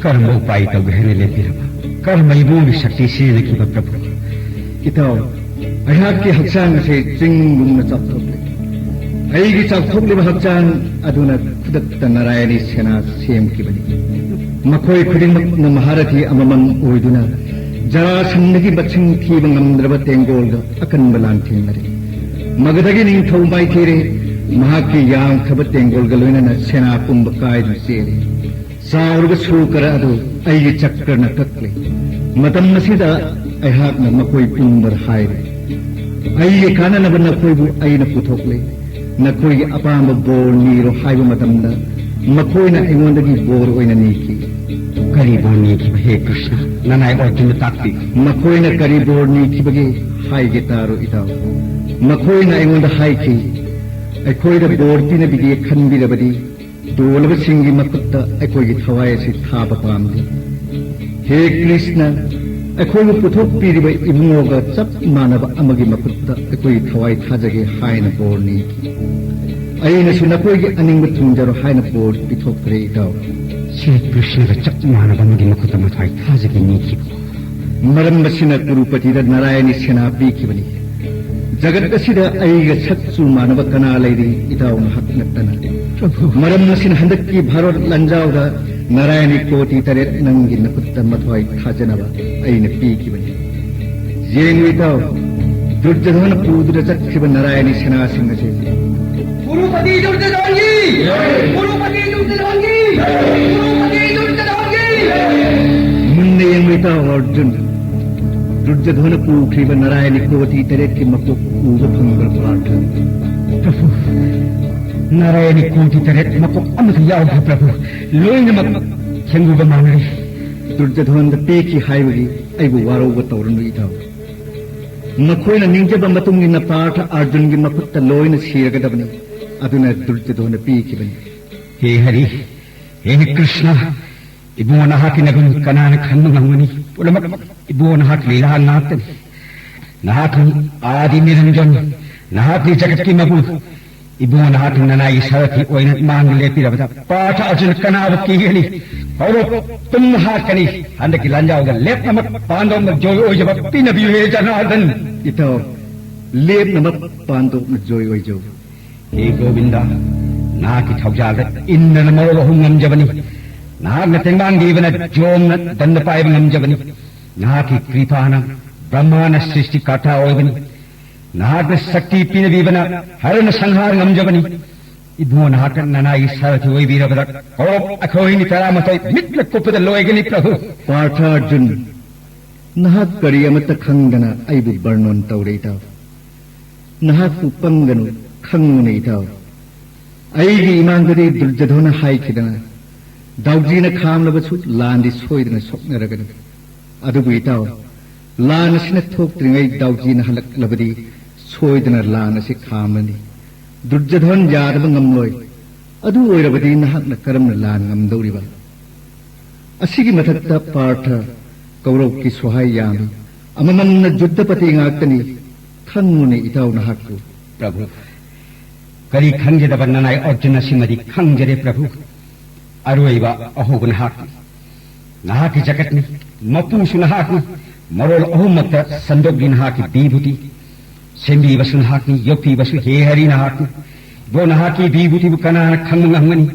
ꯀꯔꯝꯕ ꯎꯄꯥꯏ ꯇꯧꯒꯦ ꯍꯥꯏꯅ ꯂꯦꯞꯄꯤꯔꯕ? ꯀꯔꯝꯕ ꯏꯕꯨꯡꯒꯤ ꯁꯛꯇꯤ ꯁꯤꯖꯤꯟꯅꯈꯤꯕ, ꯄ꯭ꯔꯚꯨ? ꯏꯇꯥꯎ, ꯑꯩꯍꯥꯛꯀꯤ ꯍꯛꯆꯥꯡ ꯑꯁꯦ ꯆꯤꯡꯒꯨꯝꯅ ꯆꯥꯎꯊꯣꯛꯂꯦ꯫ ꯑꯩꯒꯤ ꯆꯥꯎꯊꯣꯛꯂꯤꯕ ꯍꯛꯆꯥꯡ ꯑꯗꯨꯅ ꯈꯨꯗꯛꯇ ꯅꯥꯔꯥꯌꯅꯤ ꯁꯦꯅꯥ ꯁꯦꯝꯈꯤꯕꯅꯤ꯫ ꯃꯈꯣꯏ ꯈꯨꯗꯤꯡꯃꯛꯅ ꯃꯍꯥꯔꯊꯤ ꯑꯃꯃꯝ ꯑꯣꯏꯗꯨꯅ ꯖꯔꯥꯁꯟꯗꯒꯤ ꯃꯁꯤꯡ ꯊꯤꯕ ꯉꯝꯗ꯭ꯔꯕ ꯇꯦꯡꯒꯣꯜꯒ ꯑꯀꯟꯕ ꯂꯥꯟꯊꯦꯡꯅꯔꯦ꯫ ꯃꯒꯙꯒꯤ ꯅꯤꯡꯊꯧ ꯃꯥꯏꯊꯤꯔꯦ꯫ ꯃꯍꯥꯛꯀꯤ ꯌꯥꯝꯈ꯭ꯔꯕ ꯇꯦꯡꯒꯣꯜꯒ ꯂꯣꯏꯅꯅ ꯁꯦꯅꯥ ꯄꯨꯝꯕ ꯀꯥꯏꯗꯨꯅ ꯆꯦꯜꯂꯤ꯫ ꯆꯥꯎꯔꯕ ꯁꯨꯀꯔ ꯑꯗꯨ ꯑꯩꯒꯤ ꯆꯀ꯭ꯔꯅ ꯀꯛꯂꯦ꯫ ꯃꯇꯝ ꯑꯁꯤꯗ ꯑꯩꯍꯥꯛꯅ ꯃꯈꯣꯏ ꯄꯨꯝꯕꯗ ꯍꯥꯏꯔꯦ, "ꯑꯩꯒꯤ ꯀꯥꯟꯅꯅꯕ ꯅꯈꯣꯏꯕꯨ ꯑꯩꯅ ꯄꯨꯊꯣꯛꯂꯦ꯫ ꯅꯈꯣꯏꯒꯤ ꯑꯄꯥꯝꯕ ꯕꯣꯔ ꯅꯤꯔꯣ" ꯍꯥꯏꯕ ꯃꯇꯝꯗ ꯃꯈꯣꯏꯅ ꯑꯩꯉꯣꯟꯗꯒꯤ ꯕꯣꯔ ꯑꯣꯏꯅ ꯅꯤꯈꯤ꯫ ꯀꯔꯤ ꯕꯣꯔ ꯅꯤꯈꯤꯕ, ꯍꯦ ꯀ꯭ꯔꯤꯁꯅ? ꯅꯅꯥꯏ ꯑꯔꯖꯨꯟꯅ ꯇꯥꯛꯄꯤꯌꯨ꯫ ꯃꯈꯣꯏꯅ ꯀꯔꯤ ꯕꯣꯔ ꯅꯤꯈꯤꯕꯒꯦ ꯍꯥꯏꯒꯦ ꯇꯥꯔꯣ, ꯏꯇꯥꯎ꯫ ꯃꯈꯣꯏꯅ ꯑꯩꯉꯣꯟꯗ ꯍꯥꯏꯈꯤ, "ꯑꯩꯈꯣꯏꯗ ꯕꯣꯔ ꯄꯤꯅꯕꯤꯒꯦ ꯈꯟꯕꯤꯔꯕꯗꯤ ꯇꯣꯜꯂꯕꯁꯤꯡꯒꯤ ꯃꯈꯨꯠꯇ ꯑꯩꯈꯣꯏꯒꯤ ꯊꯋꯥꯏ ꯑꯁꯤ ꯊꯥꯕ ꯄꯥꯝꯂꯤ꯫ ꯍꯦ ꯀ꯭ꯔꯤꯁꯅ, ꯑꯩꯈꯣꯏꯕꯨ ꯄꯨꯊꯣꯛꯄꯤꯔꯤꯕ ꯏꯕꯨꯡꯉꯣꯒ ꯆꯞ ꯃꯥꯟꯅꯕ ꯑꯃꯒꯤ ꯃꯈꯨꯠꯇ ꯑꯩꯈꯣꯏꯒꯤ ꯊꯋꯥꯏ ꯊꯥꯖꯒꯦ" ꯍꯥꯏꯅ ꯕꯣꯔ ꯅꯤꯈꯤ꯫ ꯑꯩꯅꯁꯨ "ꯅꯈꯣꯏꯒꯤ ꯑꯅꯤꯡꯕ ꯊꯨꯡꯖꯔꯣ" ꯍꯥꯏꯅ ꯕꯣꯔ ꯄꯤꯊꯣꯛꯈ꯭ꯔꯦ, ꯏꯇꯥꯎ꯫ ꯁ꯭ꯔꯤ ꯀ꯭ꯔꯤꯁꯅꯒ ꯆꯞ ꯃꯥꯟꯅꯕ ꯑꯃꯒꯤ ꯃꯈꯨꯠꯇ ꯃꯊ꯭ꯋꯥꯏ ꯊꯥꯖꯒꯦ ꯅꯤꯈꯤꯕ꯫ ꯃꯔꯝ ꯑꯁꯤꯅ ꯀꯨꯔꯨꯄꯇꯤꯗ ꯅꯥꯔꯥꯌꯅꯤ ꯁꯦꯅꯥ ꯄꯤꯈꯤꯕꯅꯤ꯫ ꯖꯒꯠ ꯑꯁꯤꯗ ꯑꯩꯒ ꯁꯛ ꯆꯨ ꯃꯥꯟꯅꯕ ꯀꯅꯥ ꯂꯩꯔꯤ, ꯏꯇꯥꯎ, ꯅꯍꯥꯛ ꯅꯠꯇꯅ? ꯄ꯭ꯔꯚꯨ꯫ ꯃꯔꯝ ꯑꯁꯤꯅ ꯍꯟꯗꯛꯀꯤ ꯚꯥꯔꯠ ꯂꯥꯟꯖꯥꯎꯗ ꯅꯥꯔꯥꯌꯅꯤ ꯀꯣꯇꯤ ꯇꯔꯦꯠ ꯅꯪꯒꯤ ꯅꯈꯨꯠꯇ ꯃꯊ꯭ꯋꯥꯏ ꯊꯥꯖꯅꯕ ꯑꯩꯅ ꯄꯤꯈꯤꯕꯅꯤ꯫ ꯌꯦꯡꯉꯨ, ꯏꯇꯥꯎ, ꯗꯨꯔꯖꯣꯙꯅ ꯄꯨꯗꯨꯅ ꯆꯠꯈ꯭ꯔꯤꯕ ꯅꯥꯔꯥꯌꯅꯤ ꯁꯦꯅꯥꯁꯤꯡ ꯑꯁꯤ꯫ ꯀꯨꯔꯨꯄꯇꯤ ꯗꯨꯔꯖꯣꯙꯟꯒꯤ! ꯀꯨꯔꯨꯄꯇꯤ ꯗꯨꯔꯖꯣꯙꯟꯒꯤ! ꯀꯨꯔꯨꯄꯇꯤ ꯗꯨꯔꯖꯣꯙꯟꯒꯤ! ꯃꯨꯟꯅ ꯌꯦꯡꯕ ꯏꯇꯥꯎ ꯑꯔꯖꯨꯟ, ꯗꯨꯔꯖꯣꯙꯅ ꯄꯨꯈ꯭ꯔꯤꯕ ꯅꯥꯔꯥꯌꯅꯤ ꯀꯣꯇꯤ ꯇꯔꯦꯠꯀꯤ ꯃꯀꯣꯛ ꯎꯕ ꯐꯪꯕ꯭ꯔꯥ, ꯄꯥꯔꯊ? ꯄ꯭ꯔꯚꯨ, ꯅꯥꯔꯥꯌꯅꯤ ꯀꯣꯇꯤ ꯇꯔꯦꯠ ꯃꯀꯣꯛ ꯑꯃꯠꯇ ꯌꯥꯎꯗ꯭ꯔꯦ, ꯄ꯭ꯔꯚꯨ꯫ ꯂꯣꯏꯅꯃꯛ ꯊꯦꯡꯒꯨꯕ ꯃꯥꯟꯅꯔꯤ꯫ ꯗꯨꯔꯖꯣꯙꯟꯗ ꯄꯤꯈꯤ ꯍꯥꯏꯕꯒꯤ ꯑꯩꯕꯨ ꯋꯥꯔꯧꯕ ꯇꯧꯔꯅꯨ, ꯏꯇꯥꯎ꯫ ꯃꯈꯣꯏꯅ ꯅꯤꯡꯖꯕ ꯃꯇꯨꯡ ꯏꯟꯅ ꯄꯥꯔꯊ ꯑꯔꯖꯨꯟꯒꯤ ꯃꯈꯨꯠꯇ ꯂꯣꯏꯅ ꯁꯤꯔꯒꯗꯕꯅꯤ꯫ ꯑꯗꯨꯅ ꯗꯨꯔꯖꯣꯙꯟꯗ ꯄꯤꯈꯤꯕꯅꯤ꯫ ꯍꯦ ꯍꯔꯤ, ꯍꯦ ꯀ꯭ꯔꯤꯁꯅ, ꯏꯕꯨꯡꯉꯣ ꯅꯍꯥꯛꯀꯤ ꯅꯒꯨꯟ ꯀꯅꯥꯅ ꯈꯪꯕ ꯉꯝꯒꯅꯤ? ꯄꯨꯝꯅꯃꯛ ꯏꯕꯨꯡꯉꯣ ꯅꯍꯥꯛꯀꯤ ꯂꯤꯂꯥ ꯉꯥꯛꯇꯅꯤ꯫ ꯅꯍꯥꯛꯀꯤ ꯑꯥꯗꯤ ꯅꯤꯔꯟꯖꯟ, ꯅꯍꯥꯛꯀꯤ ꯖꯒꯠꯀꯤ ꯃꯄꯨ, ꯏꯕꯨꯡꯉꯣ ꯅꯍꯥꯛꯀꯤ ꯅꯅꯥꯏꯒꯤ ꯁꯥꯔꯊꯤ ꯑꯣꯏꯅ ꯃꯥꯡꯗ ꯂꯦꯞꯄꯤꯔꯕꯗ ꯄꯥꯔꯊ ꯑꯔꯖꯨꯟ ꯀꯅꯥꯕꯨ ꯀꯤꯒꯅꯤ? ꯀꯧꯔꯣ, ꯇꯨꯝ ꯍꯥꯠꯀꯅꯤ꯫ ꯍꯟꯗꯛꯀꯤ ꯂꯥꯟꯖꯥꯎꯗ ꯂꯦꯞꯅꯃꯛ ꯄꯥꯟꯗꯣꯛꯅ ꯖꯣꯏ ꯑꯣꯏꯖꯕ ꯄꯤꯅꯕꯤꯌꯨ ꯍꯦ ꯖꯅꯥꯔꯗꯟ꯫ ꯏꯇꯥꯎ, ꯂꯦꯞꯅꯃꯛ ꯄꯥꯟꯗꯣꯛꯅ ꯖꯣꯏ ꯑꯣꯏꯖꯧ꯫ ꯍꯦ ꯒꯣꯕꯤꯟꯗ, ꯅꯍꯥꯛꯀꯤ ꯊꯧꯖꯥꯜꯗ ꯏꯟꯗ꯭ꯔꯅ ꯃꯔꯣꯜ ꯑꯍꯨꯝ ꯉꯝꯖꯕꯅꯤ꯫ ꯅꯍꯥꯛꯅ ꯇꯦꯡꯕꯥꯡ ꯊꯤꯕꯅ ꯖꯣꯝꯅ ꯗꯟꯗ ꯄꯥꯏꯕ ꯉꯝꯖꯕꯅꯤ꯫ ꯅꯍꯥꯛꯀꯤ ꯀ꯭ꯔꯤꯄꯥꯅ ꯕ꯭ꯔꯍ꯭ꯃꯥꯅ ꯁ꯭ꯔꯤꯁꯇꯤꯀꯔꯇꯥ ꯑꯣꯏꯕꯅꯤ꯫ ꯅꯍꯥꯛꯅ ꯁꯛꯇꯤ ꯄꯤꯅꯕꯤꯕꯅ ꯍꯔꯅ ꯁꯪꯍꯥꯔ ꯉꯝꯖꯕꯅꯤ꯫ ꯏꯕꯨꯡꯉꯣ ꯅꯍꯥꯛꯅ ꯅꯅꯥꯏꯒꯤ ꯁꯥꯔꯊꯤ ꯑꯣꯏꯕꯤꯔꯕꯗ ꯀꯧꯔꯣ ꯑꯩꯈꯣꯏꯅꯤ ꯇꯔꯥꯃꯥꯊꯣꯏ ꯃꯤꯠꯅ ꯀꯨꯞꯄꯗ ꯂꯣꯏꯒꯅꯤ ꯄ꯭ꯔꯚꯨ꯫ ꯄꯥꯔꯊ ꯑꯔꯖꯨꯟ, ꯅꯍꯥꯛ ꯀꯔꯤ ꯑꯃꯠꯇ ꯈꯪꯗꯅ ꯑꯩꯕꯨ ꯕꯔꯅꯣꯟ ꯇꯧꯔꯦ ꯏꯇꯥꯎ꯫ ꯅꯍꯥꯛꯄꯨ ꯄꯪꯒꯅꯨ, ꯈꯪꯉꯨꯅꯦ ꯏꯇꯥꯎ꯫ ꯑꯩꯒꯤ ꯏꯃꯥꯡꯗꯗꯤ ꯗꯨꯔꯖꯣꯙꯅ ꯍꯥꯏꯈꯤꯗꯅ ꯗꯥꯎꯖꯤꯅ ꯈꯥꯝꯂꯕꯁꯨ ꯂꯥꯟꯗꯤ ꯁꯣꯏꯗꯅ ꯁꯣꯛꯅꯔꯒꯅꯤ꯫ ꯑꯗꯨꯕꯨ ꯏꯇꯥꯎ, ꯂꯥꯟ ꯑꯁꯤꯅ ꯊꯣꯛꯇ꯭ꯔꯤꯉꯩ ꯗꯥꯎꯖꯤꯅ ꯍꯜꯂꯛꯂꯕꯗꯤ ꯁꯣꯏꯗꯅ ꯂꯥꯟ ꯑꯁꯤ ꯈꯥꯝꯂꯅꯤ꯫ ꯗꯨꯔꯖꯣꯙꯟ ꯌꯥꯗꯕ ꯉꯝꯂꯣꯏ꯫ ꯑꯗꯨ ꯑꯣꯏꯔꯕꯗꯤ ꯅꯍꯥꯛꯅ ꯀꯔꯝꯅ ꯂꯥꯟ ꯉꯝꯗꯧꯔꯤꯕ? ꯑꯁꯤꯒꯤ ꯃꯊꯛꯇ ꯄꯥꯔꯊ, ꯀꯧꯔꯧꯀꯤ ꯁꯣꯍꯥꯏ ꯌꯥꯝꯃꯤ꯫ ꯑꯃꯃꯝꯅ ꯖꯨꯗꯙꯄꯇꯤ ꯉꯥꯛꯇꯅꯤ꯫ ꯈꯪꯉꯨꯅꯦ ꯏꯇꯥꯎ ꯅꯍꯥꯛꯄꯨ꯫ ꯄ꯭ꯔꯚꯨ, ꯀꯔꯤ ꯈꯪꯖꯗꯕ ꯅꯅꯥꯏ ꯑꯔꯖꯨꯟ ꯑꯁꯤꯃꯗꯤ ꯈꯪꯖꯔꯦ ꯄ꯭ꯔꯚꯨ꯫ ꯑꯔꯣꯏꯕ ꯑꯍꯧꯕ ꯅꯍꯥꯛꯅꯤ꯫ ꯅꯍꯥꯛꯀꯤ ꯖꯒꯠꯅꯤ, ꯃꯄꯨꯁꯨ ꯅꯍꯥꯛꯅꯤ꯫ ꯃꯔꯣꯜ ꯑꯍꯨꯝꯃꯛꯇ ꯁꯟꯗꯣꯛꯂꯤ ꯅꯍꯥꯛꯀꯤ ꯕꯤꯚꯨꯇꯤ꯫ ꯁꯦꯝꯕꯤꯕꯁꯨ ꯅꯍꯥꯛꯅꯤ, ꯌꯣꯛꯄꯤꯕꯁꯨ ꯍꯦ ꯍꯔꯤ ꯅꯍꯥꯛꯅꯤ꯫ ꯏꯕꯣ, ꯅꯍꯥꯛꯀꯤ ꯕꯤꯚꯨꯇꯤꯕꯨ ꯀꯅꯥꯅ ꯈꯪꯕ ꯉꯝꯒꯅꯤ?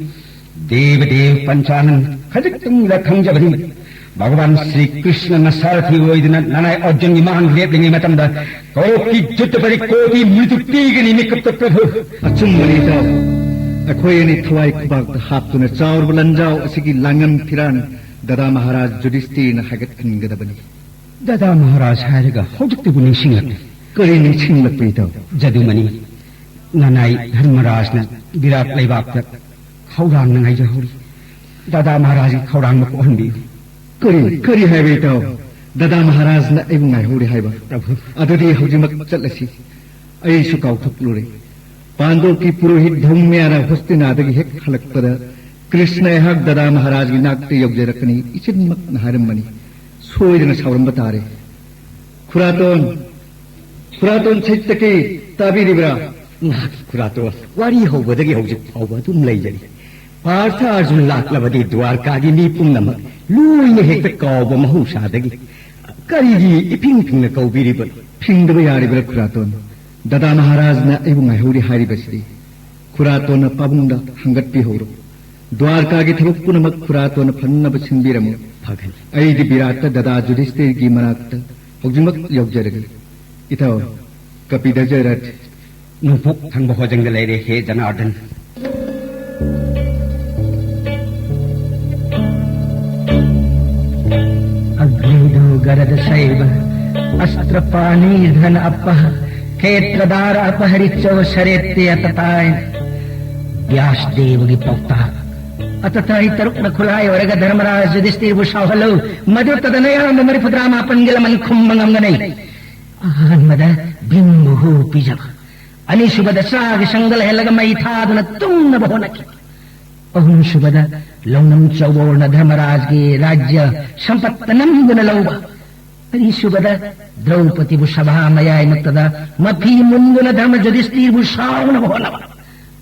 ꯗꯦꯕ ꯗꯦꯕ ꯄꯟꯆꯥꯅꯟ ꯈꯖꯤꯛꯇꯪꯗ ꯈꯪꯖꯕꯅꯤ꯫ ꯚꯒꯋꯥꯟ ꯁ꯭ꯔꯤ ꯀ꯭ꯔꯤꯁꯅꯅ ꯁꯥꯔꯊꯤ ꯑꯣꯏꯗꯨꯅ ꯅꯅꯥꯏ ꯑꯔꯖꯨꯟꯒꯤ ꯃꯥꯡ ꯂꯦꯞꯂꯤꯉꯩ ꯃꯇꯝꯗ ꯀꯧꯔꯧꯀꯤ ꯖꯨꯗꯙꯄꯇꯤ ꯀꯣꯇꯤ ꯃꯤꯇꯨ ꯄꯤꯒꯅꯤ ꯃꯤꯀꯨꯞꯇ ꯄ꯭ꯔꯚꯨ꯫ ꯑꯆꯨꯝꯕꯅꯤ ꯏꯇꯥꯎ꯫ ꯑꯩꯈꯣꯏ ꯑꯅꯤ ꯊꯋꯥꯏ ꯈꯨꯕꯥꯛꯇ ꯍꯥꯞꯇꯨꯅ ꯆꯥꯎꯔꯕ ꯂꯥꯟꯖꯥꯎ ꯑꯁꯤꯒꯤ ꯂꯥꯡꯉꯝ ꯐꯤꯔꯥꯟ ꯗꯗꯥ ꯃꯍꯥꯔꯥꯖ ꯌꯨꯙꯤꯁꯇꯤꯔꯅ ꯍꯥꯏꯒꯠꯍꯟꯒꯗꯕꯅꯤ꯫ ꯗꯗꯥ ꯃꯍꯥꯔꯥꯖ ꯍꯥꯏꯔꯒ ꯍꯧꯖꯤꯛꯇꯕꯨ ꯅꯤꯡꯁꯤꯡꯂꯛꯂꯦ꯫ ꯀꯔꯤ ꯅꯤꯡꯁꯤꯡꯂꯛꯄ ꯏꯇꯥꯎ? ꯖꯗꯨꯃꯅꯤ, ꯅꯅꯥꯏ ꯙꯔꯃꯔꯥꯖꯅ ꯕꯤꯔꯥꯠ ꯂꯩꯕꯥꯛꯇ ꯈꯧꯔꯥꯡꯅ ꯉꯥꯏꯖꯍꯧꯔꯤ꯫ ꯗꯥꯗꯥ ꯃꯍꯥꯔꯥꯖꯒꯤ ꯈꯧꯔꯥꯡꯕ ꯀꯣꯛꯍꯟꯕꯤꯌꯨ꯫ ꯀꯔꯤ, ꯀꯔꯤ ꯍꯥꯏꯕ ꯏꯇꯥꯎ? ꯗꯥꯗꯥ ꯃꯍꯥꯔꯥꯖꯅ ꯑꯩꯕꯨ ꯉꯥꯏꯍꯧꯔꯤ ꯍꯥꯏꯕ? ꯄ꯭ꯔꯚꯨ꯫ ꯑꯗꯨꯗꯤ ꯍꯧꯖꯤꯛꯃꯛ ꯆꯠꯂꯁꯤ꯫ ꯑꯩꯁꯨ ꯀꯥꯎꯊꯣꯛꯂꯨꯔꯦ꯫ ꯄꯥꯟꯗꯣꯞꯀꯤ ꯄꯨꯔꯣꯍꯤꯠ ꯙꯧꯃ꯭ꯌꯥꯅ ꯍꯣꯁꯇꯤꯅꯥꯗꯒꯤ ꯍꯦꯛ ꯍꯜꯂꯛꯄꯗ ꯀ꯭ꯔꯤꯁꯅ ꯑꯩꯍꯥꯛ ꯗꯥꯗꯥ ꯃꯍꯥꯔꯥꯖꯒꯤ ꯅꯥꯛꯇ ꯌꯧꯖꯔꯛꯀꯅꯤ ꯏꯆꯤꯟꯃꯛꯅ ꯍꯥꯏꯔꯝꯕꯅꯤ꯫ ꯁꯣꯏꯗꯅ ꯁꯥꯎꯔꯝꯕ ꯇꯥꯔꯦ꯫ ꯈꯨꯔꯥꯇꯣꯟ, ꯈꯨꯔꯥꯇꯣꯟ ꯁꯩꯇꯀꯤ, ꯇꯥꯕꯤꯔꯤꯕ꯭ꯔꯥ? ꯉꯥꯏꯍꯥꯛ ꯈꯨꯔꯥꯇꯣꯟ, ꯋꯥꯔꯤ ꯍꯧꯕꯗꯒꯤ ꯍꯧꯖꯤꯛ ꯐꯥꯎꯕ ꯑꯗꯨꯝ ꯂꯩꯖꯔꯤ꯫ ꯄꯥꯔꯊ ꯑꯔꯖꯨꯟ ꯂꯥꯛꯂꯕꯗꯤ ꯗ꯭ꯋꯥꯔꯀꯥꯒꯤ ꯃꯤ ꯄꯨꯝꯅꯃꯛ ꯂꯣꯏꯅ ꯍꯦꯛꯇ ꯀꯥꯎꯕ ꯃꯍꯧꯁꯥꯗꯒꯤ ꯀꯔꯤꯒꯤ ꯏꯐꯤꯡ ꯐꯤꯡꯅ ꯀꯧꯕꯤꯔꯤꯕꯅꯣ? ꯐꯤꯡꯗꯕ ꯌꯥꯔꯤꯕ꯭ꯔꯥ ꯈꯨꯔꯥꯇꯣꯟ? ꯗꯥꯗꯥ ꯃꯍꯥꯔꯥꯖꯅ ꯑꯩꯕꯨ ꯉꯥꯏꯍꯧꯔꯤ ꯍꯥꯏꯔꯤꯕꯁꯤꯗꯤ꯫ ꯈꯨꯔꯥꯇꯣꯟꯅ ꯄꯥꯕꯨꯡꯗ ꯍꯪꯒꯠꯄꯤꯍꯧꯔꯣ꯫ ꯗ꯭ꯋꯥꯔꯀꯥꯒꯤ ꯊꯕꯛ ꯄꯨꯝꯅꯃꯛ ꯈꯨꯔꯥꯇꯣꯟꯅ ꯐꯅꯅꯕ ꯁꯤꯟꯕꯤꯔꯝꯃꯨ꯫ ꯐꯒꯅꯤ꯫ ꯑꯩꯗꯤ ꯕꯤꯔꯥꯠꯇ ꯗꯥꯗꯥ ꯖꯨꯙꯤꯁꯇꯤꯔꯒꯤ ꯃꯅꯥꯛꯇ ꯍꯧꯖꯤꯛꯃꯛ ꯌꯧꯖꯔꯒꯦ꯫ ꯏꯇꯥꯎ, ꯀꯄꯤꯙꯖ ꯔꯊ꯫ ꯅꯣꯡꯄꯣꯛ ꯊꯪꯕ ꯍꯣꯖꯪꯗ ꯂꯩꯔꯦ, ꯍꯦ ꯖꯅꯥꯔꯗꯟ꯫ अग्निधो गरद सैव अस्त्र पाणि धन अपह, क्षेत्रदार अपहरिचो शरेत्य अतताय। ꯕ꯭ꯌꯥꯁ ꯗꯦꯕꯒꯤ ꯄꯥꯎꯇꯥꯛ꯫ ꯑꯇꯇꯥꯏ ꯇꯔꯨꯛꯅ ꯈꯨꯠꯂꯥꯏ ꯑꯣꯏꯔꯒ ꯙꯔꯃꯔꯥꯖ ꯌꯨꯙꯤꯁꯇꯤꯔꯕꯨ ꯁꯥꯎꯍꯜꯂꯨ꯫ ꯃꯗꯨ ꯇꯗꯅ ꯑꯌꯥꯝꯕ ꯃꯔꯤꯐꯨꯇꯔꯥ ꯃꯥꯄꯟꯒꯤ ꯂꯃꯟ ꯈꯨꯝꯕ ꯉꯝꯒꯅꯤ꯫ ꯑꯍꯥꯟꯕꯗ ꯚꯤꯝꯕꯨ ꯍꯨ ꯄꯤꯖꯕ꯫ ꯑꯅꯤꯁꯨꯕꯗ ꯆꯥꯒꯤ ꯁꯪꯗ ꯂꯩꯍꯜꯂꯒ ꯃꯩ ꯊꯥꯗꯨꯅ ꯇꯨꯝꯅꯕ ꯍꯣꯠꯅꯈꯤ꯫ ꯑꯍꯨꯝꯁꯨꯕꯗ ꯂꯧꯅꯝ ꯆꯧꯕꯣꯔꯅ ꯙꯔꯃꯔꯥꯖꯒꯤ ꯔꯥꯖ꯭ꯌ ꯁꯝꯄꯠꯇ ꯅꯝꯗꯨꯅ ꯂꯧꯕ꯫ ꯃꯔꯤꯁꯨꯕꯗ ꯗ꯭ꯔꯧꯄꯗꯤꯕꯨ ꯁꯚꯥ ꯃꯌꯥꯏꯃꯛꯇꯗ ꯃꯐꯤ ꯃꯨꯟꯗꯨꯅ ꯙꯔꯃ ꯌꯨꯙꯤꯁꯇꯤꯔꯕꯨ ꯁꯥꯎꯅꯕ ꯍꯣꯠꯅꯕ꯫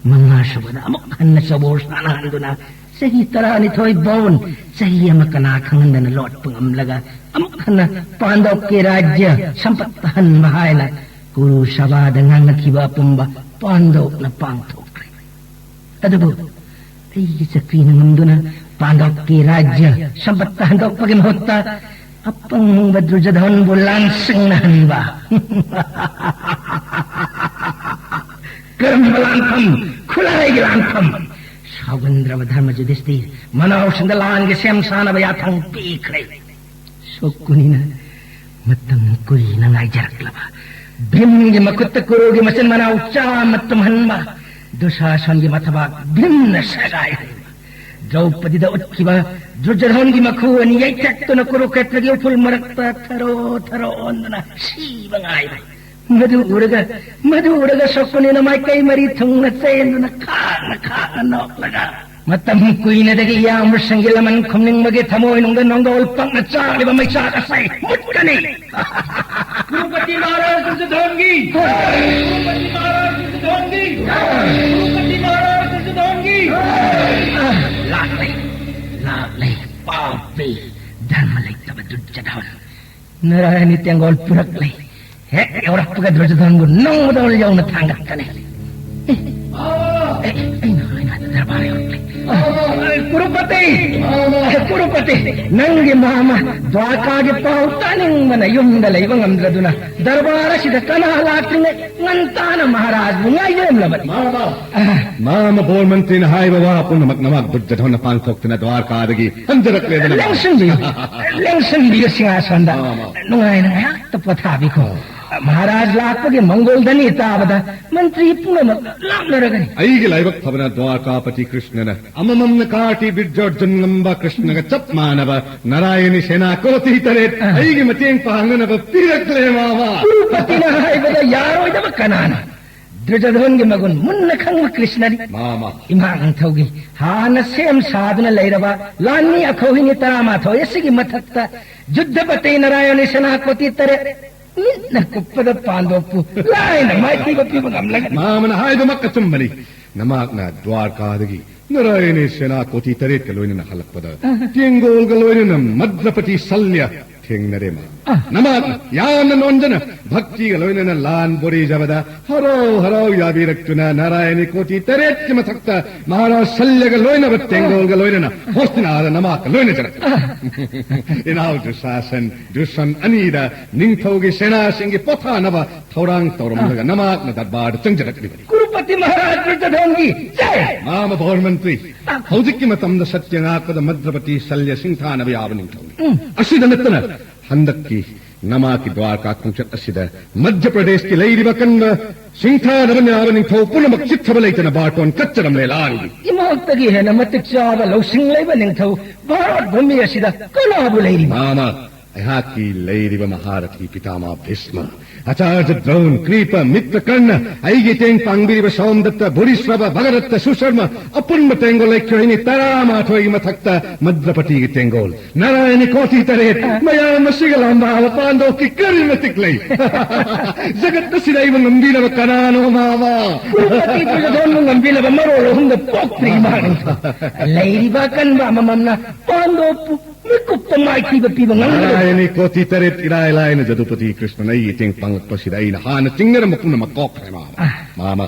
ꯃꯉꯥꯁꯨꯕꯗ ꯑꯃꯨꯛ ꯍꯟꯅ ꯆꯧꯕꯣꯔ ꯁꯥꯟꯅꯍꯟꯗꯨꯅ ꯆꯍꯤ ꯇꯔꯥꯅꯤꯊꯣꯏ ꯕꯣꯟ, ꯆꯍꯤ ꯑꯃ ꯀꯅꯥ ꯈꯪꯍꯟꯗꯅ ꯂꯣꯠꯄ ꯉꯝꯂꯒ ꯑꯃꯨꯛ ꯍꯟꯅ ꯄꯥꯟꯗꯣꯞꯀꯤ ꯔꯥꯖ꯭ꯌ ꯁꯝꯄꯠꯇ ꯍꯟꯕ ꯍꯥꯏꯅ ꯀꯨꯔꯨ ꯁꯚꯥꯗ ꯉꯥꯡꯅꯈꯤꯕ ꯑꯄꯨꯝꯕ ꯄꯥꯟꯗꯣꯞꯅ ꯄꯥꯡꯊꯣꯛꯈ꯭ꯔꯦ꯫ ꯑꯗꯨꯕꯨ ꯑꯩꯒꯤ ꯆꯀ꯭ꯔꯤꯅ ꯉꯝꯗꯨꯅ ꯄꯥꯟꯗꯣꯞꯀꯤ ꯔꯥꯖ꯭ꯌ ꯁꯝꯄꯠꯇ ꯍꯟꯗꯣꯛꯄꯒꯤ ꯃꯍꯨꯠꯇ ꯑꯄꯪꯕ ꯗꯨꯔꯖꯣꯙꯟꯕꯨ ꯂꯥꯟꯁꯤꯡꯅꯍꯟꯕ꯫ ꯀꯔꯝꯕ ꯂꯥꯟꯐꯝ? ꯈꯨꯠꯂꯥꯏꯒꯤ ꯂꯥꯟꯐꯝ꯫ ꯁꯥꯎꯒꯟꯗ꯭ꯔꯕ ꯙꯔꯃ ꯌꯨꯙꯤꯁꯇꯤꯔ ꯃꯅꯥꯎꯁꯤꯡꯗ ꯂꯥꯟꯒꯤ ꯁꯦꯝ ꯁꯥꯅꯕ ꯌꯥꯊꯪ ꯄꯤꯈ꯭ꯔꯦ꯫ ꯁꯣꯛꯀꯨꯅꯤꯅ ꯃꯇꯝ ꯀꯨꯏꯅ ꯉꯥꯏꯖꯔꯛꯂꯕ ꯚꯤꯝꯒꯤ ꯃꯈꯨꯠꯇ ꯀꯨꯔꯨꯒꯤ ꯃꯆꯤꯟ ꯃꯅꯥꯎ ꯆꯥꯝꯃ ꯇꯨꯝꯍꯟꯕ, ꯗꯨꯁꯥꯁꯟꯒꯤ ꯃꯊꯕꯥꯛ ꯚꯤꯝꯅ ꯁꯦꯒꯥꯏꯍꯟꯕ, ꯗ꯭ꯔꯧꯄꯗꯤꯗ ꯎꯠꯈꯤꯕ ꯗꯨꯔꯖꯣꯙꯟꯒꯤ ꯃꯈꯨ ꯑꯅꯤ ꯌꯩꯊꯛꯇꯨꯅ ꯀꯨꯔꯨꯀ꯭ꯔꯦꯇ꯭ꯔꯒꯤ ꯎꯐꯨꯜ ꯃꯔꯛꯇ ꯊꯔꯣ ꯊꯔꯣ ꯑꯣꯟꯗꯨꯅ ꯁꯤꯕ ꯉꯥꯏꯕ꯫ ꯃꯗꯨ ꯎꯔꯒ, ꯃꯗꯨ ꯎꯔꯒ ꯁꯀꯨꯅꯤꯅ ꯃꯥꯏꯀꯩ ꯃꯔꯤ ꯊꯨꯡꯅ ꯆꯦꯟꯗꯨꯅ ꯈꯥꯡꯅ ꯈꯥꯡꯅ ꯅꯣꯛꯂꯒ, ꯃꯇꯝ ꯀꯨꯏꯅꯗꯒꯤ ꯏꯌꯥꯝꯕꯁꯤꯡꯒꯤ ꯂꯃꯟ ꯈꯨꯝꯅꯤꯡꯕꯒꯤ ꯊꯃꯣꯏꯅꯨꯡꯗ ꯅꯣꯡꯗꯣꯜ ꯄꯛꯅ ꯆꯥꯛꯂꯤꯕ ꯃꯩꯆꯥꯛ ꯑꯁꯤ ꯃꯨꯠꯀꯅꯤ꯫ ꯀ꯭ꯔꯨꯄꯇꯤ ꯃꯍꯥꯔꯥꯖ ꯗꯨꯔꯖꯣꯙꯟꯒꯤ! ꯀ꯭ꯔꯨꯄꯇꯤ ꯃꯍꯥꯔꯥꯖ ꯗꯨꯔꯖꯣꯙꯟꯒꯤ! ꯀ꯭ꯔꯨꯄꯇꯤ ꯃꯍꯥꯔꯥꯖ ꯗꯨꯔꯖꯣꯙꯟꯒꯤ! ꯂꯥꯛꯂꯦ, ꯂꯥꯛꯂꯦ, ꯄꯥꯄꯤ, ꯙꯔꯃ ꯂꯩꯇꯕ ꯗꯨꯔꯖꯣꯙꯟ꯫ ꯅꯥꯔꯥꯌꯅꯤ ꯇꯦꯡꯒꯣꯜ ꯄꯨꯔꯛꯂꯦ꯫ ꯍꯦꯛ ꯌꯧꯔꯛꯄꯒ ꯗꯨꯔꯖꯣꯙꯟꯕꯨ ꯅꯣꯡꯃꯗꯣꯜ ꯌꯧꯅ ꯊꯥꯡꯒꯠꯀꯅꯤ꯫ ꯑꯦ, ꯑꯦ, ꯑꯩꯅ ꯍꯥꯏꯅ ꯗꯔꯕꯥꯔ ꯌꯧꯔꯛꯂꯦ꯫ ꯑꯦ, ꯀꯨꯔꯨꯄꯇꯤ! ꯑꯦ, ꯀꯨꯔꯨꯄꯇꯤ! ꯅꯪꯒꯤ ꯃꯥꯃ ꯗ꯭ꯋꯥꯔꯀꯥꯒꯤ ꯄꯥꯎ ꯇꯥꯅꯤꯡꯕꯅ ꯌꯨꯝꯗ ꯂꯩꯕ ꯉꯝꯗ꯭ꯔꯗꯨꯅ ꯗꯔꯕꯥꯔ ꯑꯁꯤꯗ ꯀꯅꯥ ꯂꯥꯛꯇ꯭ꯔꯤꯉꯩ ꯉꯟꯇꯥꯅ ꯃꯍꯥꯔꯥꯖꯕꯨ ꯉꯥꯏꯖꯔꯝꯂꯕꯅꯤ꯫ ꯃꯥꯃ! ꯑ, ꯃꯥꯃ ꯕꯣꯔꯃꯟꯇ꯭ꯔꯤꯅ ꯍꯥꯏꯕ ꯋꯥ ꯄꯨꯝꯅꯃꯛ ꯅꯃꯥꯛ ꯗꯨꯔꯖꯣꯙꯟꯅ ꯄꯥꯡꯊꯣꯛꯇꯨꯅ ꯗ꯭ꯋꯥꯔꯀꯥꯗꯒꯤ ꯍꯟꯖꯔꯛꯂꯦꯗꯅ꯫ ꯂꯦꯡꯁꯤꯟꯕꯤꯌꯨ, ꯂꯦꯡꯁꯤꯟꯕꯤꯌꯨ ꯁꯤꯡꯍꯥꯁꯟꯗ꯫ ꯑꯥ, ꯑꯥ꯫ ꯅꯨꯡꯉꯥꯏꯅ ꯉꯥꯏꯍꯥꯛꯇ ꯄꯣꯊꯥꯕꯤꯈꯣ꯫ ꯃꯍꯥꯔꯥꯖ ꯂꯥꯛꯄꯒꯤ ꯃꯪꯒꯣꯜꯗꯅꯤ ꯇꯥꯕꯗ ꯃꯟꯇ꯭ꯔꯤ ꯄꯨꯝꯅꯃꯛ ꯂꯥꯛꯅꯔꯒꯅꯤ꯫ ꯑꯩꯒꯤ ꯂꯥꯏꯕꯛ ꯐꯕꯅ ꯗ꯭ꯋꯥꯔꯀꯥꯄꯇꯤ ꯀ꯭ꯔꯤꯁꯅꯅ ꯑꯃꯃꯝꯅ ꯀꯥꯔꯇꯤ ꯕꯤꯔꯖꯣꯔꯖꯟ ꯉꯝꯕ ꯀ꯭ꯔꯤꯁꯅꯒ ꯆꯞ ꯃꯥꯟꯅꯕ ꯅꯥꯔꯥꯌꯅꯤ ꯁꯦꯅꯥ ꯀꯣꯇꯤ ꯇꯔꯦꯠ ꯑꯥ꯫ ꯑꯩꯒꯤ ꯃꯇꯦꯡ ꯄꯥꯡꯅꯅꯕ ꯄꯤꯔꯛꯂꯦ, ꯃꯥꯃ꯫ ꯀꯨꯔꯨꯄꯇꯤꯅ ꯍꯥꯏꯕꯗ ꯌꯥꯔꯣꯏꯗꯕ ꯀꯅꯥꯅꯣ? ꯗꯨꯔꯖꯣꯙꯟꯒꯤ ꯃꯒꯨꯟ ꯃꯨꯟꯅ ꯈꯪꯕ ꯀ꯭ꯔꯤꯁꯅꯅꯤ꯫ ꯃꯥꯃ꯫ ꯏꯃꯥ ꯅꯤꯡꯊꯧꯒꯤ ꯍꯥꯟꯅ ꯁꯦꯝ ꯁꯥꯗꯨꯅ ꯂꯩꯔꯕ ꯂꯥꯟꯃꯤ ꯑꯈꯧꯍꯤꯅꯤ ꯇꯔꯥꯃꯥꯊꯣꯏ ꯑꯁꯤꯒꯤ ꯃꯊꯛꯇ ꯌꯨꯗꯙꯄꯇꯤ ꯅꯥꯔꯥꯌꯅꯤ ꯁꯦꯅꯥꯄꯇꯤ ꯇꯔꯦꯠ ꯃꯤꯠꯅ ꯀꯨꯞꯄꯗ ꯄꯥꯟꯗꯣꯞꯄꯨ ꯂꯥꯏꯅ ꯃꯥꯏꯊꯤꯕ ꯄꯤꯕ ꯉꯝꯂꯒꯅꯤ꯫ ꯃꯥꯃꯅ ꯍꯥꯏꯕꯃꯛ ꯑꯆꯨꯝꯕꯅꯤ꯫ ꯅꯃꯥꯛꯅ ꯗ꯭ꯋꯥꯔꯀꯥꯗꯒꯤ ꯅꯥꯔꯥꯌꯅꯤ ꯁꯦꯅꯥ ꯀꯣꯇꯤ ꯇꯔꯦꯠꯀ ꯂꯣꯏꯅꯅ ꯍꯜꯂꯛꯄꯗ ꯇꯦꯡꯒꯣꯜꯒ ꯂꯣꯏꯅꯅ ꯃꯗ꯭ꯔꯄꯇꯤ ꯁꯜꯌ ꯊꯦꯡꯅꯔꯦ, ꯃꯥ꯫ ꯑ꯫ ꯅꯃꯥꯛꯅ ꯌꯥꯝꯅ ꯅꯣꯟꯖꯅ ꯚꯛꯇꯤꯒ ꯂꯣꯏꯅꯅ ꯂꯥꯟ ꯕꯣꯔꯤꯖꯕꯗ ꯍꯔꯥꯎ ꯍꯔꯥꯎ ꯌꯥꯕꯤꯔꯛꯇꯨꯅ ꯅꯥꯔꯥꯌꯅꯤ ꯀꯣꯇꯤ ꯇꯔꯦꯠꯀꯤ ꯃꯊꯛꯇ ꯃꯍꯥꯔꯥꯖ ꯁꯜꯌꯒ ꯂꯣꯏꯅꯕ ꯇꯦꯡꯒꯣꯜꯒ ꯂꯣꯏꯅꯅ ꯍꯣꯁꯇꯤꯅꯥꯗ ꯅꯃꯥꯛꯀ ꯂꯣꯏꯅꯖꯔꯛꯇꯨꯅ ꯏꯅꯥꯎ ꯗꯨꯁꯥꯁꯟ, ꯗꯨꯁꯟ ꯑꯅꯤꯗ ꯅꯤꯡꯊꯧꯒꯤ ꯁꯦꯅꯥꯁꯤꯡꯒꯤ ꯄꯣꯊꯥꯅꯕ ꯊꯧꯔꯥꯡ ꯇꯧꯔꯝꯂꯒ ꯅꯃꯥꯛꯅ ꯗꯔꯕꯥꯔꯗ ꯆꯪꯖꯔꯛꯂꯤꯕꯅꯤ꯫ ꯀꯨꯔꯨꯄꯇꯤ ꯃꯍꯥꯔꯥꯖ ꯗꯨꯔꯖꯣꯙꯟꯒꯤ ꯖꯩ! ꯃꯥꯃ ꯕꯣꯔꯃꯟꯇ꯭ꯔꯤ, ꯍꯧꯖꯤꯛꯀꯤ ꯃꯇꯝꯗ ꯁꯠꯌ ꯉꯥꯛꯄꯗ ꯃꯗ꯭ꯔꯄꯇꯤ ꯁꯜꯌ ꯁꯤꯡꯊꯥꯅꯕ ꯌꯥꯕ ꯅꯤꯡꯊꯧꯅꯤ꯫ ꯎꯝ꯫ ꯑꯁꯤꯗ ꯅꯠꯇꯅ ꯍꯟꯗꯛꯀꯤ ꯅꯃꯥꯛꯀꯤ ꯗ꯭ꯋꯥꯔꯀꯥ ꯈꯣꯡꯆꯠ ꯑꯁꯤꯗ ꯃꯙ꯭ꯌ ꯄ꯭ꯔꯗꯦꯁꯀꯤ ꯂꯩꯔꯤꯕ ꯀꯟꯕ ꯁꯤꯡꯊꯥꯅꯕ ꯌꯥꯕ ꯅꯤꯡꯊꯧ ꯄꯨꯝꯅꯃꯛ ꯆꯤꯠꯊꯕ ꯂꯩꯇꯅ ꯕꯥꯔꯇꯣꯟ ꯀꯠꯆꯔꯝꯂꯦ ꯂꯥꯟꯒꯤ꯫ ꯏꯃꯥꯛꯇꯒꯤ ꯍꯦꯟꯅ ꯃꯇꯤꯛ ꯆꯥꯕ ꯂꯧꯁꯤꯡ ꯂꯩꯕ ꯅꯤꯡꯊꯧ ꯚꯥꯔꯠ ꯚꯨꯃꯤ ꯑꯁꯤꯗ ꯀꯅꯥꯕꯨ ꯂꯩꯔꯤꯕ? ꯃꯥꯃ, ꯑꯩꯍꯥꯛꯀꯤ ꯂꯩꯔꯤꯕ ꯃꯍꯥꯔꯊꯤ ꯄꯤꯇꯥꯃꯥ ꯚꯤꯁꯃ, ꯑꯆꯥꯔꯖ ꯗ꯭ꯔꯣꯟ, ꯀ꯭ꯔꯤꯄ, ꯃꯤꯇ꯭ꯔ ꯀꯔꯅ, ꯑꯩꯒꯤ ꯇꯦꯡ ꯄꯥꯡꯕꯤꯔꯤꯕ ꯁꯣꯝꯗꯠꯇ, ꯚꯨꯔꯤꯁ꯭ꯔꯕ, ꯚꯒꯔꯠꯇ, ꯁꯨꯁꯔꯃ, ꯑꯄꯨꯟꯕ ꯇꯦꯡꯒꯣꯜ ꯂꯩꯈ꯭ꯔꯣꯏꯅꯤ ꯇꯔꯥꯃꯥꯊꯣꯏꯒꯤ ꯃꯊꯛꯇ ꯃꯗ꯭ꯔꯄꯇꯤꯒꯤ ꯇꯦꯡꯒꯣꯜ, ꯅꯥꯔꯥꯌꯅꯤ ꯀꯣꯇꯤ ꯇꯔꯦꯠ, ꯃꯌꯥꯝ ꯑꯁꯤꯒ ꯂꯥꯝꯕꯥꯕ ꯄꯥꯟꯗꯣꯞꯀꯤ ꯀꯔꯤ ꯃꯇꯤꯛ ꯂꯩ? ꯖꯒꯠ ꯑꯁꯤꯗ ꯑꯩꯕꯨ ꯉꯝꯕꯤꯅꯕ ꯀꯅꯥꯅꯣ, ꯃꯥꯃ? ꯀ꯭ꯔꯨꯄꯇꯤ ꯗꯨꯔꯖꯣꯙꯟꯕꯨ ꯉꯝꯕꯤꯅꯕ ꯃꯔꯣꯜ ꯑꯍꯨꯝꯗ ꯄꯣꯛꯇ꯭ꯔꯤ ꯏꯃꯥ ꯅꯤꯡꯊꯧ꯫ ꯂꯩꯔꯤꯕ ꯑꯀꯟꯕ ꯑꯃꯃꯝꯅ ꯄꯥꯟꯗꯣꯞꯄꯨ ꯃꯤꯀꯨꯞꯇ ꯃꯥꯏꯊꯤꯕ ꯄꯤꯕ ꯉꯝꯒꯗꯕ꯫ ꯅꯥꯔꯥꯌꯅꯤ ꯀꯣꯇꯤ ꯇꯔꯦꯠ ꯏꯔꯥꯏ ꯂꯥꯏꯅ ꯖꯗꯨꯄꯇꯤ ꯀ꯭ꯔꯤꯁꯅꯅ ꯑꯩꯒꯤ ꯏꯇꯦꯡ ꯄꯥꯡꯂꯛꯄꯁꯤꯗ ꯑꯩꯅ ꯍꯥꯟꯅ ꯆꯤꯡꯅꯔꯝꯕ ꯄꯨꯝꯅꯃꯛ ꯀꯣꯛꯈ꯭ꯔꯦ, ꯃꯥꯃ꯫ ꯑꯥ꯫ ꯃꯥꯃ,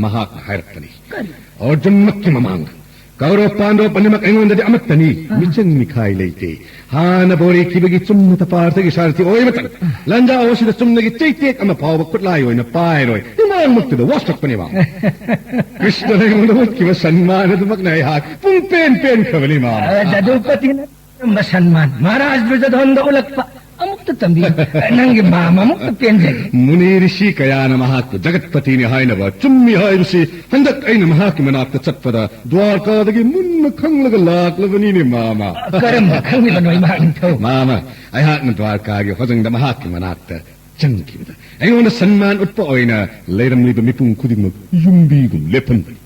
ꯃꯍꯥꯛꯅ ꯍꯥꯏꯔꯛꯄꯅꯤ꯫ ꯀꯔꯤ? ꯑꯔꯖꯨꯟꯃꯛꯀꯤ ꯃꯃꯥꯡꯗ ꯀꯧꯔꯕ ꯄꯥꯟꯗꯕ ꯑꯅꯤꯃꯛ ꯑꯩꯉꯣꯟꯗꯗꯤ ꯑꯃꯠꯇꯅꯤ꯫ ꯑꯥ꯫ ꯃꯤꯆꯪ ꯃꯤꯈꯥꯏ ꯂꯩꯇꯦ꯫ ꯍꯥꯟꯅ ꯕꯣꯔꯤ ꯀꯤꯕꯒꯤ ꯆꯨꯝꯅ ꯇꯄꯥꯔꯊꯒꯤ ꯁꯥꯔꯊꯤ ꯑꯣꯏꯕꯇꯪ, ꯂꯥꯟꯖꯥꯎ ꯑꯁꯤꯗ ꯆꯨꯝꯅꯒꯤ ꯆꯩꯇꯦꯛ ꯑꯃ ꯐꯥꯎꯕ ꯈꯨꯠꯂꯥꯏ ꯑꯣꯏꯅ ꯄꯥꯏꯔꯣꯏ꯫ ꯏꯃꯥꯡꯃꯛꯇꯨꯗ ꯋꯥꯁꯛꯄꯅꯦ, ꯃꯥꯃ꯫ ꯀ꯭ꯔꯤꯁꯅꯅ ꯑꯩꯉꯣꯟꯗ ꯎꯠꯈꯤꯕ ꯁꯟꯃꯥꯟ ꯑꯗꯨꯃꯛꯅ ꯑꯩꯍꯥꯛ ꯄꯨꯡ ꯄꯦꯟ ꯄꯦꯟꯈ꯭ꯔꯕꯅꯤ, ꯃꯥꯃ꯫ ꯑ, ꯖꯗꯨꯄꯇꯤꯅ ꯀꯔꯝꯕ ꯁꯟꯃꯥꯟ ꯃꯍꯥꯔꯥꯖ ꯗꯨꯔꯖꯣꯙꯟꯗ ꯎꯠꯂꯛꯄ? ꯑꯃꯨꯛꯇ ꯇꯝꯕꯤꯌꯨ꯫ ꯅꯪꯒꯤ ꯃꯥꯃ ꯑꯃꯨꯛꯇ ꯄꯦꯟꯖꯒꯦ꯫ ꯃꯨꯅꯤ ꯔꯤꯁꯤ ꯀꯌꯥꯅ ꯃꯍꯥꯛꯄꯨ ꯖꯒꯠꯄꯇꯤꯅꯤ ꯍꯥꯏꯅꯕ ꯆꯨꯝꯃꯤ ꯍꯥꯏꯕꯁꯤ ꯍꯟꯗꯛ ꯑꯩꯅ ꯃꯍꯥꯛꯀꯤ ꯃꯅꯥꯛꯇ ꯆꯠꯄꯗ ꯗ꯭ꯋꯥꯔꯀꯥꯗꯒꯤ ꯃꯨꯟꯅ ꯈꯪꯂꯒ ꯂꯥꯛꯂꯕꯅꯤꯅꯦ, ꯃꯥꯃ꯫ ꯀꯔꯝꯅ ꯈꯪꯂꯤꯕꯅꯣ, ꯏꯃꯥ ꯅꯤꯡꯊꯧ? ꯃꯥꯃ, ꯑꯩꯍꯥꯛꯅ ꯗ꯭ꯋꯥꯔꯀꯥꯒꯤ ꯍꯣꯖꯪꯗ ꯃꯍꯥꯛꯀꯤ ꯃꯅꯥꯛꯇ ꯆꯪꯈꯤꯕꯗ ꯑꯩꯉꯣꯟꯗ ꯁꯟꯃꯥꯟ ꯎꯠꯄ ꯑꯣꯏꯅ ꯂꯩꯔꯝꯂꯤꯕ ꯃꯤꯄꯨꯝ ꯈꯨꯗꯤꯡꯃꯛ ꯌꯨꯝꯕꯤꯒꯨꯝ ꯂꯦꯞꯍꯟꯕꯅꯤ꯫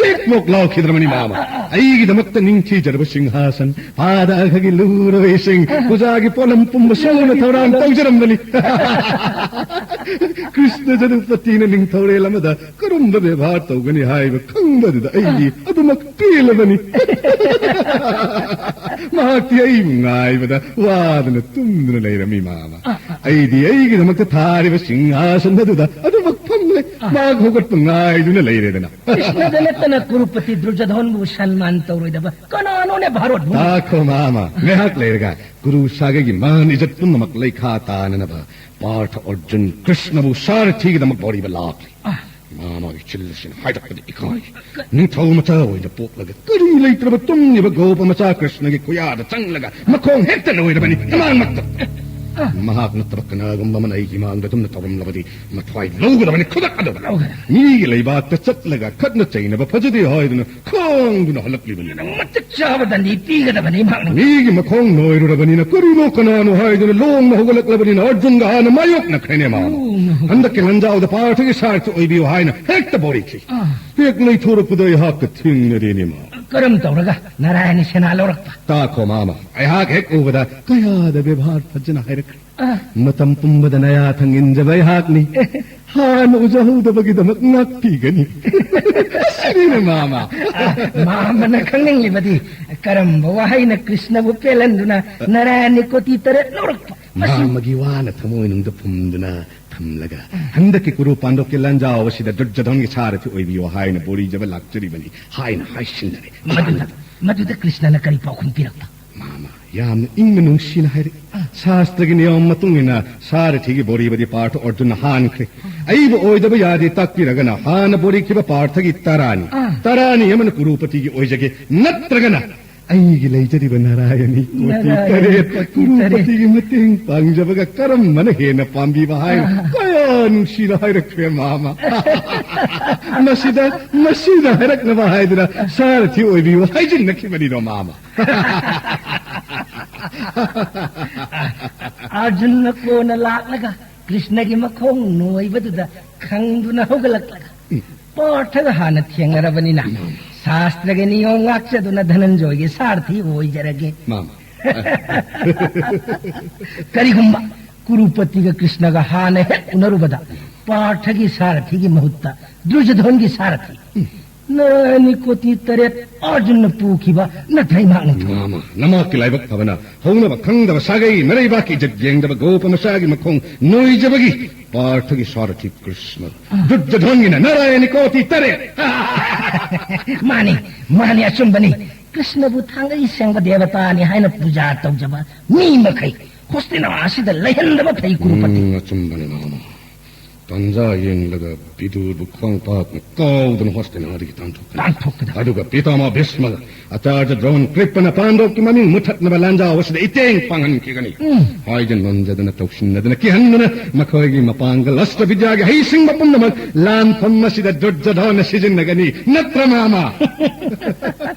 ꯆꯦꯛꯃꯣꯛ ꯂꯥꯎꯈꯤꯗ꯭ꯔꯕꯅꯤ, ꯃꯥꯃ꯫ ꯑꯩꯒꯤꯗꯃꯛꯇ ꯅꯤꯡꯊꯤꯖꯔꯕ ꯁꯤꯡꯍꯥꯁꯟ, ꯄꯥꯗ ꯑꯈꯒꯤ ꯂꯨꯔꯣꯏꯁꯤꯡ, ꯄꯨꯖꯥꯒꯤ ꯄꯣꯠꯂꯝ ꯄꯨꯝꯕ ꯁꯨꯅ ꯊꯧꯔꯥꯡ ꯇꯧꯖꯔꯝꯕꯅꯤ꯫ ꯀ꯭ꯔꯤꯁꯅ ꯖꯗꯨꯄꯇꯤꯅ ꯅꯤꯡꯊꯧꯔꯦꯜ ꯑꯃꯗ ꯀꯔꯝꯕ ꯕꯦꯕꯥꯔ ꯇꯧꯒꯅꯤ ꯍꯥꯏꯕ ꯈꯪꯕꯗꯨꯗ ꯑꯩꯗꯤ ꯑꯗꯨꯃꯛ ꯄꯦꯜꯂꯕꯅꯤ꯫ ꯃꯍꯥꯛꯇꯤ ꯑꯩꯕꯨ ꯉꯥꯏꯕꯗ ꯋꯥꯗꯅ ꯇꯨꯝꯗꯨꯅ ꯂꯩꯔꯝꯃꯤ, ꯃꯥꯃ꯫ ꯑꯩꯗꯤ ꯑꯩꯒꯤꯗꯃꯛꯇ ꯊꯥꯔꯤꯕ ꯁꯤꯡꯍꯥꯁꯟ ꯑꯗꯨꯗ ꯑꯗꯨꯃꯛ ꯐꯝꯂꯦ꯫ ꯃꯍꯥꯛ ꯍꯧꯒꯠꯄ ꯉꯥꯏꯗꯨꯅ ꯂꯩꯔꯦꯗꯅ꯫ ꯀ꯭ꯔꯤꯁꯅꯗ ꯅꯠꯇꯅ ꯀꯨꯔꯨꯄꯇꯤ ꯗꯨꯔꯖꯣꯙꯟꯕꯨ ꯁꯟꯃꯥꯟ ꯇꯧꯔꯣꯏꯗꯕ ꯀꯅꯥꯅꯣꯅꯦ ꯚꯥꯔꯠ ꯚꯨꯃꯤ? ꯇꯥꯈꯣ, ꯃꯥꯃ, ꯉꯥꯏꯍꯥꯛ ꯂꯩꯔꯒ ꯀꯨꯔꯨ ꯁꯥꯒꯩꯒꯤ ꯃꯥꯟ ꯏꯖꯠ ꯄꯨꯝꯅꯃꯛ ꯂꯩꯈꯥ ꯇꯥꯅꯅꯕ ꯄꯥꯔꯊ ꯑꯔꯖꯨꯟ ꯀ꯭ꯔꯤꯁꯅꯕꯨ ꯁꯥꯔꯊꯤꯒꯤꯗꯃꯛ ꯕꯣꯔꯤꯕ ꯂꯥꯛꯂꯤ꯫ ꯑꯥ꯫ ꯃꯥꯃꯒꯤ ꯆꯤꯜ ꯑꯁꯤꯅ ꯍꯥꯏꯗꯣꯛꯄꯗꯤ ꯏꯀꯥꯏ꯫ ꯅꯤꯡꯊꯧ ꯃꯆꯥ ꯑꯣꯏꯅ ꯄꯣꯛꯂꯒ ꯀꯔꯤ ꯂꯩꯇ꯭ꯔꯕ ꯇꯨꯝꯂꯤꯕ ꯒꯣꯄ ꯃꯆꯥ ꯀ꯭ꯔꯤꯁꯅꯒꯤ ꯈꯨꯌꯥꯗ ꯆꯪꯂꯒ ꯃꯈꯣꯡ ꯍꯦꯛꯇ ꯂꯣꯏꯔꯕꯅꯤ ꯏꯃꯥꯡꯃꯛꯇ꯫ ꯃꯍꯥꯛ ꯅꯠꯇꯕ ꯀꯅꯥꯒꯨꯝꯕ ꯑꯃꯅ ꯑꯩꯒꯤ ꯃꯥꯡꯗ ꯑꯗꯨꯝꯅ ꯇꯧꯔꯝꯂꯕꯗꯤ ꯃꯊ꯭ꯋꯥꯏ ꯂꯧꯒꯗꯕꯅꯤ, ꯈꯨꯗꯛ ꯑꯗꯨꯗ꯫ ꯂꯧꯒꯗꯕꯅꯤ꯫ ꯃꯤꯒꯤ ꯂꯩꯕꯥꯛꯇ ꯆꯠꯂꯒ ꯈꯠꯅ ꯆꯩꯅꯕ ꯐꯖꯗꯦ ꯍꯥꯏꯗꯨꯅ ꯈꯥꯡꯗꯨꯅ ꯍꯜꯂꯛꯂꯤꯕꯅꯤ꯫ ꯃꯇꯤꯛ ꯆꯥꯕ ꯗꯟꯗꯤ ꯄꯤꯒꯗꯕꯅꯤ ꯃꯍꯥꯛꯅ꯫ ꯃꯤꯒꯤ ꯃꯈꯣꯡ ꯅꯣꯏꯔꯨꯔꯕꯅꯤꯅ ꯀꯔꯤꯅꯣ ꯀꯅꯥꯅꯣ ꯍꯥꯏꯗꯨꯅ ꯂꯣꯡꯅ ꯍꯧꯒꯠꯂꯛꯂꯕꯅꯤꯅ ꯑꯔꯖꯨꯟꯒ ꯍꯥꯟꯅ ꯃꯥꯌꯣꯛꯅꯈ꯭ꯔꯦꯅꯦ ꯃꯥ꯫ ꯂꯣꯡꯅ ꯍꯧꯒꯠ- ꯍꯟꯗꯛꯀꯤ ꯂꯥꯟꯖꯥꯎꯗ ꯄꯥꯔꯊꯒꯤ ꯁꯥꯔꯊꯤ ꯑꯣꯏꯕꯤꯌꯨ ꯍꯥꯏꯅ ꯍꯦꯛꯇ ꯕꯣꯔꯤꯈꯤ꯫ ꯑꯥ꯫ ꯍꯦꯛ ꯂꯩꯊꯣꯔꯛꯄꯗ ꯑꯩꯍꯥꯛꯀ ꯊꯦꯡꯅꯔꯦꯅꯦ ꯃꯥ꯫ ꯀꯔꯝ ꯇꯧꯔꯒ ꯅꯥꯔꯥꯌꯅꯤ ꯁꯦꯅꯥ ꯂꯧꯔꯛꯄ? ꯇꯥꯈꯣ ꯃꯥꯃ, ꯑꯩꯍꯥꯛ ꯍꯦꯛ ꯎꯕꯗ ꯀꯌꯥꯗ ꯕꯦꯕꯥꯔ ꯐꯖꯅ ꯍꯥꯏꯔꯛꯈ꯭ꯔꯦ꯫ ꯑꯥ꯫ ꯃꯇꯝ ꯄꯨꯝꯕꯗ ꯅꯌꯥ ꯊꯪ ꯏꯟꯖꯕ ꯑꯩꯍꯥꯛꯅꯤ꯫ ꯍꯥꯟꯅ ꯎꯖꯍꯧꯗꯕꯒꯤꯗꯃꯛ ꯉꯥꯛꯄꯤꯒꯅꯤ꯫ ꯑꯁꯤꯅꯤꯅꯦ ꯃꯥꯃ꯫ ꯑꯥ, ꯃꯥꯃꯅ ꯈꯪꯅꯤꯡꯂꯤꯕꯗꯤ ꯀꯔꯝꯕ ꯋꯥꯍꯩꯅ ꯀ꯭ꯔꯤꯁꯅꯕꯨ ꯄꯦꯜꯍꯟꯗꯨꯅ ꯅꯥꯔꯥꯌꯅꯤ ꯀꯣꯇꯤ ꯇꯔꯦꯠ ꯂꯧꯔꯛꯄ? ꯃꯁꯤ ꯃꯥꯃꯒꯤ ꯋꯥꯅ ꯊꯃꯣꯏꯅꯨꯡꯗ ꯐꯨꯝꯗꯨꯅ ꯊꯝꯂꯒ ꯍꯟꯗꯛꯀꯤ ꯀꯨꯔꯨ ꯄꯥꯟꯗꯣꯞꯀꯤ ꯂꯥꯟꯖꯥꯎ ꯑꯁꯤꯗ ꯗꯨꯔꯖꯣꯙꯟꯒꯤ ꯁꯥꯔꯊꯤ ꯑꯣꯏꯕꯤꯌꯨ ꯍꯥꯏꯅ ꯕꯣꯔꯤꯖꯕ ꯂꯥꯛꯆꯔꯤꯕꯅꯤ ꯍꯥꯏꯅ ꯍꯥꯏꯁꯤꯟꯅꯔꯦ꯫ ꯃꯗꯨꯗ, ꯃꯗꯨꯗ ꯀ꯭ꯔꯤꯁꯅꯅ ꯀꯔꯤ ꯄꯥꯎꯈꯨꯝ ꯄꯤꯔꯛꯄ? ꯃꯥꯃ, ꯌꯥꯝꯅ ꯏꯪꯅ ꯅꯨꯡꯁꯤꯅ ꯍꯥꯏꯔꯛꯏ꯫ ꯁꯥꯁꯇ꯭ꯔꯒꯤ ꯅꯤꯌꯣꯝ ꯃꯇꯨꯡ ꯏꯟꯅ ꯁꯥꯔꯊꯤꯒꯤ ꯕꯣꯔꯤꯕꯗꯤ ꯄꯥꯔꯊ ꯑꯔꯖꯨꯟꯅ ꯍꯥꯟꯈ꯭ꯔꯦ꯫ ꯑꯩꯕꯨ ꯑꯣꯏꯗꯕ ꯌꯥꯗꯦ ꯇꯥꯛꯄꯤꯔꯒꯅ ꯍꯥꯟꯅ ꯕꯣꯔꯤꯈꯤꯕ ꯄꯥꯔꯊꯒꯤ ꯇꯔꯥꯅꯤ, ꯑꯥ꯫ ꯇꯔꯥꯅꯤ ꯑꯃꯅ ꯀꯨꯔꯨꯄꯇꯤꯒꯤ ꯑꯣꯏꯖꯒꯦ, ꯅꯠꯇ꯭ꯔꯒꯅ ꯑꯩꯒꯤ ꯂꯩꯖꯔꯤꯕ ꯅꯥꯔꯥꯌꯅꯤ ꯀꯣꯇꯤ ꯅꯥꯔꯥꯌꯅꯤ ꯇꯔꯦꯠ ꯀꯣꯇꯤ ꯇꯔꯦꯠ꯫ ꯀꯨꯔꯨꯄꯇꯤꯒꯤ ꯃꯇꯦꯡ ꯄꯥꯡꯖꯕꯒ ꯀꯔꯝꯕꯅ ꯍꯦꯟꯅ ꯄꯥꯝꯕꯤꯕ ꯍꯥꯏꯅ ꯑꯥ꯫ ꯀꯌꯥ ꯅꯨꯡꯁꯤꯅ ꯍꯥꯏꯔꯛꯈ꯭ꯔꯦ ꯃꯥꯃ꯫ ꯃꯁꯤꯗ, ꯃꯁꯤꯗ ꯍꯥꯏꯔꯛꯅꯕ ꯍꯥꯏꯗꯨꯅ ꯁꯥꯔꯊꯤ ꯑꯣꯏꯕꯤꯌꯨ ꯍꯥꯏꯖꯤꯟꯅꯈꯤꯕꯅꯤꯗꯣ ꯃꯥꯃ꯫ ꯑꯔꯖꯨꯟꯅ ꯀꯣꯟꯅ ꯂꯥꯛꯂꯒ ꯀ꯭ꯔꯤꯁꯅꯒꯤ ꯃꯈꯣꯡ ꯅꯣꯏꯕꯗꯨꯗ ꯈꯪꯗꯨꯅ ꯍꯧꯒꯠꯂꯛꯂꯒ ꯄꯥꯔꯊꯒ ꯍꯥꯟꯅ ꯊꯦꯡꯅꯔꯕꯅꯤꯅ ꯁꯥꯁꯇ꯭ꯔꯒꯤ ꯅꯤꯌꯣꯝ ꯉꯥꯛꯆꯗꯨꯅ ꯙꯅꯟꯖꯣꯏꯒꯤ ꯁꯥꯔꯊꯤ ꯑꯣꯏꯖꯔꯒꯦ꯫ ꯃꯥꯃ꯫ ꯀꯔꯤꯒꯨꯝꯕ ꯀꯨꯔꯨꯄꯇꯤꯒ ꯀ꯭ꯔꯤꯁꯅꯒ ꯍꯥꯟꯅ ꯍꯦꯛ ꯎꯅꯔꯨꯕꯗ ꯄꯥꯔꯊꯒꯤ ꯁꯥꯔꯊꯤꯒꯤ ꯃꯍꯨꯠꯇ ꯗꯨꯔꯖꯣꯙꯟꯒꯤ ꯁꯥꯔꯊꯤ ꯅꯥꯔꯥꯌꯅꯤ ꯀꯣꯇꯤ ꯇꯔꯦꯠ ꯑꯔꯖꯨꯟꯅ ꯄꯨꯈꯤꯕ ꯅꯠꯇ꯭ꯔꯥ ꯏꯃꯥꯛ ꯅꯠꯇ꯭ꯔꯣ? ꯃꯥꯃ, ꯅꯃꯥꯛꯀꯤ ꯂꯥꯏꯕꯛ ꯐꯕꯅ ꯍꯧꯅꯕ ꯈꯪꯗꯕ ꯁꯥꯒꯩ ꯅꯔꯩꯕꯥꯛꯀꯤ ꯏꯖꯠ ꯌꯦꯡꯗꯕ ꯒꯣꯄ ꯃꯆꯥꯒꯤ ꯃꯈꯣꯡ ꯅꯣꯏꯖꯕꯒꯤ ꯄꯥꯔꯊꯒꯤ ꯁꯥꯔꯊꯤ ꯀ꯭ꯔꯤꯁꯅ, ꯗꯨꯔꯖꯣꯙꯟꯒꯤꯅ ꯅꯥꯔꯥꯌꯅꯤ ꯀꯣꯇꯤ ꯇꯔꯦꯠ꯫ ꯃꯥꯅꯤ, ꯃꯥꯅꯤ, ꯑꯆꯨꯝꯕꯅꯤ꯫ ꯀ꯭ꯔꯤꯁꯅꯕꯨ ꯊꯥꯡꯒꯩ ꯁꯦꯡꯕ ꯗꯦꯕꯇꯥꯅꯤ ꯍꯥꯏꯅ ꯄꯨꯖꯥ ꯇꯧꯖꯕ ꯃꯤ ꯃꯈꯩ ꯍꯣꯁꯇꯤꯅꯥ ꯑꯁꯤꯗ ꯂꯩꯍꯟꯗꯕ ꯐꯩ ꯀꯨꯔꯨꯄꯇꯤ꯫ ꯎꯝ, ꯑꯆꯨꯝꯕꯅꯤ ꯃꯥꯃ꯫ ꯇꯥꯟꯖꯥ ꯌꯦꯡꯂꯒ ꯕꯤꯗꯨꯔꯕꯨ ꯈ꯭ꯋꯥꯡ ꯄꯥꯛꯅ ꯀꯥꯎꯗꯨꯅ ꯍꯣꯁꯇꯤꯅꯥꯗꯒꯤ ꯇꯥꯟꯊꯣꯛꯀꯅꯤ꯫ ꯇꯥꯟꯊꯣꯛꯀꯗꯕ꯫ ꯑꯗꯨꯒ ꯄꯤꯇꯥꯃꯍ ꯚꯤꯁꯃ, ꯑꯆꯥꯔꯌ ꯗ꯭ꯔꯣꯟ ꯀ꯭ꯔꯤꯄꯅ ꯄꯥꯟꯗꯣꯞꯀꯤ ꯃꯃꯤꯡ ꯃꯨꯊꯠꯅꯕ ꯂꯥꯟꯖꯥꯎ ꯑꯁꯤꯗ ꯏꯇꯦꯡ ꯄꯥꯡꯍꯟꯈꯤꯒꯅꯤ꯫ ꯍꯥꯏꯖ ꯅꯣꯟꯖꯗꯅ, ꯇꯧꯁꯤꯟꯅꯗꯅ, ꯀꯤꯍꯟꯗꯅ ꯃꯈꯣꯏꯒꯤ ꯃꯄꯥꯡꯒꯜ ꯑꯁꯇ꯭ꯔ ꯕꯤꯗ꯭ꯌꯥꯒꯤ ꯍꯩꯁꯤꯡꯕ ꯄꯨꯝꯅꯃꯛ ꯂꯥꯟꯐꯝ ꯑꯁꯤꯗ ꯗꯨꯔꯖꯣꯙꯅ ꯁꯤꯖꯤꯟꯅꯒꯅꯤ꯫ ꯅꯠꯇ꯭ꯔ ꯃꯥꯃ?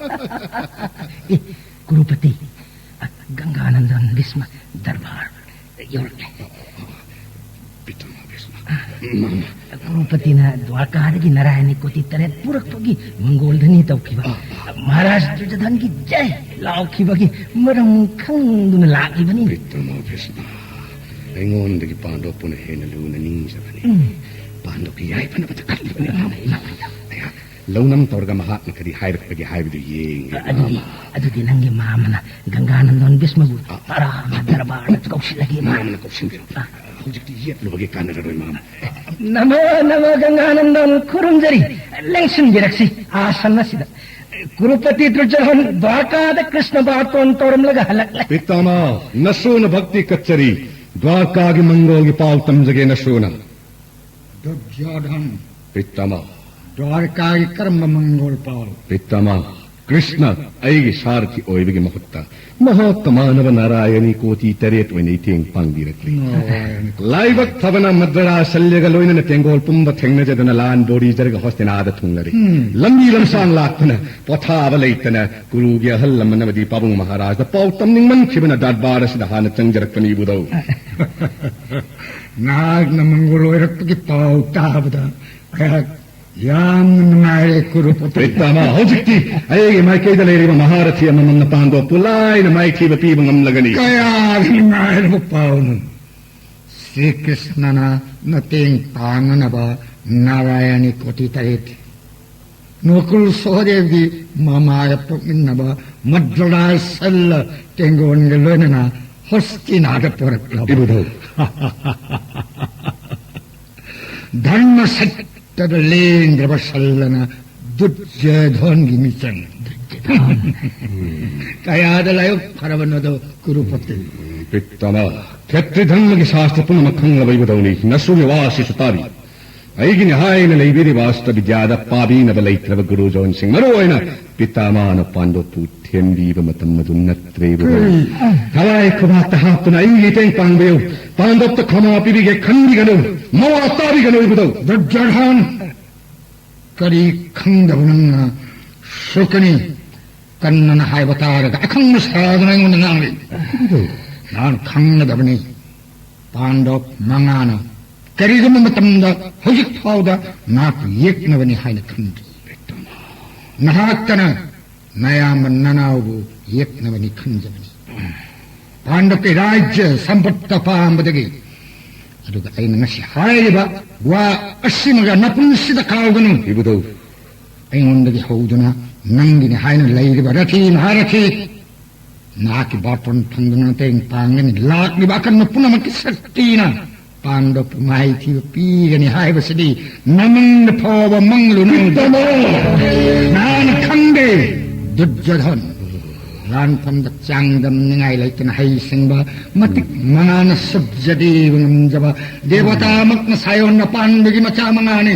ꯑꯦ, ꯀꯨꯔꯨꯄꯇꯤ, ꯑ, ꯒꯪꯒꯥꯅꯟꯗꯟ ꯚꯤꯁꯃ ꯗꯔꯕꯥꯔ ꯌꯧꯔꯛꯂꯦ꯫ ꯄꯤꯇꯥꯃꯍ ꯚꯤꯁꯃ, ꯃꯥꯃ꯫ ꯀꯨꯔꯨꯄꯇꯤꯅ ꯗ꯭ꯋꯥꯔꯀꯥꯗꯒꯤ ꯅꯥꯔꯥꯌꯅꯤ ꯀꯣꯇꯤ ꯇꯔꯦꯠ ꯄꯨꯔꯛꯄꯒꯤ ꯃꯪꯒꯣꯜ ꯙ꯭ꯋꯅꯤ ꯇꯧꯈꯤꯕ, ꯃꯍꯥꯔꯥꯖ ꯗꯨꯔꯖꯣꯙꯟꯒꯤ ꯖꯩ ꯂꯥꯎꯈꯤꯕꯒꯤ ꯃꯔꯝ ꯈꯪꯗꯨꯅ ꯂꯥꯛꯂꯤꯕꯅꯤ꯫ ꯄꯤꯇꯥꯃꯍ ꯚꯤꯁꯃ, ꯑꯩꯉꯣꯟꯗꯒꯤ ꯄꯥꯟꯗꯣꯞꯄꯨꯅ ꯍꯦꯟꯅ ꯂꯨꯅ ꯅꯤꯡꯖꯕꯅꯤ꯫ ꯄꯥꯟꯗꯣꯞꯀꯤ ꯌꯥꯏꯐꯅꯕꯗ ꯈꯜꯂꯤꯕꯅꯤ꯫ ꯑꯩꯍꯥꯛ ꯂꯧꯅꯝ ꯇꯧꯔꯒ ꯃꯍꯥꯛꯅ ꯀꯔꯤ ꯍꯥꯏꯔꯛꯄꯒꯦ ꯍꯥꯏꯕꯗꯨ ꯌꯦꯡꯒꯦ꯫ ꯑꯗꯨꯗꯤ, ꯑꯗꯨꯗꯤ ꯅꯪꯒꯤ ꯃꯥꯃꯅ ꯒꯪꯒꯥꯅꯟꯗꯟ ꯚꯤꯁꯃꯕꯨ ꯇꯔꯥꯝꯅ ꯗꯔꯕꯥꯔꯗ ꯀꯧꯁꯤꯜꯂꯒꯦ꯫ ꯃꯥꯃꯅ ꯀꯧꯁꯤꯟꯕꯤꯔꯣ꯫ ꯍꯧꯖꯤꯛꯇꯤ ꯌꯦꯠꯂꯨꯕꯒꯤ ꯀꯥꯟꯅꯔꯔꯣꯏ, ꯃꯥꯃ꯫ ꯅꯃꯣ ꯅꯃꯣ ꯒꯪꯒꯥꯅꯟꯗꯟ, ꯈꯨꯔꯨꯝꯖꯔꯤ꯫ ꯂꯦꯡꯁꯤꯟꯕꯤꯔꯛꯁꯤ ꯑꯥꯁꯟ ꯑꯁꯤꯗ꯫ ꯀꯨꯔꯨꯄꯇꯤ ꯗꯨꯔꯖꯣꯙꯟ ꯗ꯭ꯋꯥꯔꯀꯥꯗ ꯀ꯭ꯔꯤꯁꯅ ꯕꯥꯔꯇꯣꯟ ꯇꯧꯔꯝꯂꯒ ꯍꯜꯂꯛꯂꯦ꯫ ꯄꯤꯇꯥꯃꯍ, ꯅꯁꯨꯅ ꯚꯛꯇꯤ ꯀꯠꯆꯔꯤ꯫ ꯗ꯭ꯋꯥꯔꯀꯥꯒꯤ ꯃꯪꯒꯣꯜꯒꯤ ꯄꯥꯎ ꯇꯝꯖꯒꯦ ꯅꯁꯨꯅ꯫ ꯗꯨꯔꯖꯣꯙꯟ, ꯄꯤꯇꯥꯃꯍ꯫ ꯗ꯭ꯋꯥꯔꯀꯥꯒꯤ ꯀꯔꯝꯕ ꯃꯪꯒꯣꯜ ꯄꯥꯎ? ꯄꯤꯇꯥꯃꯍ, ꯀ꯭ꯔꯤꯁꯅ ꯑꯩꯒꯤ ꯁꯥꯔꯊꯤ ꯑꯣꯏꯕꯒꯤ ꯃꯍꯨꯠꯇ ꯃꯍꯥꯛꯀ ꯃꯥꯟꯅꯕ ꯅꯥꯔꯥꯌꯅꯤ ꯀꯣꯇꯤ ꯇꯔꯦꯠ ꯑꯣꯏꯅ ꯏꯊꯦꯡ ꯄꯥꯡꯕꯤꯔꯛꯂꯤ꯫ ꯂꯥꯏꯕꯛ ꯐꯕꯅ ꯃꯗ꯭ꯔꯥ ꯁꯜꯌꯒ ꯂꯣꯏꯅꯅ ꯇꯦꯡꯒꯣꯜ ꯄꯨꯝꯕ ꯊꯦꯡꯅꯖꯗꯨꯅ ꯂꯥꯟ ꯕꯣꯔꯤꯖꯔꯒ ꯍꯣꯁꯇꯤꯅꯥꯗ ꯊꯨꯡꯂꯔꯤ꯫ ꯂꯝꯕꯤ ꯂꯝꯁꯥꯡ ꯂꯥꯛꯇꯨꯅ ꯄꯣꯊꯥꯕ ꯂꯩꯇꯅ ꯀꯨꯔꯨꯒꯤ ꯑꯍꯜ ꯂꯃꯟ ꯑꯃꯗꯤ ꯄꯥꯕꯨꯡ ꯃꯍꯥꯔꯥꯖꯗ ꯄꯥꯎ ꯇꯝꯅꯤꯡꯃꯟꯈꯤꯕꯅ ꯗꯔꯕꯥꯔ ꯑꯁꯤꯗ ꯍꯥꯟꯅ ꯆꯪꯖꯔꯛꯄꯅꯤ, ꯏꯕꯨꯙꯧ꯫ ꯅꯍꯥꯛꯅ ꯃꯪꯒꯣꯜ ꯑꯣꯏꯔꯛꯄꯒꯤ ꯄꯥꯎ ꯇꯥꯕꯗ ꯑꯩꯍꯥꯛ ꯌꯥꯝꯅ ꯅꯨꯡꯉꯥꯏꯔꯦ, ꯀꯨꯔꯨꯄꯇꯤ꯫ ꯄꯤꯇꯥꯃꯍ, ꯍꯧꯖꯤꯛꯇꯤ ꯑꯩꯒꯤ ꯃꯥꯏꯀꯩꯗ ꯂꯩꯔꯤꯕ ꯃꯍꯥꯔꯊꯤ ꯑꯃꯃꯝꯅ ꯄꯥꯟꯗꯣꯞꯄꯨ ꯂꯥꯏꯅ ꯃꯥꯏꯊꯤꯕ ꯄꯤꯕ ꯉꯝꯂꯒꯅꯤ꯫ ꯀꯌꯥꯗ ꯅꯨꯡꯉꯥꯏꯔꯕ ꯄꯥꯎꯅꯣ! ꯁ꯭ꯔꯤ ꯀ꯭ꯔꯤꯁꯅꯅ ꯃꯇꯦꯡ ꯄꯥꯡꯅꯅꯕ ꯅꯥꯔꯥꯌꯅꯤ ꯀꯣꯇꯤ ꯇꯔꯦꯠ, ꯅꯣꯀꯨꯜ ꯁꯍꯗꯦꯕꯒꯤ ꯃꯃꯥꯒ ꯄꯣꯛꯃꯤꯟꯅꯕ ꯃꯗ꯭ꯔꯥ ꯁꯜꯂ ꯇꯦꯡꯒꯣꯟꯒ ꯂꯣꯏꯅꯅ ꯍꯣꯁꯇꯤꯅꯥꯗ ꯄꯨꯔꯛꯂꯕ꯫ ꯏꯕꯨꯙꯧ꯫ ꯙꯔꯃ ꯁꯠꯇꯗ ꯂꯦꯡꯗ꯭ꯔꯕ ꯁꯜꯂꯅ ꯗꯨꯔꯖꯣꯙꯟꯒꯤ ꯃꯤꯆꯪ꯫ ꯀꯌꯥꯗ ꯂꯥꯏꯕꯛ ꯐꯔꯕꯅꯣꯗꯣ, ꯀꯨꯔꯨꯄꯇꯤ꯫ ꯄꯤꯇꯥꯃꯥ, ꯈꯦꯇ꯭ꯔꯤ ꯙꯔꯃꯒꯤ ꯁꯥꯁꯇ꯭ꯔ ꯄꯨꯝꯅꯃꯛ ꯈꯪꯂꯕ ꯏꯕꯨꯙꯧꯅꯤ꯫ ꯅꯁꯨꯒꯤ ꯋꯥꯁꯤꯁꯨ ꯇꯥꯕꯤ꯫ ꯑꯩꯒꯤꯅꯤ ꯍꯥꯏꯅ ꯂꯩꯕꯤꯔꯤꯕ ꯑꯁꯇ ꯕꯤꯗ꯭ꯌꯥꯗ ꯄꯥꯕꯤꯅꯕ ꯂꯩꯇ꯭ꯔꯕ ꯒꯨꯔꯨꯖꯣꯟꯁꯤꯡ, ꯃꯔꯨ ꯑꯣꯏꯅ ꯄꯤꯇꯥꯃꯥꯅ ꯄꯥꯟꯗꯣꯞꯄꯨ ꯊꯦꯝꯕꯤꯕ ꯃꯇꯝ ꯑꯗꯨ ꯅꯠꯇ꯭ꯔꯦ ꯏꯕꯨꯙꯧ꯫ ꯊꯋꯥꯏ ꯈꯨꯕꯥꯛꯇ ꯍꯥꯞꯇꯨꯅ ꯑꯩꯒꯤ ꯃꯇꯦꯡ ꯄꯥꯡꯕꯤꯌꯨ꯫ ꯄꯥꯟꯗꯣꯞꯇ ꯈꯃꯥ ꯄꯤꯕꯤꯒꯦ, ꯈꯟꯕꯤꯒꯅꯨ꯫ ꯃꯋꯥ ꯇꯥꯕꯤꯒꯅꯨ ꯏꯕꯨꯙꯧ꯫ ꯗꯨꯔꯖꯣꯙꯟ! ꯀꯔꯤ ꯈꯪꯗꯕ ꯅꯪꯅ? ꯁꯨꯀꯅꯤ꯫ ꯀꯟꯅꯅ ꯍꯥꯏꯕ ꯇꯥꯔꯒ ꯑꯈꯪꯕ ꯁꯥꯗꯨꯅ ꯑꯩꯉꯣꯟꯗ ꯉꯥꯡꯂꯤ꯫ ꯅꯍꯥꯛ ꯈꯪꯒꯗꯕꯅꯤ, ꯄꯥꯟꯗꯕ ꯃꯉꯥꯅ ꯀꯔꯤꯒꯨꯝꯕ ꯃꯇꯝꯗ ꯍꯧꯖꯤꯛ ꯐꯥꯎꯗ ꯅꯍꯥꯛꯄꯨ ꯌꯦꯛꯅꯕꯅꯤ ꯍꯥꯏꯅ ꯈꯟꯗ꯭ꯔꯤ꯫ ꯅꯍꯥꯛꯇꯅ ꯅꯌꯥꯝꯕ ꯅꯅꯥꯎꯕꯨ ꯌꯦꯛꯅꯕꯅꯤ ꯈꯟꯖꯕꯅꯤ꯫ ꯄꯥꯟꯗꯕꯀꯤ ꯔꯥꯖ꯭ꯌ ꯁꯝꯄꯠꯇ ꯄꯥꯝꯕꯗꯒꯤ꯫ ꯑꯗꯨꯒ ꯑꯩꯅ ꯉꯁꯤ ꯍꯥꯏꯔꯤꯕ ꯋꯥ ꯑꯁꯤꯃꯒ ꯅꯄꯨꯟꯁꯤꯗ ꯀꯥꯎꯒꯅꯨ꯫ ꯏꯕꯨꯙꯧ꯫ ꯑꯩꯉꯣꯟꯗꯒꯤ ꯍꯧꯗꯨꯅ ꯅꯪꯒꯤꯅꯤ ꯍꯥꯏꯅ ꯂꯩꯔꯤꯕ ꯔꯊꯤ ꯃꯍꯥꯔꯊꯤ, ꯅꯍꯥꯛꯀꯤ ꯕꯥꯔꯇꯣꯟ ꯐꯪꯗꯨꯅ ꯃꯇꯦꯡ ꯄꯥꯡꯒꯅꯤ꯫ ꯂꯥꯛꯂꯤꯕ ꯑꯀꯟꯕ ꯄꯨꯝꯅꯃꯛꯀꯤ ꯁꯛꯇꯤꯅ ꯄꯥꯟꯗꯕꯄꯨ ꯃꯥꯏꯊꯤꯕ ꯄꯤꯒꯅꯤ ꯍꯥꯏꯕꯁꯤꯗꯤ ꯅꯃꯪꯗ ꯐꯥꯎꯕ ꯃꯪꯂꯨꯅꯨ꯫ ꯅꯍꯥꯛꯅ ꯈꯪꯗꯦ, ꯗꯨꯔꯖꯣꯙꯟ꯫ ꯂꯥꯟꯐꯝꯗ ꯆꯥꯡꯗꯝꯅꯤꯡꯉꯥꯏ ꯂꯩꯇꯅ ꯍꯩꯁꯤꯡꯕ, ꯃꯇꯤꯛ ꯃꯉꯥꯅ ꯁꯨꯞꯖꯗꯦꯕ ꯉꯝꯖꯕ, ꯗꯦꯕꯇꯥꯃꯛꯅ ꯁꯥꯌꯣꯟꯅ ꯄꯥꯟꯕꯒꯤ ꯃꯆꯥ ꯃꯉꯥꯅꯤ꯫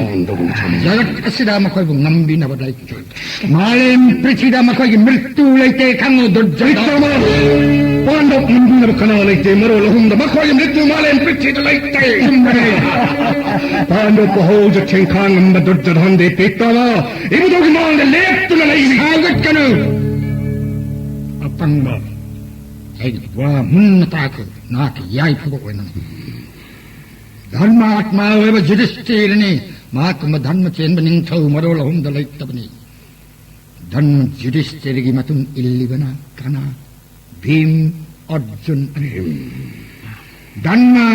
ꯖꯒꯠ ꯑꯁꯤꯗ ꯃꯈꯣꯏꯕꯨ ꯉꯝꯕꯤꯅꯕ ꯂꯩꯇꯦ꯫ ꯃꯥꯂꯦꯝ ꯄ꯭ꯔꯤꯊꯤꯗ ꯃꯈꯣꯏꯒꯤ ꯃ꯭ꯔꯤꯇꯨ ꯂꯩꯇꯦ ꯈꯪꯉꯨ, ꯗꯨꯔꯖꯣꯙꯟ꯫ ꯄꯥꯟꯗꯕ ꯉꯝꯕꯤꯅꯕ ꯀꯅꯥ ꯂꯩꯇꯦ? ꯃꯔꯣꯜ ꯑꯍꯨꯝꯗ ꯃꯈꯣꯏꯒꯤ ꯃ꯭ꯔꯤꯇꯨ ꯃꯥꯂꯦꯝ ꯄ꯭ꯔꯤꯊꯤꯗ ꯂꯩꯇꯦ꯫ ꯄꯥꯟꯗꯕ ꯍꯧꯖ ꯊꯦꯡꯈꯥꯡ ꯉꯝꯕ ꯗꯨꯔꯖꯣꯙꯟꯗꯤ ꯄꯤꯇꯥꯃꯥ ꯏꯕꯨꯙꯧꯒꯤ ꯃꯥꯡꯗ ꯂꯦꯞꯇꯨꯅ ꯂꯩꯔꯤ꯫ ꯁꯥꯎꯒꯠꯀꯅꯨ꯫ ꯑꯄꯪꯕ, ꯑꯩꯒꯤ ꯋꯥ ꯃꯨꯟꯅ ꯇꯥꯈꯣ, ꯅꯍꯥꯛꯀꯤ ꯌꯥꯏꯐꯕ ꯑꯣꯏꯅ꯫ ꯙꯔꯃ ꯑꯥꯠꯃꯥ ꯑꯣꯏꯕ ꯌꯨꯙꯤꯁꯇꯤꯔꯅꯤ꯫ ꯃꯍꯥꯛꯀꯨꯝꯕ ꯙꯔꯃ ꯆꯦꯟꯕ ꯅꯤꯡꯊꯧ ꯃꯔꯣꯜ ꯑꯍꯨꯝꯗ ꯂꯩꯇꯕꯅꯤ꯫ ꯙꯔꯃ ꯌꯨꯙꯤꯁꯇꯤꯔꯒꯤ ꯃꯇꯨꯡ ꯏꯜꯂꯤꯕꯅ ꯀꯅꯥ? ꯚꯤꯝ, ꯑꯔꯖꯨꯟ, ꯑꯅꯤꯜ꯫ ꯙꯔꯃ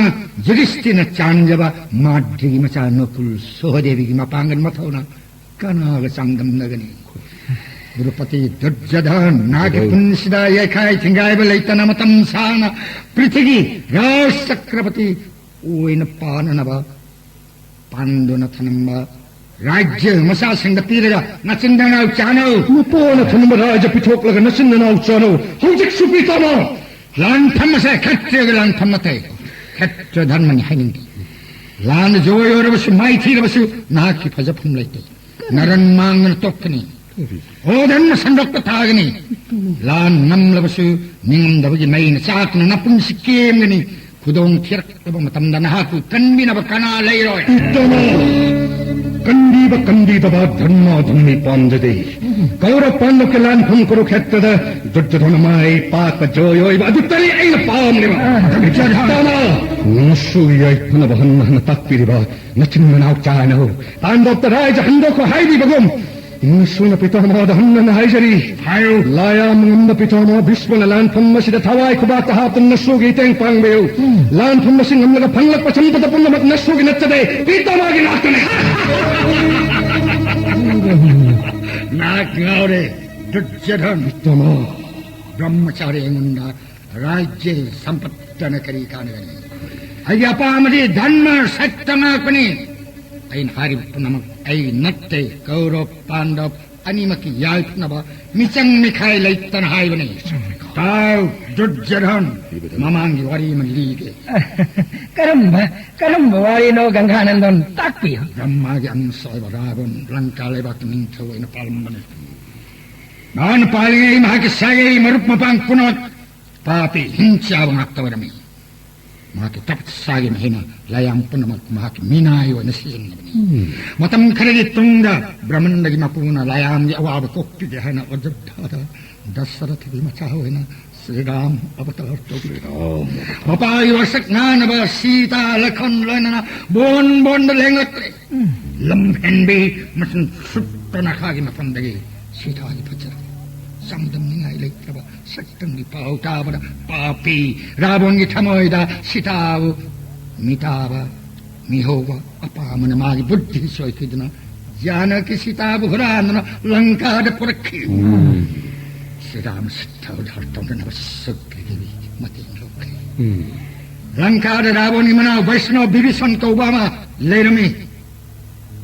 ꯌꯨꯙꯤꯁꯇꯤꯔꯅ ꯆꯥꯟꯖꯕ ꯃꯥꯗ꯭ꯔꯤꯒꯤ ꯃꯆꯥ ꯅꯀꯨꯜ ꯁꯣꯍꯗꯦꯕꯤꯒꯤ ꯃꯄꯥꯡꯒꯜ ꯃꯊꯧꯅ ꯀꯅꯥꯒ ꯆꯥꯡꯗꯝꯅꯒꯅꯤ? ꯗ꯭ꯔꯧꯄꯗꯤ, ꯗꯨꯔꯖꯣꯙꯟ, ꯅꯍꯥꯛꯀꯤ ꯄꯨꯟꯁꯤꯗ ꯌꯩꯈꯥꯏ ꯊꯤꯡꯒꯥꯏꯕ ꯂꯩꯇꯅ ꯃꯇꯝ ꯁꯥꯡꯅ ꯄ꯭ꯔꯤꯊꯤꯒꯤ ꯔꯥꯖ ꯆꯀ꯭ꯔꯕꯇꯤ ꯑꯣꯏꯅ ꯄꯥꯟꯅꯅꯕ ꯄꯥꯟꯗꯨꯅ ꯊꯅꯝꯕ ꯔꯥꯖ꯭ꯌ ꯃꯆꯥꯁꯤꯡꯗ ꯄꯤꯔꯒ ꯅꯆꯤꯟ ꯅꯅꯥꯎ ꯆꯥꯅꯧ꯫ ꯃꯄꯣꯅ ꯊꯅꯝꯕ ꯔꯥꯖ꯭ꯌ ꯄꯤꯊꯣꯛꯂꯒ ꯅꯆꯤꯟ ꯅꯅꯥꯎ ꯆꯥꯅꯧ꯫ ꯍꯧꯖꯤꯛꯁꯨ ꯄꯤꯇꯥꯃꯥ, ꯂꯥꯟꯐꯝ ꯑꯁꯦ ꯈꯦꯇ꯭ꯔꯤꯌꯥꯒꯤ ꯂꯥꯟꯐꯝ ꯅꯠꯇꯦ꯫ ꯈꯦꯇ꯭ꯔꯤꯌꯥ ꯙꯔꯃꯅꯤ ꯍꯥꯏꯅꯤꯡꯗꯦ꯫ ꯂꯥꯟꯗ ꯖꯣꯏ ꯑꯣꯏꯔꯕꯁꯨ, ꯃꯥꯏꯊꯤꯔꯕꯁꯨ, ꯅꯍꯥꯛꯀꯤ ꯐꯖꯐꯝ ꯂꯩꯇꯦ꯫ ꯅꯔꯟ ꯃꯥꯡꯗꯅ ꯇꯣꯛꯀꯅꯤ꯫ ꯑꯣ ꯙꯔꯃ ꯁꯟꯗꯣꯛꯄ ꯊꯥꯒꯅꯤ꯫ ꯂꯥꯟ ꯉꯝꯂꯕꯁꯨ, ꯅꯤꯡꯉꯝꯗꯕꯒꯤ ꯃꯩꯅ ꯆꯥꯛꯇꯨꯅ ꯅꯄꯨꯟꯁꯤ ꯀꯦꯝꯒꯅꯤ꯫ ꯈꯨꯗꯣꯡ ꯊꯤꯔꯛꯂꯕ ꯃꯇꯝꯗ ꯅꯍꯥꯛꯄꯨ ꯀꯟꯕꯤꯅꯕ ꯀꯅꯥ ꯂꯩꯔꯣꯏ? ꯎꯠꯇꯃ! ꯀꯟꯕꯤꯕ ꯀꯟꯕꯤꯗꯕ ꯙꯔꯃ ꯑꯗꯨꯝ ꯃꯤ ꯄꯥꯝꯖꯗꯦ꯫ ꯀꯧꯔꯕ ꯄꯥꯟꯗꯕꯀꯤ ꯂꯥꯟꯐꯝ ꯀꯨꯔꯨꯈꯦꯇ꯭ꯔꯗ ꯗꯨꯔꯖꯣꯙꯅ ꯃꯥꯏ ꯄꯥꯛꯄ ꯖꯣꯏ ꯑꯣꯏꯕ ꯑꯗꯨꯇꯅꯤ ꯑꯩꯅ ꯄꯥꯝꯂꯤꯕ꯫ ꯎꯠꯇꯃ! ꯅꯁꯨ ꯌꯥꯏꯐꯅꯕ ꯍꯟꯅ ꯍꯟꯅ ꯇꯥꯛꯄꯤꯔꯤꯕ ꯅꯆꯤꯟ ꯅꯅꯥꯎ ꯆꯥꯅꯧ꯫ ꯄꯥꯟꯗꯕꯇ ꯔꯥꯏꯖ ꯍꯟꯗꯣꯛꯈꯣ ꯍꯥꯏꯔꯤꯕꯒꯨꯝ, ꯅꯁꯨꯅ ꯄꯤꯇꯥꯃꯍꯗ ꯍꯟꯅ ꯍꯟꯅ ꯍꯥꯏꯖꯔꯤ꯫ ꯍꯥꯏꯌꯨ꯫ ꯂꯥꯌꯥꯝ ꯉꯝꯕ ꯄꯤꯇꯥꯃꯍ ꯚꯤꯁꯃꯅ ꯂꯥꯟꯐꯝ ꯑꯁꯤꯗ ꯊꯋꯥꯏ ꯈꯨꯕꯥꯛꯇ ꯍꯥꯞꯇꯨꯅ ꯅꯁꯨꯒꯤ ꯃꯇꯦꯡ ꯄꯥꯡꯕꯤꯌꯨ꯫ ꯂꯥꯟꯐꯝ ꯑꯁꯤ ꯉꯝꯂꯒ ꯐꯪꯂꯛꯄ ꯁꯝꯄꯠꯇ ꯄꯨꯝꯅꯃꯛ ꯅꯁꯨꯒꯤ ꯅꯠꯆꯗꯦ, ꯄꯤꯇꯥꯃꯍꯒꯤ ꯉꯥꯛꯇꯅꯦ꯫ ꯅꯍꯥꯛ ꯉꯥꯎꯔꯦ, ꯗꯨꯔꯖꯣꯙꯟ꯫ ꯄꯤꯇꯥꯃꯍ꯫ ꯕ꯭ꯔꯍ꯭ꯃꯆꯥꯔꯤ ꯑꯩꯉꯣꯟꯗ ꯔꯥꯖ꯭ꯌ ꯁꯝꯄꯠꯇꯅ ꯀꯔꯤ ꯀꯥꯟꯅꯒꯅꯤ? ꯑꯩꯒꯤ ꯑꯄꯥꯝꯕꯗꯤ ꯙꯔꯃ ꯁꯠꯇ ꯉꯥꯛꯄꯅꯤ꯫ ꯑꯩꯅ ꯍꯥꯏꯔꯤꯕ ꯄꯨꯝꯅꯃꯛ ꯑꯩ ꯅꯠꯇꯦ, ꯀꯧꯔꯕ ꯄꯥꯟꯗꯕ ꯑꯅꯤꯃꯛꯀꯤ ꯌꯥꯏꯐꯅꯕ ꯃꯤꯆꯪ ꯃꯤꯈꯥꯏ ꯂꯩꯇꯅ ꯍꯥꯏꯕꯅꯤ꯫ ꯇꯥꯎ, ꯗꯨꯔꯖꯣꯙꯟ, ꯃꯃꯥꯡꯒꯤ ꯋꯥꯔꯤ ꯑꯃ ꯂꯤꯒꯦ꯫ ꯀꯔꯝꯕ, ꯀꯔꯝꯕ ꯋꯥꯔꯤꯅꯣ, ꯒꯪꯒꯥꯅꯟꯗꯣꯟ? ꯇꯥꯛꯄꯤꯌꯨ꯫ ꯕ꯭ꯔꯍ꯭ꯃꯥꯒꯤ ꯑꯪꯁ ꯑꯣꯏꯕ ꯔꯥꯕꯟ ꯂꯪꯀꯥ ꯂꯩꯕꯥꯛꯀꯤ ꯅꯤꯡꯊꯧ ꯑꯣꯏꯅ ꯄꯥꯜꯂꯝꯕꯅꯤ꯫ ꯃꯍꯥꯛꯅ ꯄꯥꯜꯂꯤꯉꯩ ꯃꯍꯥꯛꯀꯤ ꯁꯥꯒꯩ ꯃꯔꯨꯞ ꯃꯄꯥꯡ ꯄꯨꯝꯅꯃꯛ ꯄꯥꯄꯤ ꯍꯤꯡ ꯆꯥꯕ ꯉꯥꯛꯇ ꯑꯣꯏꯔꯝꯃꯤ꯫ ꯃꯍꯥꯛꯀꯤ ꯇꯄꯁꯥꯒꯤ ꯃꯍꯩꯅ ꯂꯥꯌꯥꯝ ꯄꯨꯝꯅꯃꯛ ꯃꯍꯥꯛꯀꯤ ꯃꯤꯅꯥꯏ ꯑꯣꯏꯅ ꯁꯤꯖꯤꯟꯅꯕꯅꯤ꯫ ꯃꯇꯝ ꯈꯔꯒꯤ ꯇꯨꯡꯗ ꯕ꯭ꯔꯍꯃꯟꯗꯒꯤ ꯃꯄꯨꯅ ꯂꯥꯌꯥꯝꯒꯤ ꯑꯋꯥꯕ ꯀꯣꯛꯄꯤꯒꯦ ꯍꯥꯏꯅ ꯑꯌꯣꯙ꯭ꯌꯥꯗ ꯗꯁꯔꯊꯒꯤ ꯃꯆꯥ ꯑꯣꯏꯅ ꯁ꯭ꯔꯤꯔꯥꯝ ꯑꯕꯇꯥꯔ ꯇꯧꯈꯤ꯫ ꯃꯄꯥꯒꯤ ꯋꯥꯁꯛ ꯉꯥꯡꯅꯕ ꯁꯤꯇꯥ ꯂꯈꯟ ꯂꯣꯏꯅꯅ ꯕꯣꯟ ꯕꯣꯟꯗ ꯂꯦꯡꯂꯛꯂꯦ꯫ ꯂꯝꯍꯦꯟꯕꯤ ꯃꯁꯤꯡ ꯁꯨꯠꯇ ꯅꯥꯈꯥꯒꯤ ꯃꯐꯝꯗꯒꯤ ꯁꯤꯇꯥꯒꯤ ꯐꯖꯔꯕ ꯆꯥꯡꯗꯝꯅꯤꯡꯉꯥꯏ ꯂꯩꯇ꯭ꯔꯕ ꯁꯛꯇꯝꯒꯤ ꯄꯥꯎ ꯇꯥꯕꯗ ꯄꯥꯄꯤ ꯔꯥꯕꯣꯟꯒꯤ ꯊꯃꯣꯏꯗ ꯁꯤꯇꯥꯕꯨ ꯃꯤꯇꯥꯕ ꯃꯤꯍꯧꯕ ꯑꯄꯥꯝꯕꯅ ꯃꯥꯒꯤ ꯕꯨꯗ꯭ꯙꯤ ꯁꯣꯏꯈꯤꯗꯨꯅ ꯖꯥꯅꯀꯤ ꯁꯤꯇꯥꯕꯨ ꯍꯨꯔꯥꯟꯗꯨꯅ ꯂꯪꯀꯥꯗ ꯄꯨꯔꯛꯈꯤ꯫ ꯁꯤꯔꯥꯝ ꯁꯤꯇꯥꯕꯨ ꯙꯥꯔ ꯇꯧꯅꯅꯕ ꯁꯛꯀꯤ ꯃꯇꯦꯡ ꯂꯧꯈꯤ꯫ ꯂꯪꯀꯥꯗ ꯔꯥꯕꯣꯟꯒꯤ ꯃꯅꯥꯎ ꯕꯩꯁꯅꯣ ꯕꯤꯕꯤꯁꯟ ꯀꯧꯕ ꯑꯃ ꯂꯩꯔꯝꯃꯤ꯫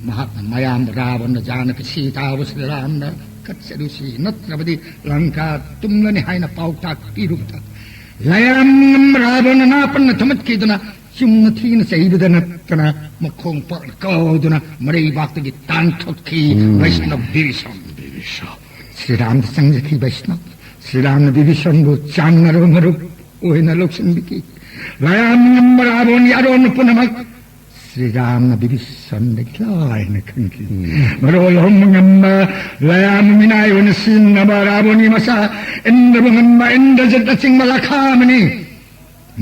ꯃꯍꯥꯛꯅ ꯃꯌꯥꯝꯗ ꯔꯥꯕꯟꯅ ꯖꯥꯅꯀꯤ ꯁꯤꯇꯥꯕꯨ ꯁ꯭ꯔꯤꯔꯥꯝꯗ ꯀꯠꯆꯔꯨꯁꯤ, ꯅꯠꯇ꯭ꯔꯕꯗꯤ ꯂꯪꯀꯥ ꯇꯨꯝꯂꯅꯤ ꯍꯥꯏꯅ ꯄꯥꯎꯇꯥꯛ ꯄꯤꯔꯨꯕꯗ ꯂꯥꯌꯥꯝ ꯉꯝꯕ ꯔꯥꯕꯣꯟꯅ ꯅꯥꯄꯟꯅ ꯊꯨꯝꯃꯠꯈꯤꯗꯨꯅ, ꯆꯨꯝꯅ ꯊꯤꯅ ꯆꯩꯕꯗ ꯅꯠꯇꯅ ꯃꯈꯣꯡ ꯄꯥꯛꯅ ꯀꯥꯎꯗꯨꯅ ꯃꯔꯩꯕꯥꯛꯇꯒꯤ ꯇꯥꯟꯊꯣꯛꯈꯤ꯫ ꯎꯝ꯫ ꯕꯩꯁꯅꯕ ꯕꯤꯚꯤꯁꯟ꯫ ꯕꯤꯚꯤꯁꯟ꯫ ꯁ꯭ꯔꯤꯔꯥꯝꯗ ꯆꯪꯖꯈꯤ ꯕꯩꯁꯅꯕ꯫ ꯁ꯭ꯔꯤꯔꯥꯝꯅ ꯕꯤꯚꯤꯁꯟꯕꯨ ꯆꯥꯟꯅꯔꯕ ꯃꯔꯨꯞ ꯑꯣꯏꯅ ꯂꯧꯁꯤꯟꯕꯤꯈꯤ꯫ ꯂꯥꯌꯥꯝ ꯉꯝꯕ ꯔꯥꯕꯣꯟꯒꯤ ꯑꯔꯣꯟꯕ ꯄꯨꯝꯅꯃꯛ ꯁ꯭ꯔꯤꯔꯥꯝꯅ ꯕꯤꯚꯤꯁꯟꯗꯒꯤ ꯂꯥꯏꯅ ꯈꯪꯈꯤ꯫ ꯎꯝ꯫ ꯃꯔꯣꯜ ꯍꯣꯡꯕ ꯉꯝꯕ, ꯂꯥꯌꯥꯝ ꯃꯤꯅꯥꯏ ꯑꯣꯏꯅ ꯁꯤꯖꯤꯟꯅꯕ ꯔꯥꯕꯣꯟꯒꯤ ꯃꯆꯥ, ꯏꯟꯗ꯭ꯔꯕ ꯉꯝꯕ ꯏꯟꯗ꯭ꯔꯖꯤꯠꯅꯆꯤꯡꯕ ꯂꯥꯈꯥ ꯑꯃꯅꯤ꯫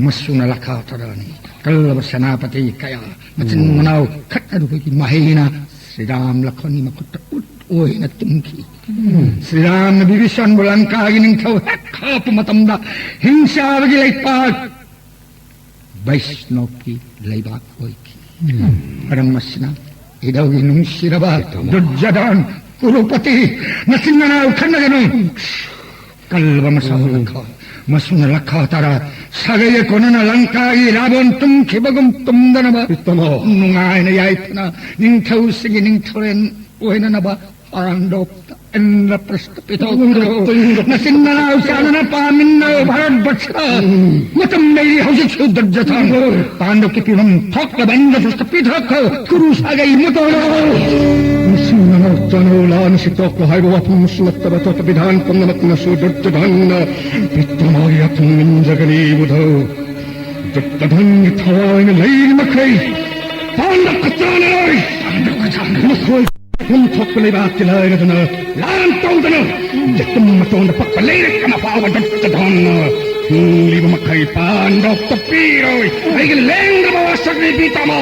ꯃꯁꯨꯅ ꯂꯥꯈꯥ ꯇꯔꯥꯅꯤ꯫ ꯀꯜꯂꯕ ꯁꯦꯅꯥꯄꯇꯤ ꯀꯌꯥ, ꯃꯆꯤꯟ ꯎꯝ꯫ ꯃꯅꯥꯎ ꯈꯠꯅꯔꯨꯕꯒꯤ ꯃꯍꯩꯅ ꯁ꯭ꯔꯤꯔꯥꯝ ꯂꯈꯣꯟꯒꯤ ꯃꯈꯨꯠꯇ ꯎꯠ ꯑꯣꯏꯅ ꯇꯨꯝꯈꯤ꯫ ꯎꯝ꯫ ꯁ꯭ꯔꯤꯔꯥꯝꯅ ꯕꯤꯚꯤꯁꯟꯕꯨ ꯂꯪꯀꯥꯒꯤ ꯅꯤꯡꯊꯧ ꯍꯦꯛ ꯍꯥꯞꯄ ꯃꯇꯝꯗ ꯍꯤꯡꯆꯥꯕꯒꯤ ꯂꯩꯄꯥꯛ ꯕꯩꯁꯅꯣꯞꯀꯤ ꯂꯩꯕꯥꯛ ꯑꯣꯏꯈꯤ꯫ ꯎꯝ꯫ ꯃꯔꯝ ꯑꯁꯤꯅ ꯏꯙꯧꯒꯤ ꯅꯨꯡꯁꯤꯔꯕ ꯏꯙꯧ꯫ ꯗꯨꯔꯖꯣꯙꯟ, ꯀꯨꯔꯨꯄꯇꯤ, ꯅꯆꯤꯟ ꯅꯅꯥꯎ ꯈꯠꯅꯒꯅꯨ꯫ ꯀꯜꯂꯕ ꯃꯁꯥ ꯎꯝ꯫ ꯂꯥꯈꯥ, ꯃꯁꯨꯅ ꯂꯥꯈꯥ ꯇꯔꯥ ꯁꯥꯒꯩꯒ ꯀꯣꯟꯅꯅ ꯂꯪꯀꯥꯒꯤ ꯔꯥꯕꯣꯟ ꯇꯨꯝꯈꯤꯕꯒꯨꯝ ꯇꯨꯝꯗꯅꯕ ꯄꯤꯇꯃꯣ꯫ ꯅꯨꯡꯉꯥꯏꯅ ꯌꯥꯏꯐꯅ ꯅꯤꯡꯊꯧꯁꯤꯡꯒꯤ ꯅꯤꯡꯊꯧꯔꯦꯜ ꯑꯣꯏꯅꯅꯕ ꯄꯥꯟꯗꯣꯞꯇ ꯏꯟꯗ꯭ꯔꯄ꯭ꯔꯁꯇ ꯄꯤꯊꯣꯛꯈ꯭ꯔꯣ꯫ ꯅꯆꯤꯟ ꯅꯅꯥꯎ ꯆꯥꯟꯅꯅ ꯄꯥꯃꯤꯟꯅꯧ ꯚꯥꯔꯠꯕꯔꯁꯇ꯫ ꯃꯇꯝ ꯂꯩꯔꯤ ꯍꯧꯖꯤꯛꯁꯨ ꯗꯨꯔꯖꯣꯙꯟ꯫ ꯄꯥꯟꯗꯣꯞꯀꯤ ꯄꯤꯐꯝ ꯊꯣꯛꯂꯕ ꯏꯟꯗ꯭ꯔꯄ꯭ꯔꯁꯇ ꯄꯤꯊꯣꯛꯈ꯭ꯔꯣ꯫ ꯀꯨꯔꯨ ꯁꯥꯒꯩ ꯃꯨꯠꯇꯣꯔꯣ꯫ ꯅꯆꯤꯟ ꯅꯅꯥꯎ ꯆꯥꯟꯅꯧ ꯂꯥꯟꯅ ꯁꯤꯠꯇꯣꯛꯂꯣ ꯍꯥꯏꯕ ꯋꯥꯐꯝ ꯁꯨꯂꯛꯇꯕ ꯑꯇꯣꯞꯄ ꯕꯤꯙꯥꯟ ꯄꯨꯝꯅꯃꯛꯅꯁꯨ ꯗꯨꯔꯖꯣꯙꯟꯅ ꯄꯤꯇꯃꯣꯒꯤ ꯑꯊꯤꯡ ꯏꯟꯖꯒꯅꯤ ꯏꯕꯨꯙꯧ꯫ ꯗꯨꯔꯖꯣꯙꯟꯒꯤ ꯊꯋꯥꯏꯅ ꯂꯩꯔꯤ ꯃꯈꯩ ꯄꯥꯟꯗꯣꯞꯀ ꯆꯥꯟꯅꯔꯣꯏ꯫ ꯃꯈꯣꯏ ꯄꯨꯝ ꯊꯣꯛꯄ ꯂꯩꯕꯥꯛꯀꯤ ꯂꯥꯏꯔꯗꯨꯅ ꯂꯥꯟ ꯇꯧꯗꯅ ꯌꯦꯇꯨꯝ ꯃꯇꯣꯟꯗ ꯄꯛꯄ ꯂꯩꯔꯤꯛ ꯑꯃ ꯐꯥꯎꯕ ꯗꯨꯔꯖꯣꯙꯟꯅ ꯍꯤꯡꯂꯤꯕ ꯃꯈꯩ ꯄꯥꯟꯗꯣꯞꯇ ꯄꯤꯔꯣꯏ꯫ ꯑꯩꯒꯤ ꯂꯦꯡꯗ꯭ꯔꯕ ꯋꯥꯁꯛꯅꯤ ꯄꯤꯇꯃꯣ꯫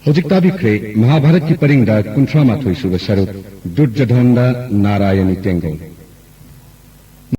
ꯍꯧꯖꯤꯛ ꯇꯥꯕꯤꯈ꯭ꯔꯦ ꯃꯍꯥꯚꯥꯔꯠꯀꯤ ꯄꯔꯤꯡꯗ ꯀꯨꯟꯊ꯭ꯔꯥ ꯃꯥꯊꯣꯏ ꯁꯨꯕ ꯁꯔꯨꯛ, ꯗꯨꯔꯖꯣꯙꯟꯗ ꯅꯥꯔꯥꯌꯅꯤ ꯇꯦꯡꯒꯣꯜ꯫